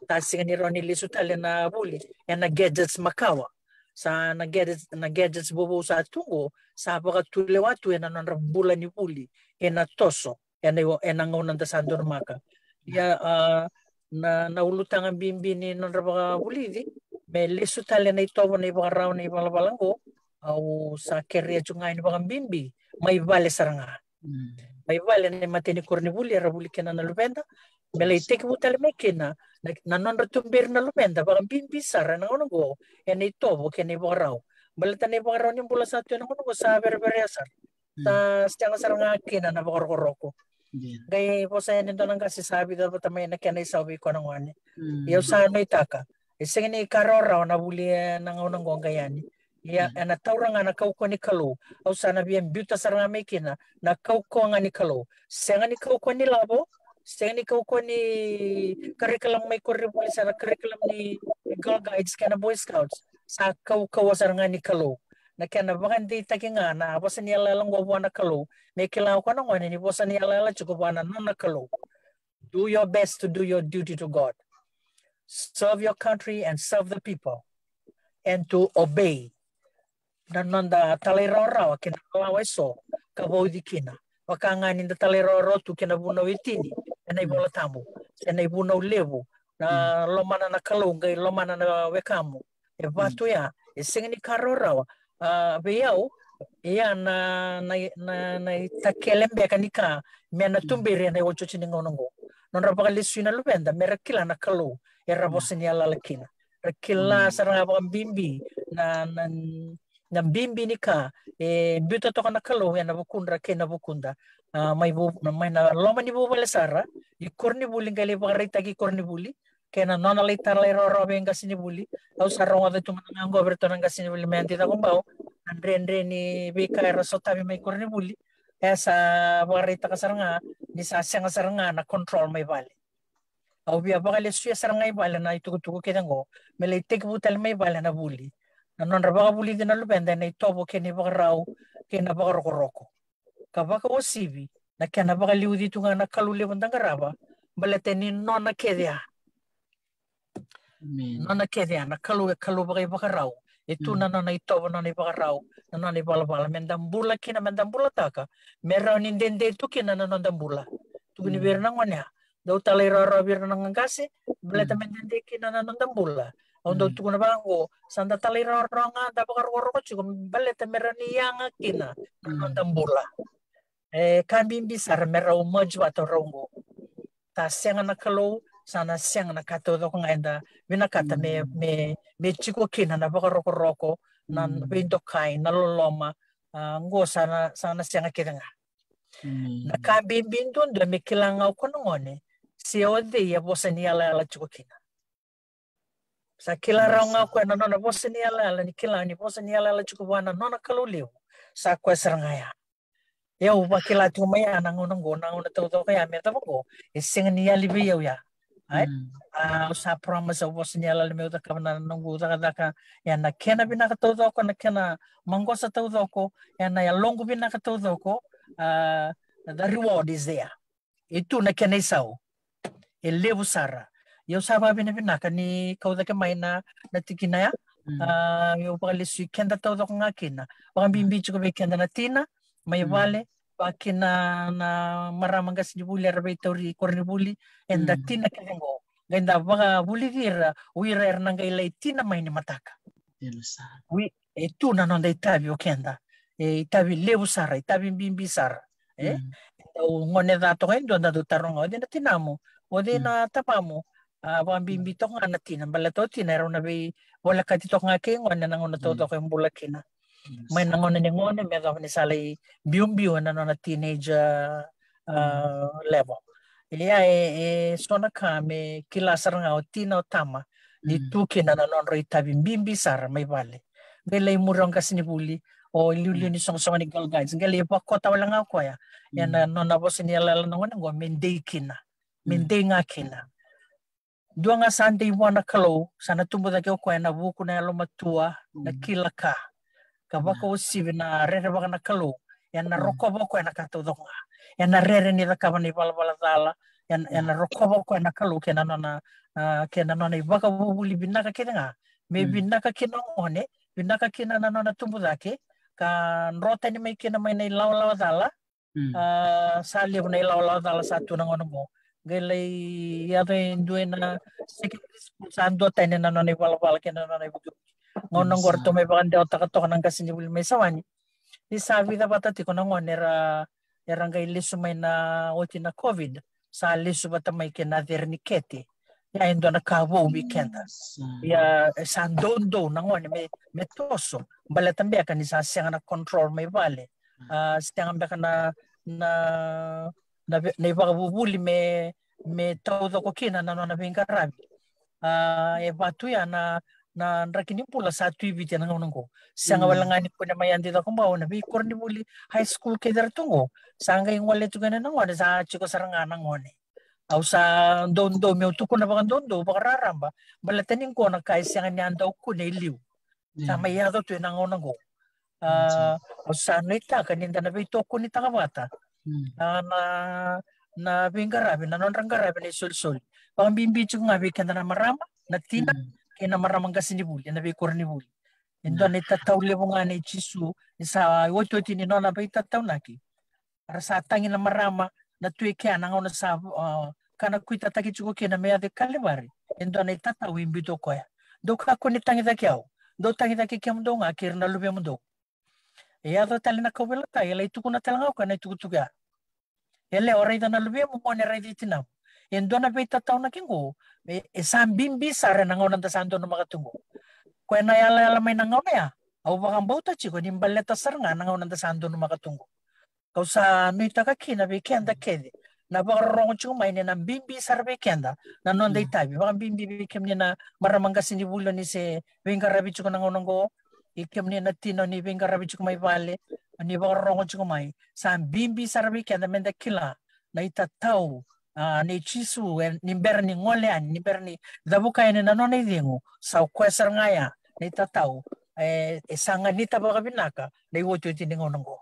Sa sega ni rawa ni lesu tale na vuli e na gadgets makawa. Sa na gadgets, na gadgets vovou sa tu qo sa vakatulewa tu e na nodra bula ni vuli e na toso e na, e na gauna da sa donumaka. Ia, a, na, na ulutaga bibi ni nodra vakavulici me lesu tale na itovo, na ivakarau, na ivalavala qo, au sa kerea tu ga ni vakabibi mai vale sara ga. Mai vale na imatai ni koronivuli era vuli kina na luveda, me lai tekivu tale mai kina na, na nodra tuberi na luveda vakabibi sara e na gauna qo e na itovo kei na ivakarau. Baleta na ivakarau ni bula sa tu e na gauna qo sa vereverea sara. Sa sega sara ga kina na vakarokoroko. Qai vosa yani dua na qase sa vica vata mai na kena isau vei koya na gone. Ia au sa nuitaka e sega ni ka rawarawa na vuli e na gauna qo qai yani. Ia ena taura ga na kaukauwa ni Kalou. Au sa na via biuta sara ga mai kina na kaukauwa ga ni Kalou. Sega ni kaukauwa ni lavo, sega ni kaukauwa ni curriculum mai koronivuli, sa na curriculum ni Girl Guides kei na Boy Scouts. Sa kaukauwa sara ga ni Kalou. Na kena vakadeitaki ga na vosa ni yalayala oqo vua na Kalou, me kila o koya na gone ni vosa ni yalayala tiko vua na nona Kalou. Do your best to do your duty to God. Serve your country and serve the people. And to obey na noda talairawarawa kei na lawa eso ka vauci kina. Vaka ga ni da talairawarawa tu kei na vunau e tini ena iVola Tabu, se na ivunau levu, na lomana na Kalou qai lomana na wekamu. E vatu ya, e sega ni ka rawarawa. A, vei au, ia na, na, na, na itakele beka ni ka me na tuberi ena iotioti ni gauna oqo. Nodra vakalesui na luveda me ra kila na Kalou era vosa ni yalayala kina. Ra kila sara ga vakabibi na, na, na bibi ni ka e biuta toka na Kalou ena vukudra kei na vukuda. A, mai vu-, mai na loma ni vuvale sara i koronivuli, qai lai vakaraitaki i koronivuli, kei na nona lai talairawarawa vei qasenivuli. Au sa rogoca tu mada ga oqo vei iratou na qasenivuli mai Yadi Cakobau na dredre ni veika era sotavi mai koronivuli. E sa vakaraitaka sara ga ni sa sega sara ga na control mai vale. Au via vakalesuya sara ga i vale na itukutuku kece oqo me lai tekivu tale mai vale na vuli. Na nodra vakavulici na luveda ena itovo kei na ivakarau kei na vakarokoroko, ka vakauasivi na kena vakaliuci tu ga na Kalou levu da qarava, baleta ni nona kece ya. Nona kece ya. Na Kalou e Kalou vakaivakarau. E tu na nona itovo, nona ivakarau, na nona ivalavala me da bula kina, me da bulataka, me rawa ni dede tu kina na noda bula. Tukuni vei ira na gone ya, dau talairawarawa vei ira na qaqase, baleta me dede kina na noda bula. Au dau tukuna vaqo, sa da talairawarawa ga, da vakarokoroko tiko, baleta me rawa ni yaga kina na noda bula. E ka bibi sara me rau merge vata rau oqo. Sa sega na Kalou, sa na sega na ka taucoko ga eda vinakata me, me, me tiko kina, na vakarokoroko, na veidokai, na loloma. A, oqo sa na, sa na sega kece ga. Na ka bibi duadua me kila ga o koya na gone se o cei e vosa ni yalayala tiko kina. Sa kila rawa ga o koya na nona vosa ni yalayala, ni kila ni vosa ni yalayala tiko vua na nona Kalou levu. Sa koya sara ga ya. E au vakila tiko mai ya na gauna oqo, na gauna taucoko ya me cava oqo, e sega ni yali vei au ya. Ai? A, au sa promise au vosa ni yalayala meu cakava na noqu cakacaka ena kena vinaka taucoko, na kena maqosa taucoko, ena yaloqu vinaka taucoko. A, the reward is there. E tu na kena isau. E levu sara. Ia au sa vakavinavinaka ni kau cake mai na, na tikina ya. A, meu vakalesui keda taucoko ga kina. Vakabibi tiko vei keda na tina mai vale, vaka kina na marama qasenivuli era veitauri koronivuli, eda tina kece oqo. Qai da vakavulici ira o ira era na qai lai tina mai ni mataka. E tu na noda itavi o keda. E itavi levu sara, itavi bibi sara. E dau gone ca toka e dua, da dau taroga, o cei na tinamu, o cei na tamamu. A, vakabibi toka ga na tina, baleta o tina e rau na veivolekati toka ga kei gone na gauna taucoko e bula kina. Mai na gauna ni gone me yacova ni sa lai biubiu ena nona teenager, a, level. Ia e, e so na ka me kila sara ga o tina o tama ni tu kina na nodra itavi bibi sara mai vale. Qai lai muri o qasenivuli, o iliuliu ni soqosoqo ni Girl Guides, qai lai vakota wale ga o koya ena nona vosa ni yalayala na gone oqo me dei kina, me dei ga kina. Dua ga sa dei vua na Kalou, sa na tubu cake o koya ena vuku, na yalomatua, na kila ka, ka vakauasivi na rerevaka na Kalou. Ena rokova o koya na ka taucoko ga. Ena rere ni cakava na ivalavala cala. Ena, ena rokova o koya na Kalou kei na nona, a, kei na nona ivakavuvuli vinaka kece ga. Me vinaka kina o gone, vinaka kina na nona tubu cake, ka dro tani mai kina mai na ilawalawa cala. A, sa levu na ilawalawa cala sa tu na gauna oqo. Qai lai yaco e dua ena secondary school, sa dua tani na nona ivalavala kei na nona ivukivuki. Gauna oqo ratou mai vakadewataka toka na qasenivuli mai Sawani. Ni sa vica vata tiko na gone era, era qai lesu mai na oti na COVID. Sa lesu vata mai kei na cere ni kete. Ia e dua na ka vou vei keda. Ia e sa doudou na gone me, me toso. Baleta beka ni sa sega na control mai vale. A, sega beka na, na, na ve-, na ivakavuvuli me, me taucoko kina na nona veiqaravi. A, e vatu ya na, na draki ni bula sa tu i Viti ena gauna qo. Sega wale ga ni kune mai Yadi Cakobau, na veikoronivuli high school kece era tu qo. Sa qai gole tu kina na gone, sa tiko sara ga na gone. Au sa doudou meu tukuna vakadoudou, vakararaba, baleta ni qo na ka e sega ni a dau kune i liu. Sa mai yaco tu ena gauna qo. A, au sa nuitaka ni da na veitokonitaka vata. A, na, na veiqaravi, na nodra qaravi na isolisoli. Vakabibi tiko ga vei keda na marama, na tina, kei na marama qasenivuli, na veikoronivuli. E dua na itatau levu ga nei Jisu, ni sa otioti ni nona veitataunaki. Ra sa tagi na marama, na tu e kea na gauna sa, a, kana kuitataki tiko kina me yaco i Kalivari. E dua na itatau e biuta o koya. Dou kakua ni tagi cake au. Dou tagi cake kemudou ga kei ira na luvemudou. E yaco tale na kauveilatai, e lai tukuna tale ga o koya na itukutuku ya. E lewa, raica na luvemu, gone, raici tinamu. E dua na veitataunaki qo, e, e sa bibi sara ena gauna da sa donumaka tu qo. Koya na yalayala mai na gauna ya, au vakabauta tiko ni baleta sara ga na gauna da sa donumaka tu qo. Kau sa nuitaka kina vei keda kece na vakarorogo tiko mai ni na bibi sara vei keda na noda itavi. Vakabibi vei kemuni na marama qasenivuli o ni se veiqaravi tiko na gauna qo, i kemuni na tina o ni veiqaravi tiko mai vale, o ni vakarorogo tiko mai. Sa bibi sara vei keda meda kila na itatau, a, nei Jisu, e, ni bera ni gole yani, ni bera ni cavuka yani na nona icegu, sa o koya sara ga ya na itatau, e, e sa ganita vakavinaka na iotioti ni gauna qo.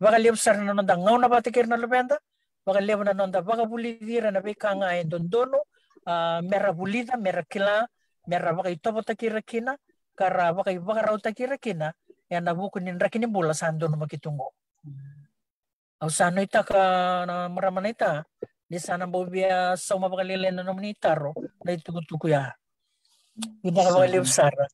Vakalevu sara na noda gauna vata kei ira na luveda, vakalevu na noda vakavulici ira na veika ga e dodonu, a, mera vulica, mera kila, mera vakaitovotaki ira kina, ka ra vakaivakarautaki ira kina ena vuku ni draki ni bula sa donumaki tu qo. Au sa nuitaka na marama naita ni sa na bau via sauma vakalailai na nomuni taro, na itukutuku ya. Vinaka vakalevu sara.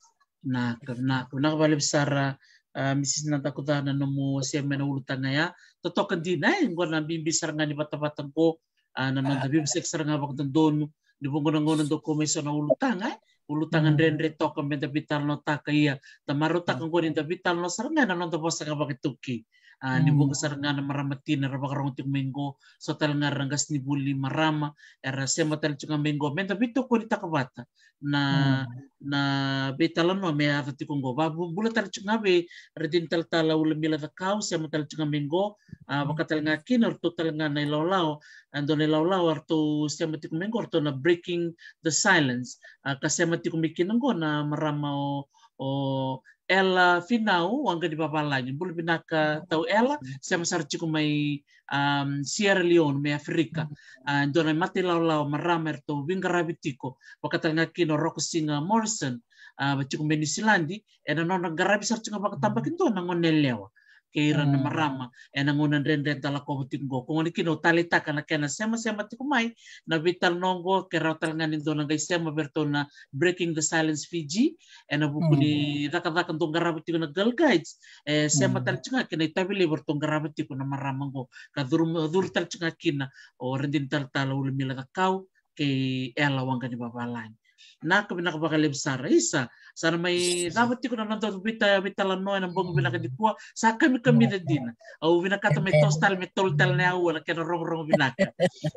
Vinaka, vinaka, vinaka vakalevu sara, a, Misisi Nadakuca, na nomu wasea mai na ulutaga ya. Totoka dina, e, qo na bibi sara ga ni vatavata qo, a, na noda veivosaki sara ga vakadodonu, ni vuqa na gauna dou kau mai so na ulutaga, e, ulutaga dredre toka meda veitalanoataka, ia da marautaka qo ni da veitalanoa sara ga ena noda vosa ga vakaitaukei. A, ni vuqa sara ga na marama tina era vakarogo tiko mai qo, so tale ga era qasenivuli marama, era sema tale tiko ga mai qo, meda veitokonitaka vata na, na veitalanoa me yaco tiko qo. Vakabula tale tiko ga vei Radini Talatala Ula Mila Cakau, sema tale tiko ga mai qo, a, vaka tale ga kina o ratou tale ga na ilawalawa, a, dua na ilawalawa o ratou sema tiko mai qo, o ratou na Breaking the Silence, a, ka sema tiko mai kina qo na marama o, o Ela Finau Waqanivavalagi. Bula vinaka tau Ela, sema sara tiko mai, um, Sierra Leone, mai Aferika. A, dua na mata ilawalawa marama eratou veiqaravi tiko, vaka tale ga kina o Rokosiga Morrison, a, va tiko mai Niusiladi, ena nona qaravi sara tiko vakatabakidua na gone yalewa kei ira na marama ena gauna dredre da lakova tiko qo. Ko gona kina au taleitaka na kena semasema tiko mai na veitalanoa qo, ke rawa tale ga ni dua na qai sema vei iratou na Breaking the Silence Fiji, ena vuku ni cakacaka dou qarava tiko na Girl Guides, e sema tale tiko ga kina itavi levu eratou qarava tiko na marama qo, ka curu, curu tale tiko ga kina o Radini Talatala Ula Mila Cakau kei Ela Waqanivavalagi. Vinaka, vinaka vakalevu sara. Isa, sa na mai cava tiko na noda vita, veitalanoa ena bogi vinaka nikua, sa kamikamica dina. Au vinakata me toso tale, me tolu tale na aua na kena rogorogo vinaka.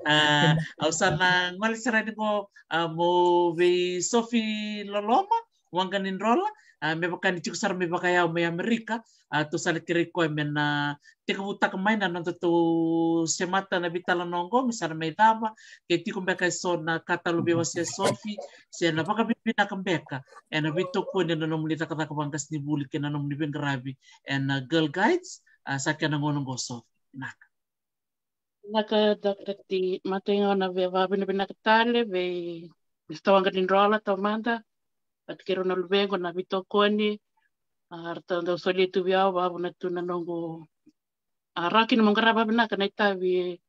A, au sa na gole sara yani qo, a, mo vei Sofi Loloma Waqanidrola, a, me vaka ni tiko sara mai vakayau mai Amerika, a, tou sa na kerei koya me na tekivutaka mai na nodatou semata na veitalanoa qo, me sa na mai cava, ke tiko beka eso na ka talu vei wasea Sofi, se na vakavinavinaka beka ena veitokoni ena nomuni cakacaka vaqasenivuli kei na nomuni veiqaravi ena Girl Guides, a, sa kena gauna qo Sofi. Vinaka. Vinaka, Doctor T. Matai ga na via vakavinavinaka tale vei Mister Waqanidrola taumada, vata kei rau na luvequ na veitokoni, a, ratou dau solia tu vei au, vakavuna tu na noqu, a, rawa kina meu qarava vinaka na itavi,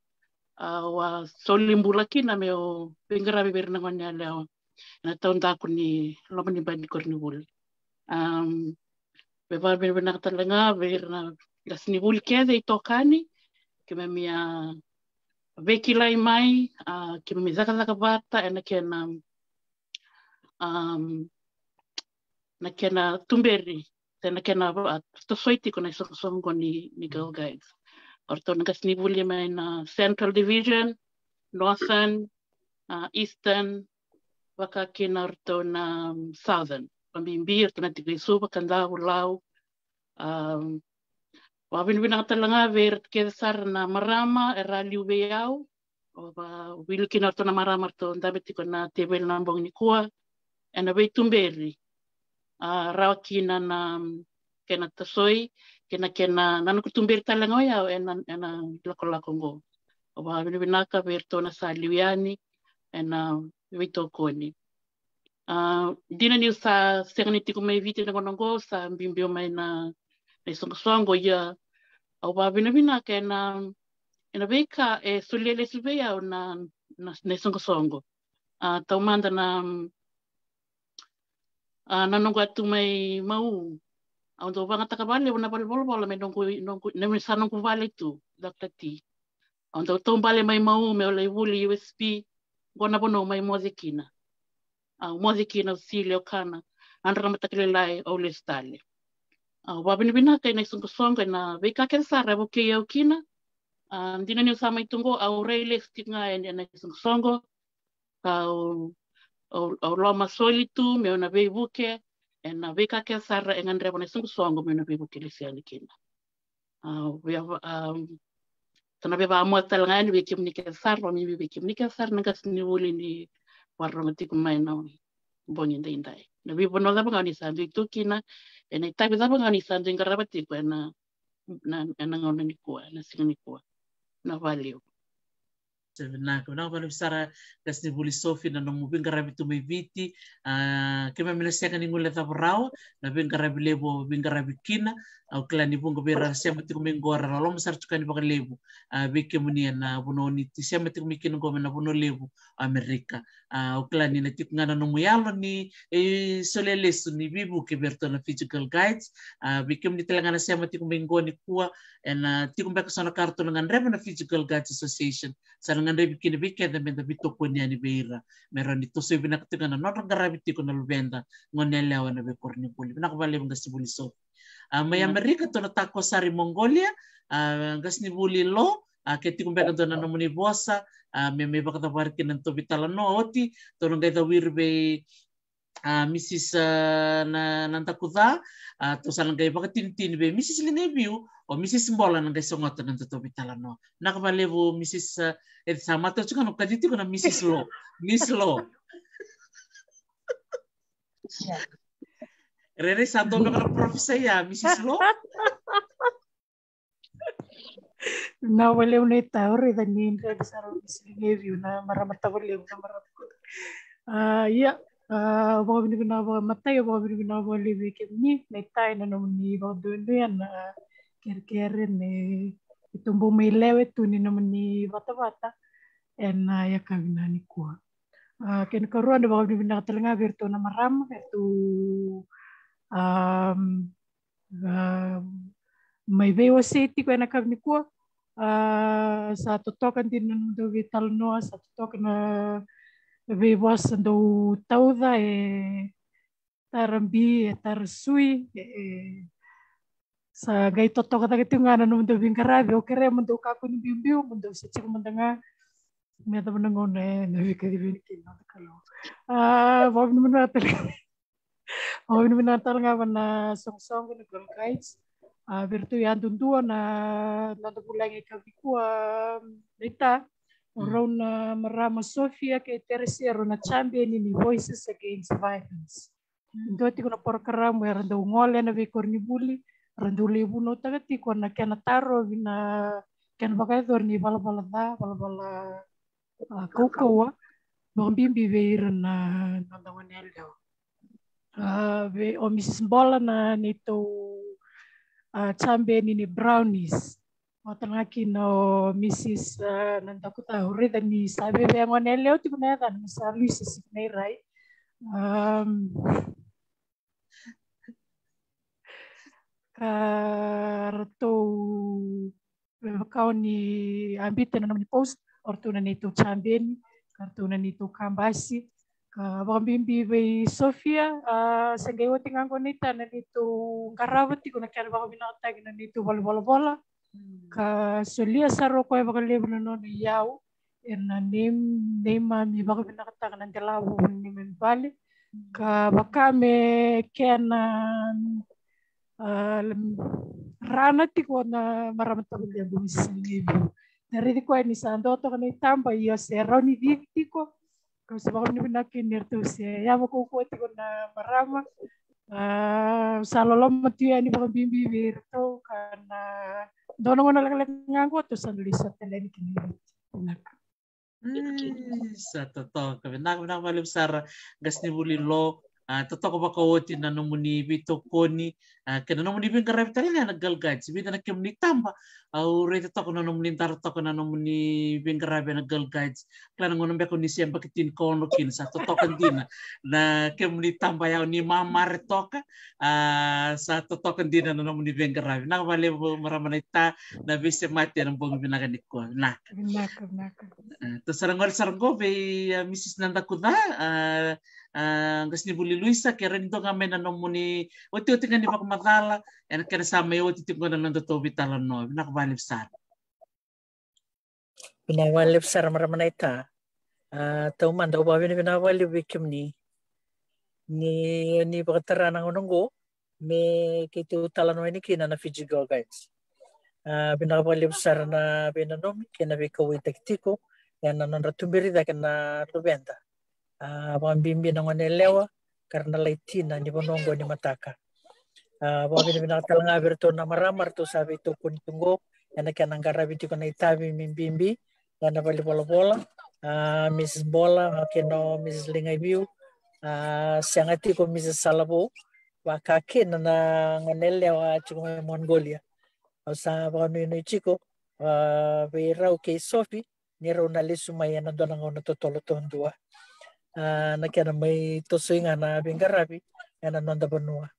a, au a soli bula kina meu veiqaravi vei ira na gone yalewa ena taudaku ni loma ni bai ni koronivuli. Am, me vakavinavinaka tale ga vei ira na qasenivuli kece, itokani, keimami a veikilai mai, a, keimami cakacaka vata ena kena, am, na kena tuberi, se na kena, a, tosoi tiko na isoqosoqo ni, ni Girl Guides. O ratou na qasenivuli mai na Central Division, Northern, a, Eastern, vaka kina o ratou na, um, Southern. vakabibi iratou na tiko i Suva, Kadavu, Lau. A, vakavinavinaka tale ga vei ira kece sara na marama era liu vei au. Au vakavinavinaka kina ratou na marama ratou dabe tiko na teveli na bogi nikua ena veituberi, a, rawa kina na kena tasoi kei na kena, na noqu tuberi tale ga o yau ena, ena lakolako oqo. Au vakavinavinaka vei iratou na sa liu yani ena veitokoni. A, dina niu sa sega ni tiko mai Viti na gauna oqo, sa biubiu mai na, na isoqosoqo, ia au vakavinavinaka ena, ena veika e solia lesu vei au na, na, na isoqosoqo. A, taumada na, a, na noqu a tu mai Mau, au dau vagataka vakalevu na valenivolavola me noqu, noqu, na me sa noqu vale tu, Doctor T. Au dau taubale mai Mau meu lai vuli U S P, qo na vanua au mai moce kina. Au moce kina, au sili, au kana, yadra na mataka lailai, au lesu tale. Au vakavinavinaka ena isoqosoqo ena veika kece sara e vukei au kina. A, dina niu sa mai tu qo, au rai lesu tiko ga ena, ena isoqosoqo. Au, au, au lomasoli tu meu na veivuke ena veika kece sara e gadreva na isoqosoqo meu na veivuke lesu yani kina. A, via, a, sa na via vakamoce tale ga yani vei kemuni kece sara, vakabibi vei kemuni kece sara na qasenivuli ni vakarorogo tiko mai na bogi edaidai. Na veivanua cava ga ni sa dui tu kina, ena itavi cava ga ni sa dui qarava tiko ena, na, ena gauna nikua, ena siga nikua. Na valiu. Sa vinaka, vinaka vakalevu sara qasenivuli Sofi na nomu veiqaravi tu mai Viti. A, keimami na sega ni guilecava rawa na veiqaravi levu o veiqaravi kina. Au kila ni vuqa vei ira sema tiko mai qo ra loloma sara tiko yani vakalevu. A, vei kemuni ena vanua ni ti sema tiko mai kina qo mai na vanua levu o Amerika. A, au kila ni na tiko ga na nomu yalo ni, e, solia lesu ni veivuke vei iratou na Fiji Girl Guides. A, vei kemuni tale ga na sema tiko mai qo nikua, ena tiko beka so na ka ratou na gadreva na Fiji Girl Guides Association. Sa na gadrevi kina vei keda meda veitokoni yani vei ira me rawa ni tosoi vinaka tiko ga na nodra qaravi tiko na luveda, gone yalewa ena veikoronivuli. Vinaka vakalevu qasenivuli Sofi. A, mai Amerika tou na takoso sara i Mongolia. A, qasenivuli Lo, a, ke tiko beka dua na nomuni vosa, a, me, me vakacavari kina na tou veitalanoa oti, tou na qai cawiri vei a, Mrs, a, na, na Dakuca, a, tou sa na qai vakatinitini vei Mrs Ligaivio, o Mrs Bola na qai sogota na nodatou veitalanoa. Vinaka vakalevu Mrs, a, e sa matau tiko na kaci tiko na Mrs Lo. Miss Lo. Rairai sa dua beka na professor ya, Mrs Lo. Vinaka vakalevu naita, au raica ni dredre sara o Mrs Ligaivio, na marama tavalevu, na marama. A, ia, a, au vakavinavinaka vakamatai, au vakavinavinaka vakalevu vei kemuni naita ena nomuni vakadonuya na kerekere me, e, tou bau mai lewe tu ni nomuni vatavata ena yakavi nikua. A, kena ikarua, au vakavinavinaka tale ga vei iratou na marama, vei iratou, a, a, mai veiwasei tiko ena yakavi nikua. A, sa totoka dina na nomudou veitalanoa, sa totoka na veivosa dou tauca, e tara bi, e tara sui, e, e, sa qai totoka cake tiko ga na nomudou veiqaravi. Au kerea mo dou kakua ni biubiu, mo dou se tiko mada ga me yacova na gauna ena veikacivi yani kina, noda Kalou. A, vakavinavinaka tale ga. Vakavinavinaka tale ga vei na soqosoqo na Girl Guides. A, vei iratou yadudua na noda vulagi yakavi nikua, naita, o rau na marama Sofia kei Teresia, rau na champion ni Voices Against Violence. Dua tiko na porokaramu era dau gole ena veikoronivuli, era dau lai vunautaka tiko na kena tarovi na kena vakayacori ni valavala ca, valavala, a, kaukauwa, vakabibi vei ira na noda gone yalewa. A, vei, o Mrs Bola na neitou, a, champion ni brownies. Vata ga kina o Mrs, a, na Dakuca, au raica ni sa veve gone yalewa tiko na yacana, me sa lusi siku na irai. Am, ka ratou, me vaka o ni a bita na nomuni post, o ratou na neitou champion, ka ratou na neitou kabasi, ka vakabibi vei Sofia, a, se qai oti ga qo naita na neitou qarava tiko na kena vakavinakataki na neitou valenivolavola. Ka solia sara o koya vakalevu na nona iyau, ena nei, neimami vakavinakataka na delavo ni neimami vale. Ka vaka me kena, ah, rana tiko na marama tavalequ, Misisi Ligaivio. Na raici koya ni sa dua toka na itaba, ia se rawa ni cici tiko. Kau sa vakavinavinaka ni ratou se yaco kaukauwa tiko na marama. Ah, sa loloma tu yani vakabibi vei iratou, ka na dua na gauna lekaleka ga qo tou sa na lesu tale yani ki na Viti. Vinaka. Mm, sa totoka. Vinaka, vinaka vakalevu sara, qasenivuli Lo. Ah, totoka vakaoti na nomuni veitokoni, ah, kei na nomuni veiqaravi tale ga na Girl Guides. Vica na kemuni taba, au raica toka na nomuni dara toka na nomuni veiqaravi na Girl Guides. Kila na gauna beka ni se yabaki tinikaono kina, sa totoka dina na kemuni taba, yau ni mamare toka. Ah, sa totoka dina na nomuni veiqaravi. Vinaka vakalevu marama naita na veisemati ena bogi vinaka nikua. Vinaka. Vinaka, vinaka. Ah, tou sa na gole sara qo vei, ah, Misisi Nadakuca, ah, ah, qasenivuli Luisa, ke rawa ni dua ga mai na nomuni otioti ga ni vakamacala ena kena sa mai oti tiko na nodatou veitalanoa. Vinaka vakalevu sara. Vinaka vakalevu sara marama naita. Ah, taumada au vakavinavinaka vakalevu vei kemuni ni, ni vakatara na gauna qo me keitou talanoa yani kina na Fiji Girl Guides. Ah, vinaka vakalevu sara na veinanumi kei na veikauwaitaki tiko ena nodra tuberi cake na luveda. Ah, vakabibi na goneyalewa ka ra na lai tina ni vanua oqo ni mataka. Ah, vakavinavinaka tale ga vei iratou na marama ratou sa veitokoni tu qo ena kena qaravi tiko na itavi me bibi ena valenivolavola. Ah, Misisi Bola, ah, kei na Misisi Ligaiviu. Ah, sega tiko Misisi Salavou, vaka kina na goneyalewa tiko mai Mongolia. Au sa vakanuinui tiko, ah, vei rau kei Sofi ni rau na lesu mai ena dua na gauna totolo taudua. Ah, na kena mai tosoi ga na veiqaravi ena noda vanua.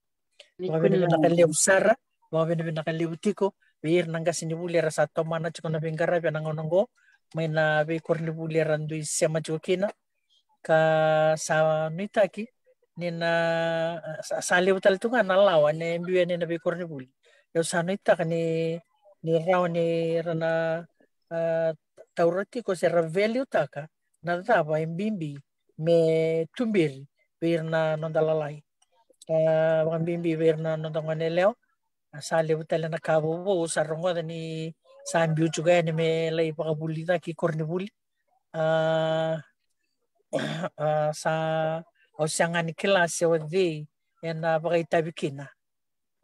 Vakavinavinaka levu sara, vakavinavinaka levu tiko vei ira na qasenivuli era sa tomana tiko na veiqaravi ena gauna oqo, mai na veikoronivuli era dui sema tiko kina. Ka sa nuitaki ni na, sa, sa levu tale tu ga na lawa ena biu yani ena veikoronivuli. Au sa nuitaka ni, ni rawa ni ra na, ah, taura tiko se ra veliutaka na cava e bibi me tuberi vei ira na noda lalai. Ah, vakabibi vei ira na noda goneyalewa. Ah, sa levu tale na ka vovou sa rogoca ni sa biu tiko yani me lai vakavulica ki koronivuli. Ah, ah, sa au sega ni kila se o cei ena vakaitavi kina.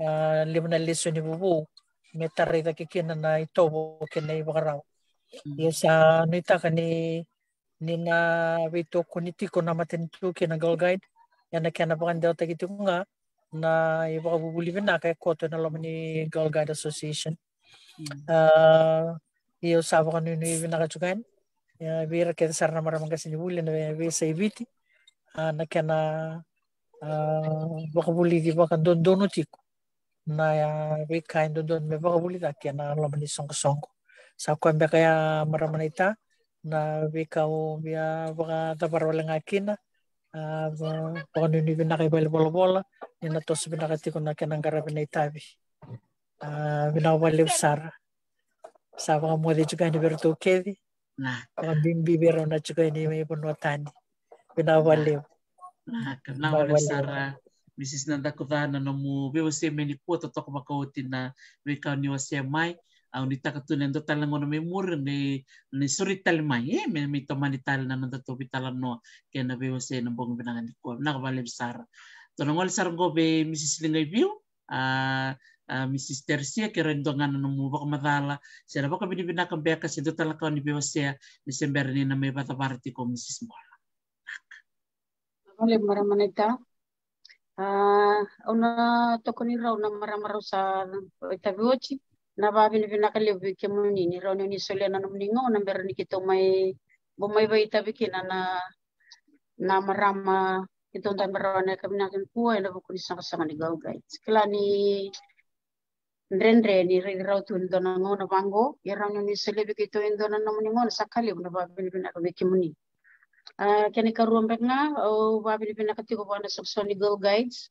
Ah, levu na lesoni vovou me tarai cake kina na itovo kei na ivakarau. Ia sa nuitaka ni, ni na veitokoni tiko na matanitu kei na Girl Guide ena kena vakadewataki tiko ga na ivakavuvuli vinaka e koto ena loma ni Girl Guide Association. Ah, ia au sa vakanuinui vinaka tiko yani, ah, vei ira kece sara na marama qasenivuli ena veiyasai Viti, ah, na kena, ah, vakavulici vakadodonu tiko na, ah, veika e dodonu me vakavulicaki ena loma ni soqosoqo. Sa koya beka ya marama naita na veika au via vakacavara wale ga kina. Ah, va-, vakanuinui vinaka i valenivolavola ni na toso vinaka tiko na kena qaravi na itavi. Ah, vinaka vakalevu sara. Sa vakamoce tiko yani vei iratou kece. Vakabibi vei rau na tiko yani mai vanua tani. Vinaka vakalevu. Vinaka vakalevu sara, Misisi Nadakuca, na nomu veiwasei mai nikua, totoka vakaoti na veika ni wasea mai. Au nuitaka tu ni dua tale na gauna mai muri ni, ni sureti tale mai, e, me, me tomani tale na nodatou veitalanoa kei na veiwasei ena bogi vinaka nikua. Vinaka vakalevu sara. Tou na gole sara qo vei Misisi Ligaiviu, a, a, Misisi Teresia, ke rawa ni dua ga na nomu vakamacala se na vakavinavinaka beka se dua tale na ka o ni veiwasea ni se bera ni na mai vakacavara tiko Misisi Bola. Vinaka. Vinaka vakalevu marama naita. Ah, au na tokoni rau na marama rau sa vakaitavi oti. Na vakavinavinaka levu vei kemuni ni rawa ni o ni solia na nomuni gauna me rawa ni keitou mai, bau mai vakaitavi kina na, na marama keitou dabe rawa ena yakavi vinaka nikua ena vuku ni soqosoqo ni Girl Guides. Kila ni dredre ni raici rau tu ena dua na gauna vaqo, ia rawa ni o ni solia vei keitou e dua na nomuni gauna, sa ka levu na vakavinavinaka vei kemuni. Ah, kena ikarua beka ga, au vakavinavinaka tiko vua na soqosoqo ni Girl Guides.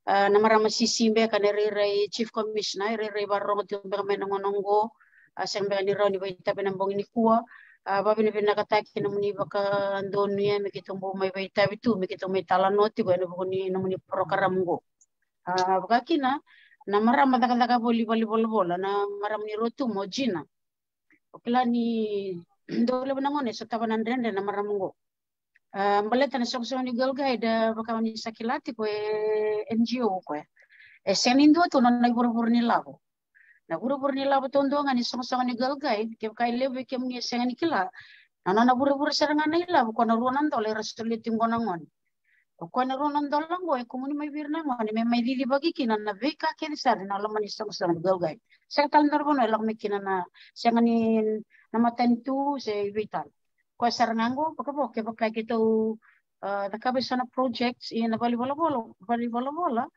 Ah, na marama sisi beka na irairai Chief Commissioner, irairai vakarorogo tiko beka mai na gauna oqo, a sega beka ni rawa ni vakaitavi ena bogi nikua. A, vavinavinakataki na muni vakadonuya me keitou bau mai vaitavi tu, me keitou mai talanoa tiko ena vuku ni na muni program qo. A, vakakina na marama cakacaka voli valenivolavola, na marama ni Rotuma o Gina. O kila ni dau levu na gauna e sotava na dredre na marama qo. A, baleta na soqosoqo ni Girl Guide, a, vaka ni sa kila tiko e N G O o koya. E sega ni dua tu na nona ivurevure ni lavo. Na vurevure ni lavo taudua ga ni soqosoqo ni Girl Guide, kevaka e levu vei kemuni e sega ni kila, na nona vurevure sara ga na ilavo, o koya na rua na dola era solia tiko qo na gone. O koya na rua na dola qo e kumuni mai vei ira na gone me mai cicivaki kina na veika kece sara na loma ni soqosoqo ni Girl Guide. Sega tale ni dua na vanua e lako mai kina na, sega ni na matanitu se i vei tale. Koya sara ga qo, vakavo kevaka e keitou, a, cakava e so na project ena valenivolavola, valenivolavola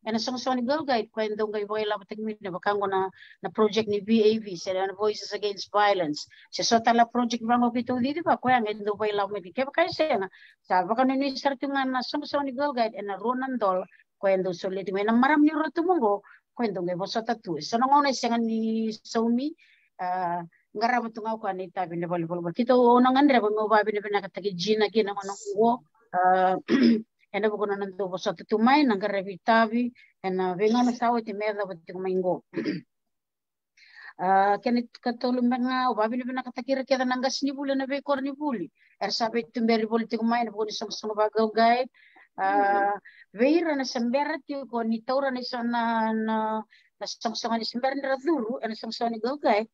ena soqosoqo ni Girl Guide, koya e dau qai vakailavotaki mai na vaka qo na, na project ni V A V, se na Voices Against Violence, se so tale na project vaqo keitou cicivaka, koya ga e dau vakailavo mai. Kevaka e sega, sa vakanuinui sara tu ga na soqosoqo ni Girl Guide ena rua na dola koya e dau solia tiko mai na marama ni Rotuma qo, koya e dau qai vosota tu. E so na gauna e sega ni saumi, a, qarava tu ga o koya na itavi ena valenivolavola. Keitou, au na gadreva meu vavinavinakataki Gina kina na gauna qo, a, ena vuku ni nona dau vosota tu mai, na qaravi itavi ena veigauna sa oti me yacova tiko mai qo. A, kena ikatolu beka ga, au vavinavinakataki ira kece na qasenivuli ena veikoronivuli era sa veituberi voli tiko mai ena vuku ni soqosoqo vaka Girl Guide. A, vei ira na se bera tiko ni taura na iso na, na, na soqosoqo ni se bera ni ra curu ena soqosoqo ni Girl Guide,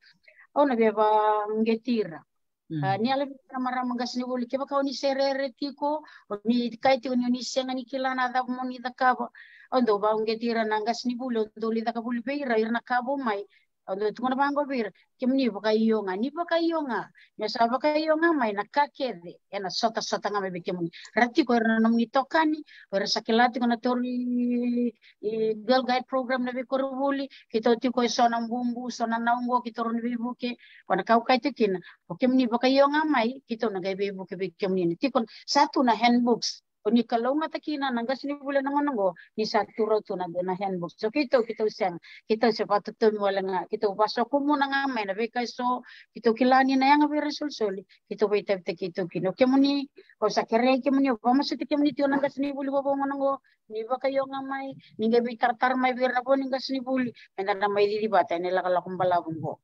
au na via vauqeti ira. Mm. A, ni yala vei ira na marama qasenivuli, kevaka o ni se rere tiko, o ni kaya tiko ni o ni sega ni kila na cava mo ni cakava, au dau vauqeti ira na qasenivuli, au dau lai caka vuli vei ira, ira na ka vou mai, au dau tukuna vaqo vei ira, kemuni vakaio ga, ni vakaio ga, ni o sa vakaio ga mai na ka kece ena sotasota ga mai vei kemuni. Ra tiko ira na nomuni itokani, o ira sa kila tiko na tauri, i, Girl Guide program na veikoronivuli, keitou tiko e so na bubu, so na nau qo, keitou rawa ni veivuke. Koya na ka au kaya tiko kina, o kemuni vakaio ga mai, keitou na qai veivuke vei kemuni. Ni tiko sa tu na handbooks, o ni kalougata kina na qasenivuli ena gauna qo, ni sa tu rawa tu na, na handbooks. So keitou, keitou sega, keitou se vakatotomi wale ga, keitou vasokumuna ga mai na veika e so, keitou kila ni na yaga vei ira na isolisoli, keitou veitavitaki keitou kina. O kemuni, au sa kerei kemuni, au vakamasuti kemuni tiko na qasenivuli vovou gauna qo, ni vakaio ga mai, ni qai veitaratara mai vei ira na vo ni qasenivuli, meda na mai cici vata ena ilakolako balavu qo.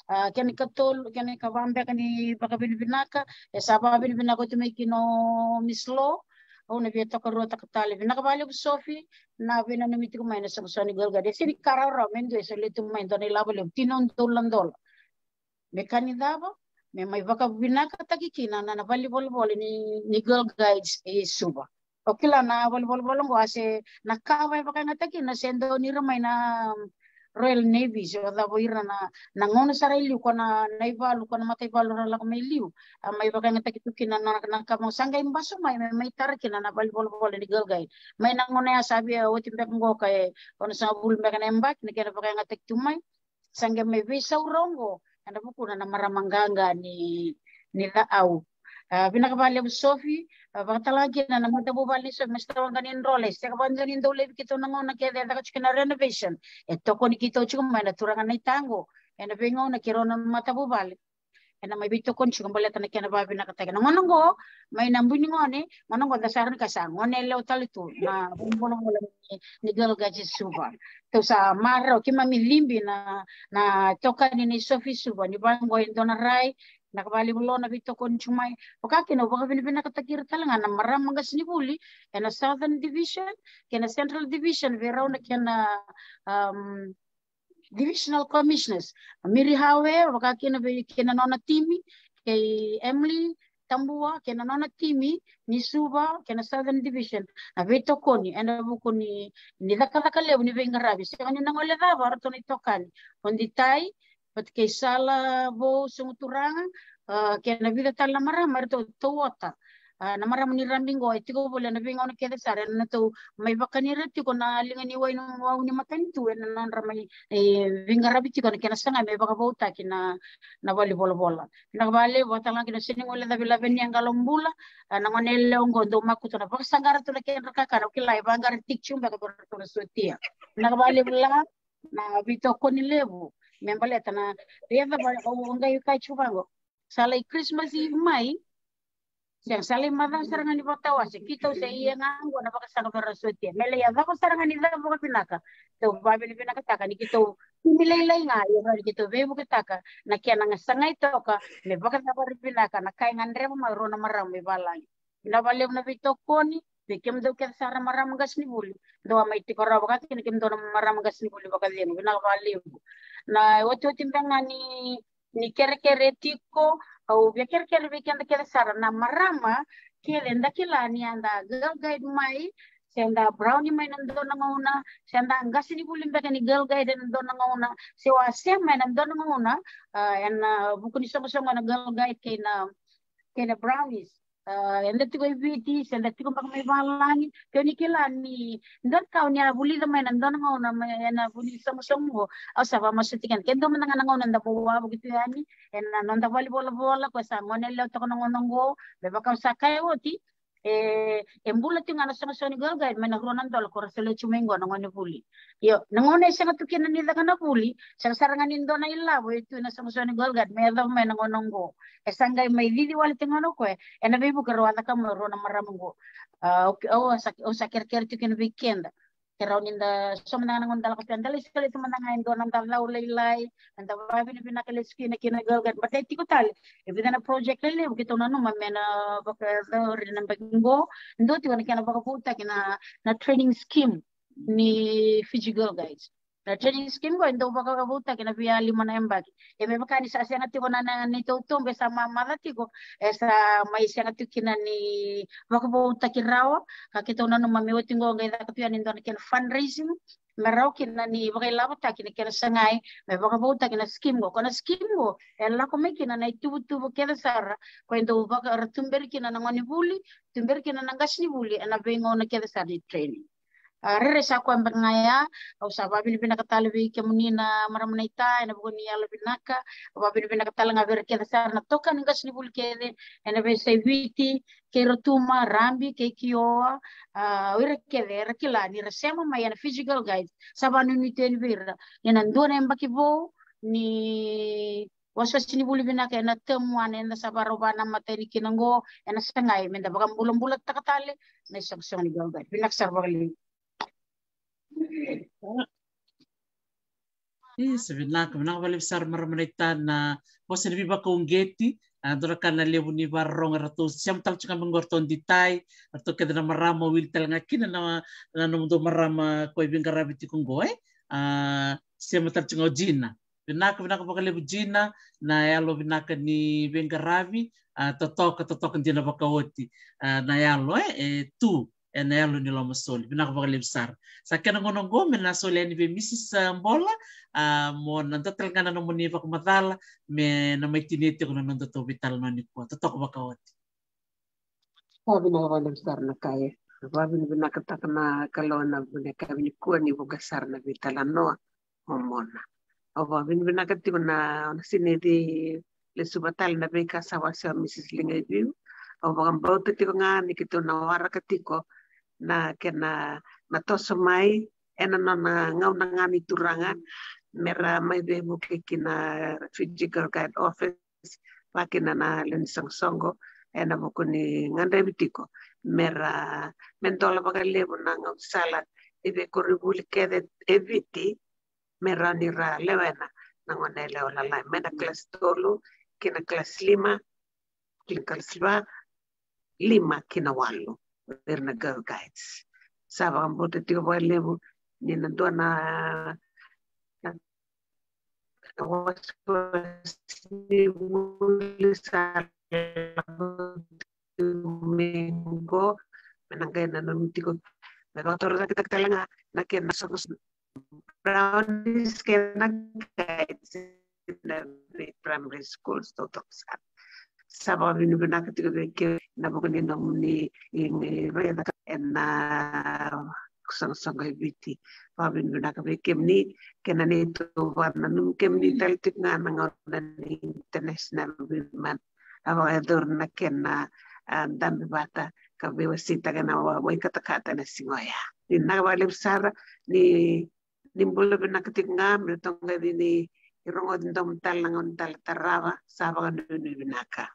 A, kena ikatolu, kena ikava beka ni vakavinavinaka, e sa vakavinavinaka oti mai kina o Miss Law, au na via tokaruataka tale. Vinaka vakalevu Sofi, na veinanumi tiko mai na soqosoqo ni Girl Guide. E sega ni ka rawarawa me dua e solia tu mai dua na ilavo levu, tini na udolu na dola. Me ka ni cava? Me mai vakavinakataki kina na, na valenivolavola ni, ni Girl Guides e Suva. O kila na valenivolavola qo a se na ka vakayagataki na se dau ni ra mai na Royal Navy, se o cava ira na, na gauna sara i liu, ko na, na ivalu, ko na mataivalu ra lako mai liu. A mai vakayagataki tu kina na, na ka mo sa qai basu mai, me mai tara kina na valenivolavola ni Girl Guide. Mai na gauna ya sa via oti beka qo ka e onosagavulu beka na yabaki na kena vakayagataki tu mai. Sa qai mai veisau rau qo ena vukuna na marama qaqa ni, ni Laau. A, vinaka vakalevu Sofi, a, vakatalega kina na matavuvale ni Sofi, me sa waqa ni drola, e sega vakadua ni dau laivi keitou na gauna kece e caka tiko na renovation. E tokoni keitou tiko mai na turaga na itago ena veigauna kei rau na matavuvale. Ena mai veitokoni tiko baleta na kena vavinakataki. Na gauna qo, mai na bui ni gone, gauna qo da sa raica sa gone yalewa tale tu na valenivolavola ni, ni Girl Guides Suva. Tou sa marau, keimami cibi na, na itokani ni Sofi Suva, ni vaqo e dua na rai, na ka vakalevu Laau na veitokoni tiko mai. Vaka kina au vakavinavinakataki ira tale ga na marama qasenivuli ena Southern Division kei na Central Division, vei rau na kena, um, Divisional Commissioners. Miri Hawe, vaka kina vei kei na nona timi, kei Emily Tabua kei na nona timi ni Suva kei na Southern Division, na veitokoni ena vuku ni, ni cakacaka levu ni veiqaravi. Sega ni na gole cava o ratou na itokani. O Ditai, vata kei Sala Vou, Sogo Turaga, a, kei na vica tale na marama eratou tauota. A, na marama ni Rabi qo e tiko voli ena veigauna kece sara ena nodratou mai vakani ira tiko na liga ni wai ni wau ni matanitu ena nodra mai, e, veiqaravi tiko na kena sagai me vakavautaki na, na valenivolavola. Vinaka vakalevu, vakatalega kina, sega ni gole cava i Lavenia Qalobula, a, na gone yalewa qo dau makutu na vakasaqara tu na kedra kakana, au kila e vaqara tiki tu beka vei ratou na sotia. Vinaka vakalevu Laau, na veitokoni levu me baleta na, e cava au qai kaya tiko vaqo. Sa lai Christmas Eve mai, sega, sa lai macawa sara ga ni vakatawase. Keitou se ia ga qo na vakasaqa vei ira na sotia me lai yacova sara ga ni cava vakavinaka. Tou vavinavinakataka ni keitou timi lailai ga, ia rawa ni keitou veivuketaka na kena ga sagai toka me vakacavara vinaka na ka e gadreva mai rua na marama mai valagi. Vinaka vakalevu na veitokoni vei kemudou kece sara na marama qasenivuli. Dou a mai tiko rawa vaka kina kemudou na marama qasenivuli vakacegu. Vinaka vakalevu. Na otioti beka ga ni, ni kerekere tiko, au via kerekere vei keda kece sara na marama kece eda kila ni a da girl guide mai, se da brownie mai na dua na gauna, se da qasenivuli beka ni girl guide ena dua na gauna, se o a se mai na dua na gauna, ah, ena vuku ni soqosoqo na girl guide kei na, kei na brownies. Ah, eda tiko e Viti, se da tiko beka mai valagi, ke o ni kila ni dua na ka o ni a vulica mai na dua na gauna mai ena vuku ni soqosoqo qo, au sa vakamasuti keda. Ke dua mada ga na gauna eda vakavuki tu yani ena noda vale ni volavola, ko e sa gone yalewa toka na gauna qo, me vaka au sa kaya oti, e, e bula tiko ga na soqosoqo ni girl guide mai na rua na dola ko ra solia tu mai qo na gone vuli. Io, na gauna e sega tu kina ni caka na vuli, sega sara ga ni dua na ilavo e tu ena soqosoqo ni girl guide me yacova mai na gauna qo. E sa qai mai cici wale tiko ga o koya ena veivuke rau a caka mai rua na marama qo. Ah, okay, au sa, au sa kerekere tiko kina vei keda. Ke rawa ni da, so mada ga na gauna da lako tiko, da lai solia tu mada ga e dua na noda cau lailai, eda vavinavinaka lesu kina kina girl guide. Baleta e tiko tale e vica na project lelevu keitou nanuma me na vakayacori ena yabaki qo. Dua tiko na kena vakavoutaki na, na training scheme ni Fiji Girl Guides. Na training scheme qo e dau vakavoutaki ena via lima na yabaki. E me vaka ni sa sega tiko na, na neitou tobe, sa mamaca tiko, e sa mai sega tiko kina ni vakavoutaki rawa. Ka keitou nanuma me oti qo qai caka tu yani e dua na kena fundraising me rawa kina ni vakailavotaki na kena sagai me vakavoutaki na scheme qo. Ko na scheme qo e lako mai kina na ituvatuva kece sara ko e dau vaka, ra tuberi kina na gone vuli, tuberi kina na qasenivuli ena veigauna kece sara ni training. Ah, rairai, sa koya beka ga ya. Au sa vavinavinaka tale vei kemuni na marama naita ena vuku ni yalovinaka. Au vavinavinaka tale ga vei ira kece sara na itokani qasenivuli kece ena veiyasai Viti, kei Rotuma, Rabi, kei Kioa. Ah, o ira kece era kila ni ra sema mai ena Fiji Girl Guides, sa vanuinui tu yani vei ira ni na dua na yabaki vou ni wasewase ni vuli vinaka ena term one eda sa vakarau vakanamata yani kina qo, ena sagai me da vakabulabulataka tale na isoqosoqo ni Girl Guide. Vinaka sara vakalevu. Isa, vinaka, vinaka vakalevu sara marama naita na vosa ni veivakauqeti. Ah, dua na ka na levu ni vakarorogo eratou sema tale tiko ga mai qo, eratou ditai, eratou kece na marama, wili tale ga kina na, na nomudou marama ko e veiqaravi tiko qo, e? Ah, sema tale tiko ga o Gina. Vinaka, vinaka vakalevu Gina, na yalo vinaka ni veiqaravi, ah, totoka, totoka dina vakaoti, ah, na yalo, e, e tu ena yalo ni lomasoli. Vinaka vakalevu sara. Sa kena gauna qo me na soli yani vei Mrs, ah, Bola, ah, mo na dua tale ga na nomuni vakamacala me na mai tinia tiko na nodatou veitalanoa nikua. Totoka vakaoti. Sa vinaka vakalevu sara na kaya. Vavinavinakataka na Kalou ena vuneka nikua ni vuqa sara na veitalanoa. Momona. Au vavinavinaka tiko na, na sineti lesuva tale na veika sa wasea o Mrs Ligaiviu. Au vakabauta tiko ga ni keitou na waraka tiko na kena na toso mai ena nona gauna ga ni turaga me ra mai veivuke ki na Fiji Girl Guide Office, vaka kina na lewe ni soqosoqo ena vuku ni gadrevi tiko me ra, me dola vakalevu na gaunisala i veikoronivuli kece e Viti, me rawa ni ra lewena na gone yalewa lalai mai na kalasi tolu ki na kalasi lima, ki na kalasi va, lima ki na walu, o ira na Girl Guides. Sa vakabauta tiko vakalevu ni na dua na, na wasewase ni vuli sa lako tu mai qo, me na qai nanumi tiko me vakatorocaketaka tale ga na kena soqosoqo brownies kei na guides ena vei primary schools totoka sara. Sa vakavinavinaka tiko vei kemuni ena vuku ni nomuni raica ena soqosoqo e Viti. Vakavinavinaka vei kemuni kei na neitou vakananumi kemuni tale tiko ga na gauna ni International Women. A vakayacori na kena, ah, dabe vata ka veiwaseitaka na wa, wai katakata ena siga oya. Vinaka vakalevu sara, ni, ni bula vinaka tiko ga, me toqaci ni i rogoci domo tale na gauna tale tarava. Sa vakanuinui vinaka.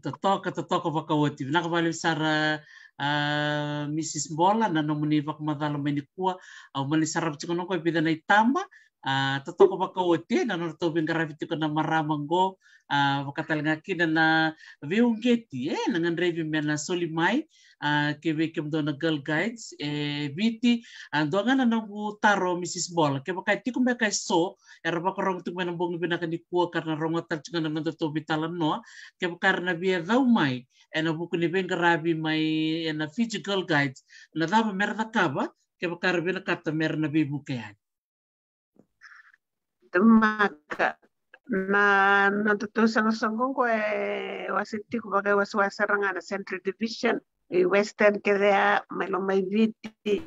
Totoka, totoka vakaoti. Vinaka vakalevu sara, a, Mrs Bola, na nomuni vakamacala mai nikua. Au mani sarava tiko na qo e vica na itaba. A, totoka vakaoti, e, na nodratou veiqaravi tiko na marama qo. A, vakatalega kina na veiuqeti, e, na gadrevi me na soli mai. A, kei vei kemudou na Girl Guides e Viti. A, dua ga na noqu taro, Mrs Bola, kevaka e tiko beka e so era vakarogo tiko mai na bogi vinaka nikua ka ra na rogo tale tiko ga na nodatou veitalanoa, kevaka era na via cau mai ena vuku ni veiqaravi mai ena Fiji Girl Guides, na cava mera cakava kevaka era vinakata mera na veivuke yani? Tamaka, na nodatou soqosoqo qo e wase tiko vakaiwasewase sara ga na Central Division, i Western kece ya, mai loma i Viti,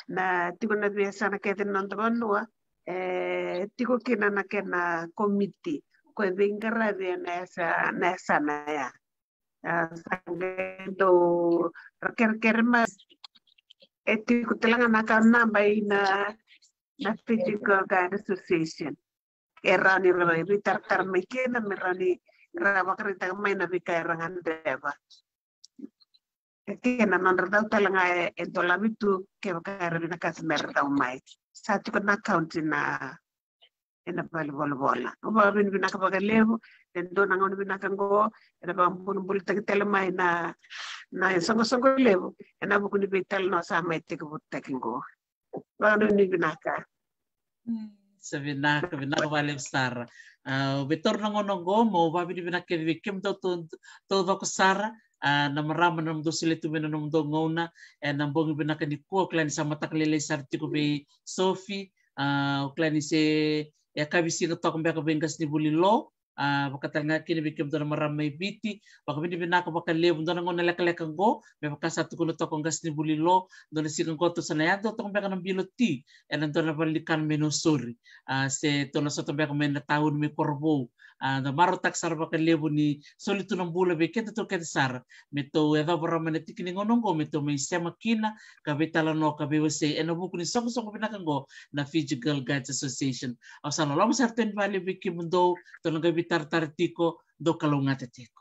na tiko na veiyasana kece ni noda vanua, e tiko kina na kena komiti ko e veiqaravi ena yasa, na yasana ya. A, sa qai dau ra kerekere mai, e tiko tale ga na account number i na, na Fiji Girl Guide Association. E rawa ni ra veitaratara mai kina, me rawa ni ra vakaraitaka mai na veika era gadreva. E kena nodra cau tale ga e, e dolavi tu kevaka era vinakata mera cau mai. Sa tiko na account na, ena valenivolavola. Au vakavinavinaka vakalevu, e dua na gauna vinaka qo, ena vakabulabulataki tale mai na, na soqosoqo levu ena vuku ni veitalanoa sa mai tekivutaki qo. Vakanuinui vinaka. Mm, sa vinaka, vinaka vakalevu sara. A, au via taura na gauna qo meu vakavinavinaka kece vei kemudou tau, taucoko sara, a, na marama na nomudou solia tu mai na nomudou gauna ena bogi vinaka nikua. Au kila ni sa mataka lailai sara tiko vei Sofi, a, au kila ni se yakavi siga toka beka vei qasenivuli Lo, a, vakatalega kina vei kemudou na marama mai Viti. Vakavinavinaka vakalevu, dua na gauna lekaleka qo, me vaka sa tukuna toka o qasenivuli Lo, dua na siga qo tou sa na yadua toka beka na bilo ti ena dua na valenikana mai Nausori, a, se tou na sota beka mai na tauni mai Korovou. A, da marautaka sara vakalevu ni soli tu na bula vei kedatou kece sara, me tou yacova rawa mai na tiki ni gauna qo me tou mai sema kina ka veitalanoa ka veiwasei ena vuku ni soqosoqo vinaka qo na Fiji Girl Guides Association. Au sa loloma sara tu yani vakalevu vei kemudou, tou na qai veitaratara tiko, dou kalougata tiko.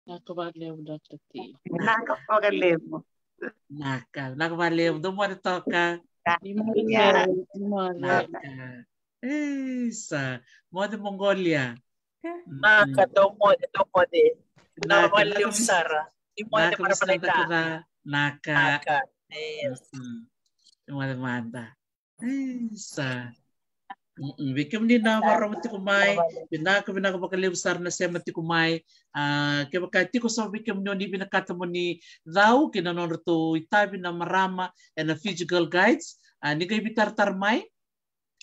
Vinaka vakalevu, Doctor T. Vinaka vakalevu. Vinaka, vinaka vakalevu, dou moce toka. Ni moce, ni moce. Vinaka. Isa, moce Mongolia. Vinaka, dou moce, dou moce. Vinaka vakalevu sara. Ni moce, vinaka, Miss Nadakira. Vinaka. Vinaka, yes. Mm-mm. Ni moce mada. Isa. Mm-mm. Vei kemuni na vakarorogo tiko mai, vinaka, vinaka vakalevu sara na sema tiko mai. A, kevaka tiko so vei kemuni o ni vinakata mo ni cau ki na nodratou itavi na marama ena Fiji Girl Guides, a, ni qai veitaratara mai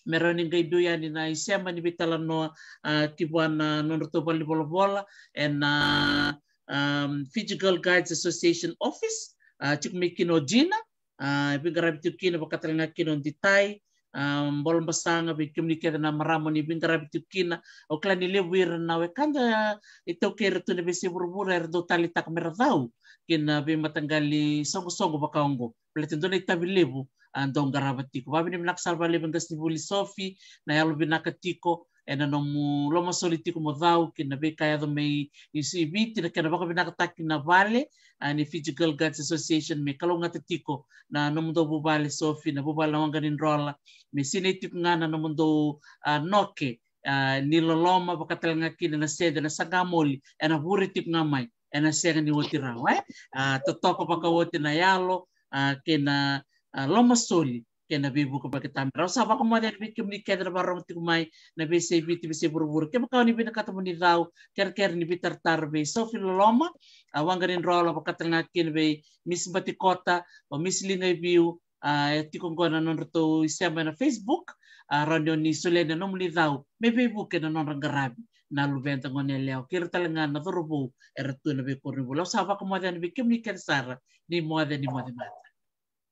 me rawa ni qai biu yani na isema ni veitalanoa, a, ki vua na nodratou valenivolavola ena, um, Fiji Girl Guides Association office, a, tiko mai kina o Gina, a, e veiqaravi tiko kina, vakatalega kina o Ditai, a, Bolabasaga, vei kemuni kece na marama ni veiqaravi tiko kina. Au kila ni levu ira na wekada, a, iTaukei era tu ena veiyasai vuravura era dau taleitaka mera cau ki na veimataqali soqosoqo vaka oqo. Baleta e dua na itavi levu, a, dau qarava tiko. Vakavinavinaka sara vakalevu e qasenivuli Sofi, na yalovinaka tiko ena nomu lomasoli tiko mo cau ki na veika e yaco mai i Viti, na kena vakavinakataki na vale, a, ni Fiji Girl Guides Association, me kalougata tiko na nomudou vuvale Sofi, na vuvale na Waqa ni Drola, me sinai tiko ga na nomudou, a, noke, a, ni loloma, vakatalega kina na sede, na saqa moli, ena vure tiko ga mai, ena sega ni oti rawa, e? A, totoka vakaoti na yalo, a, kei na, a, lomasoli kei na veivuke vakatamera. Au sa vakamoce yani vei kemuni kece na vakarorogo tiko mai na veiyasai Viti, veiyasai vuravura. Kevaka o ni vinakata mo ni cau, kerekere ni veitaratara vei Sofi Loloma, a, Waqa ni Drola, vakatalega kina vei Miss Batikota, o Miss Liga i Viu, a, e tiko qo na nodratou isema ena Facebook, a, rawa ni o ni solia na nomuni cau me veivuke na nodra qaravi na luveda, goneyalewa, kei ira talega na cauravou era tu ena veikoronivuli. Au sa vakamoce yani vei kemuni kece sara, ni moce, ni moce mada.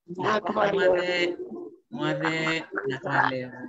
Vinaka vakalevu. Moce, moce, vinaka vakalevu.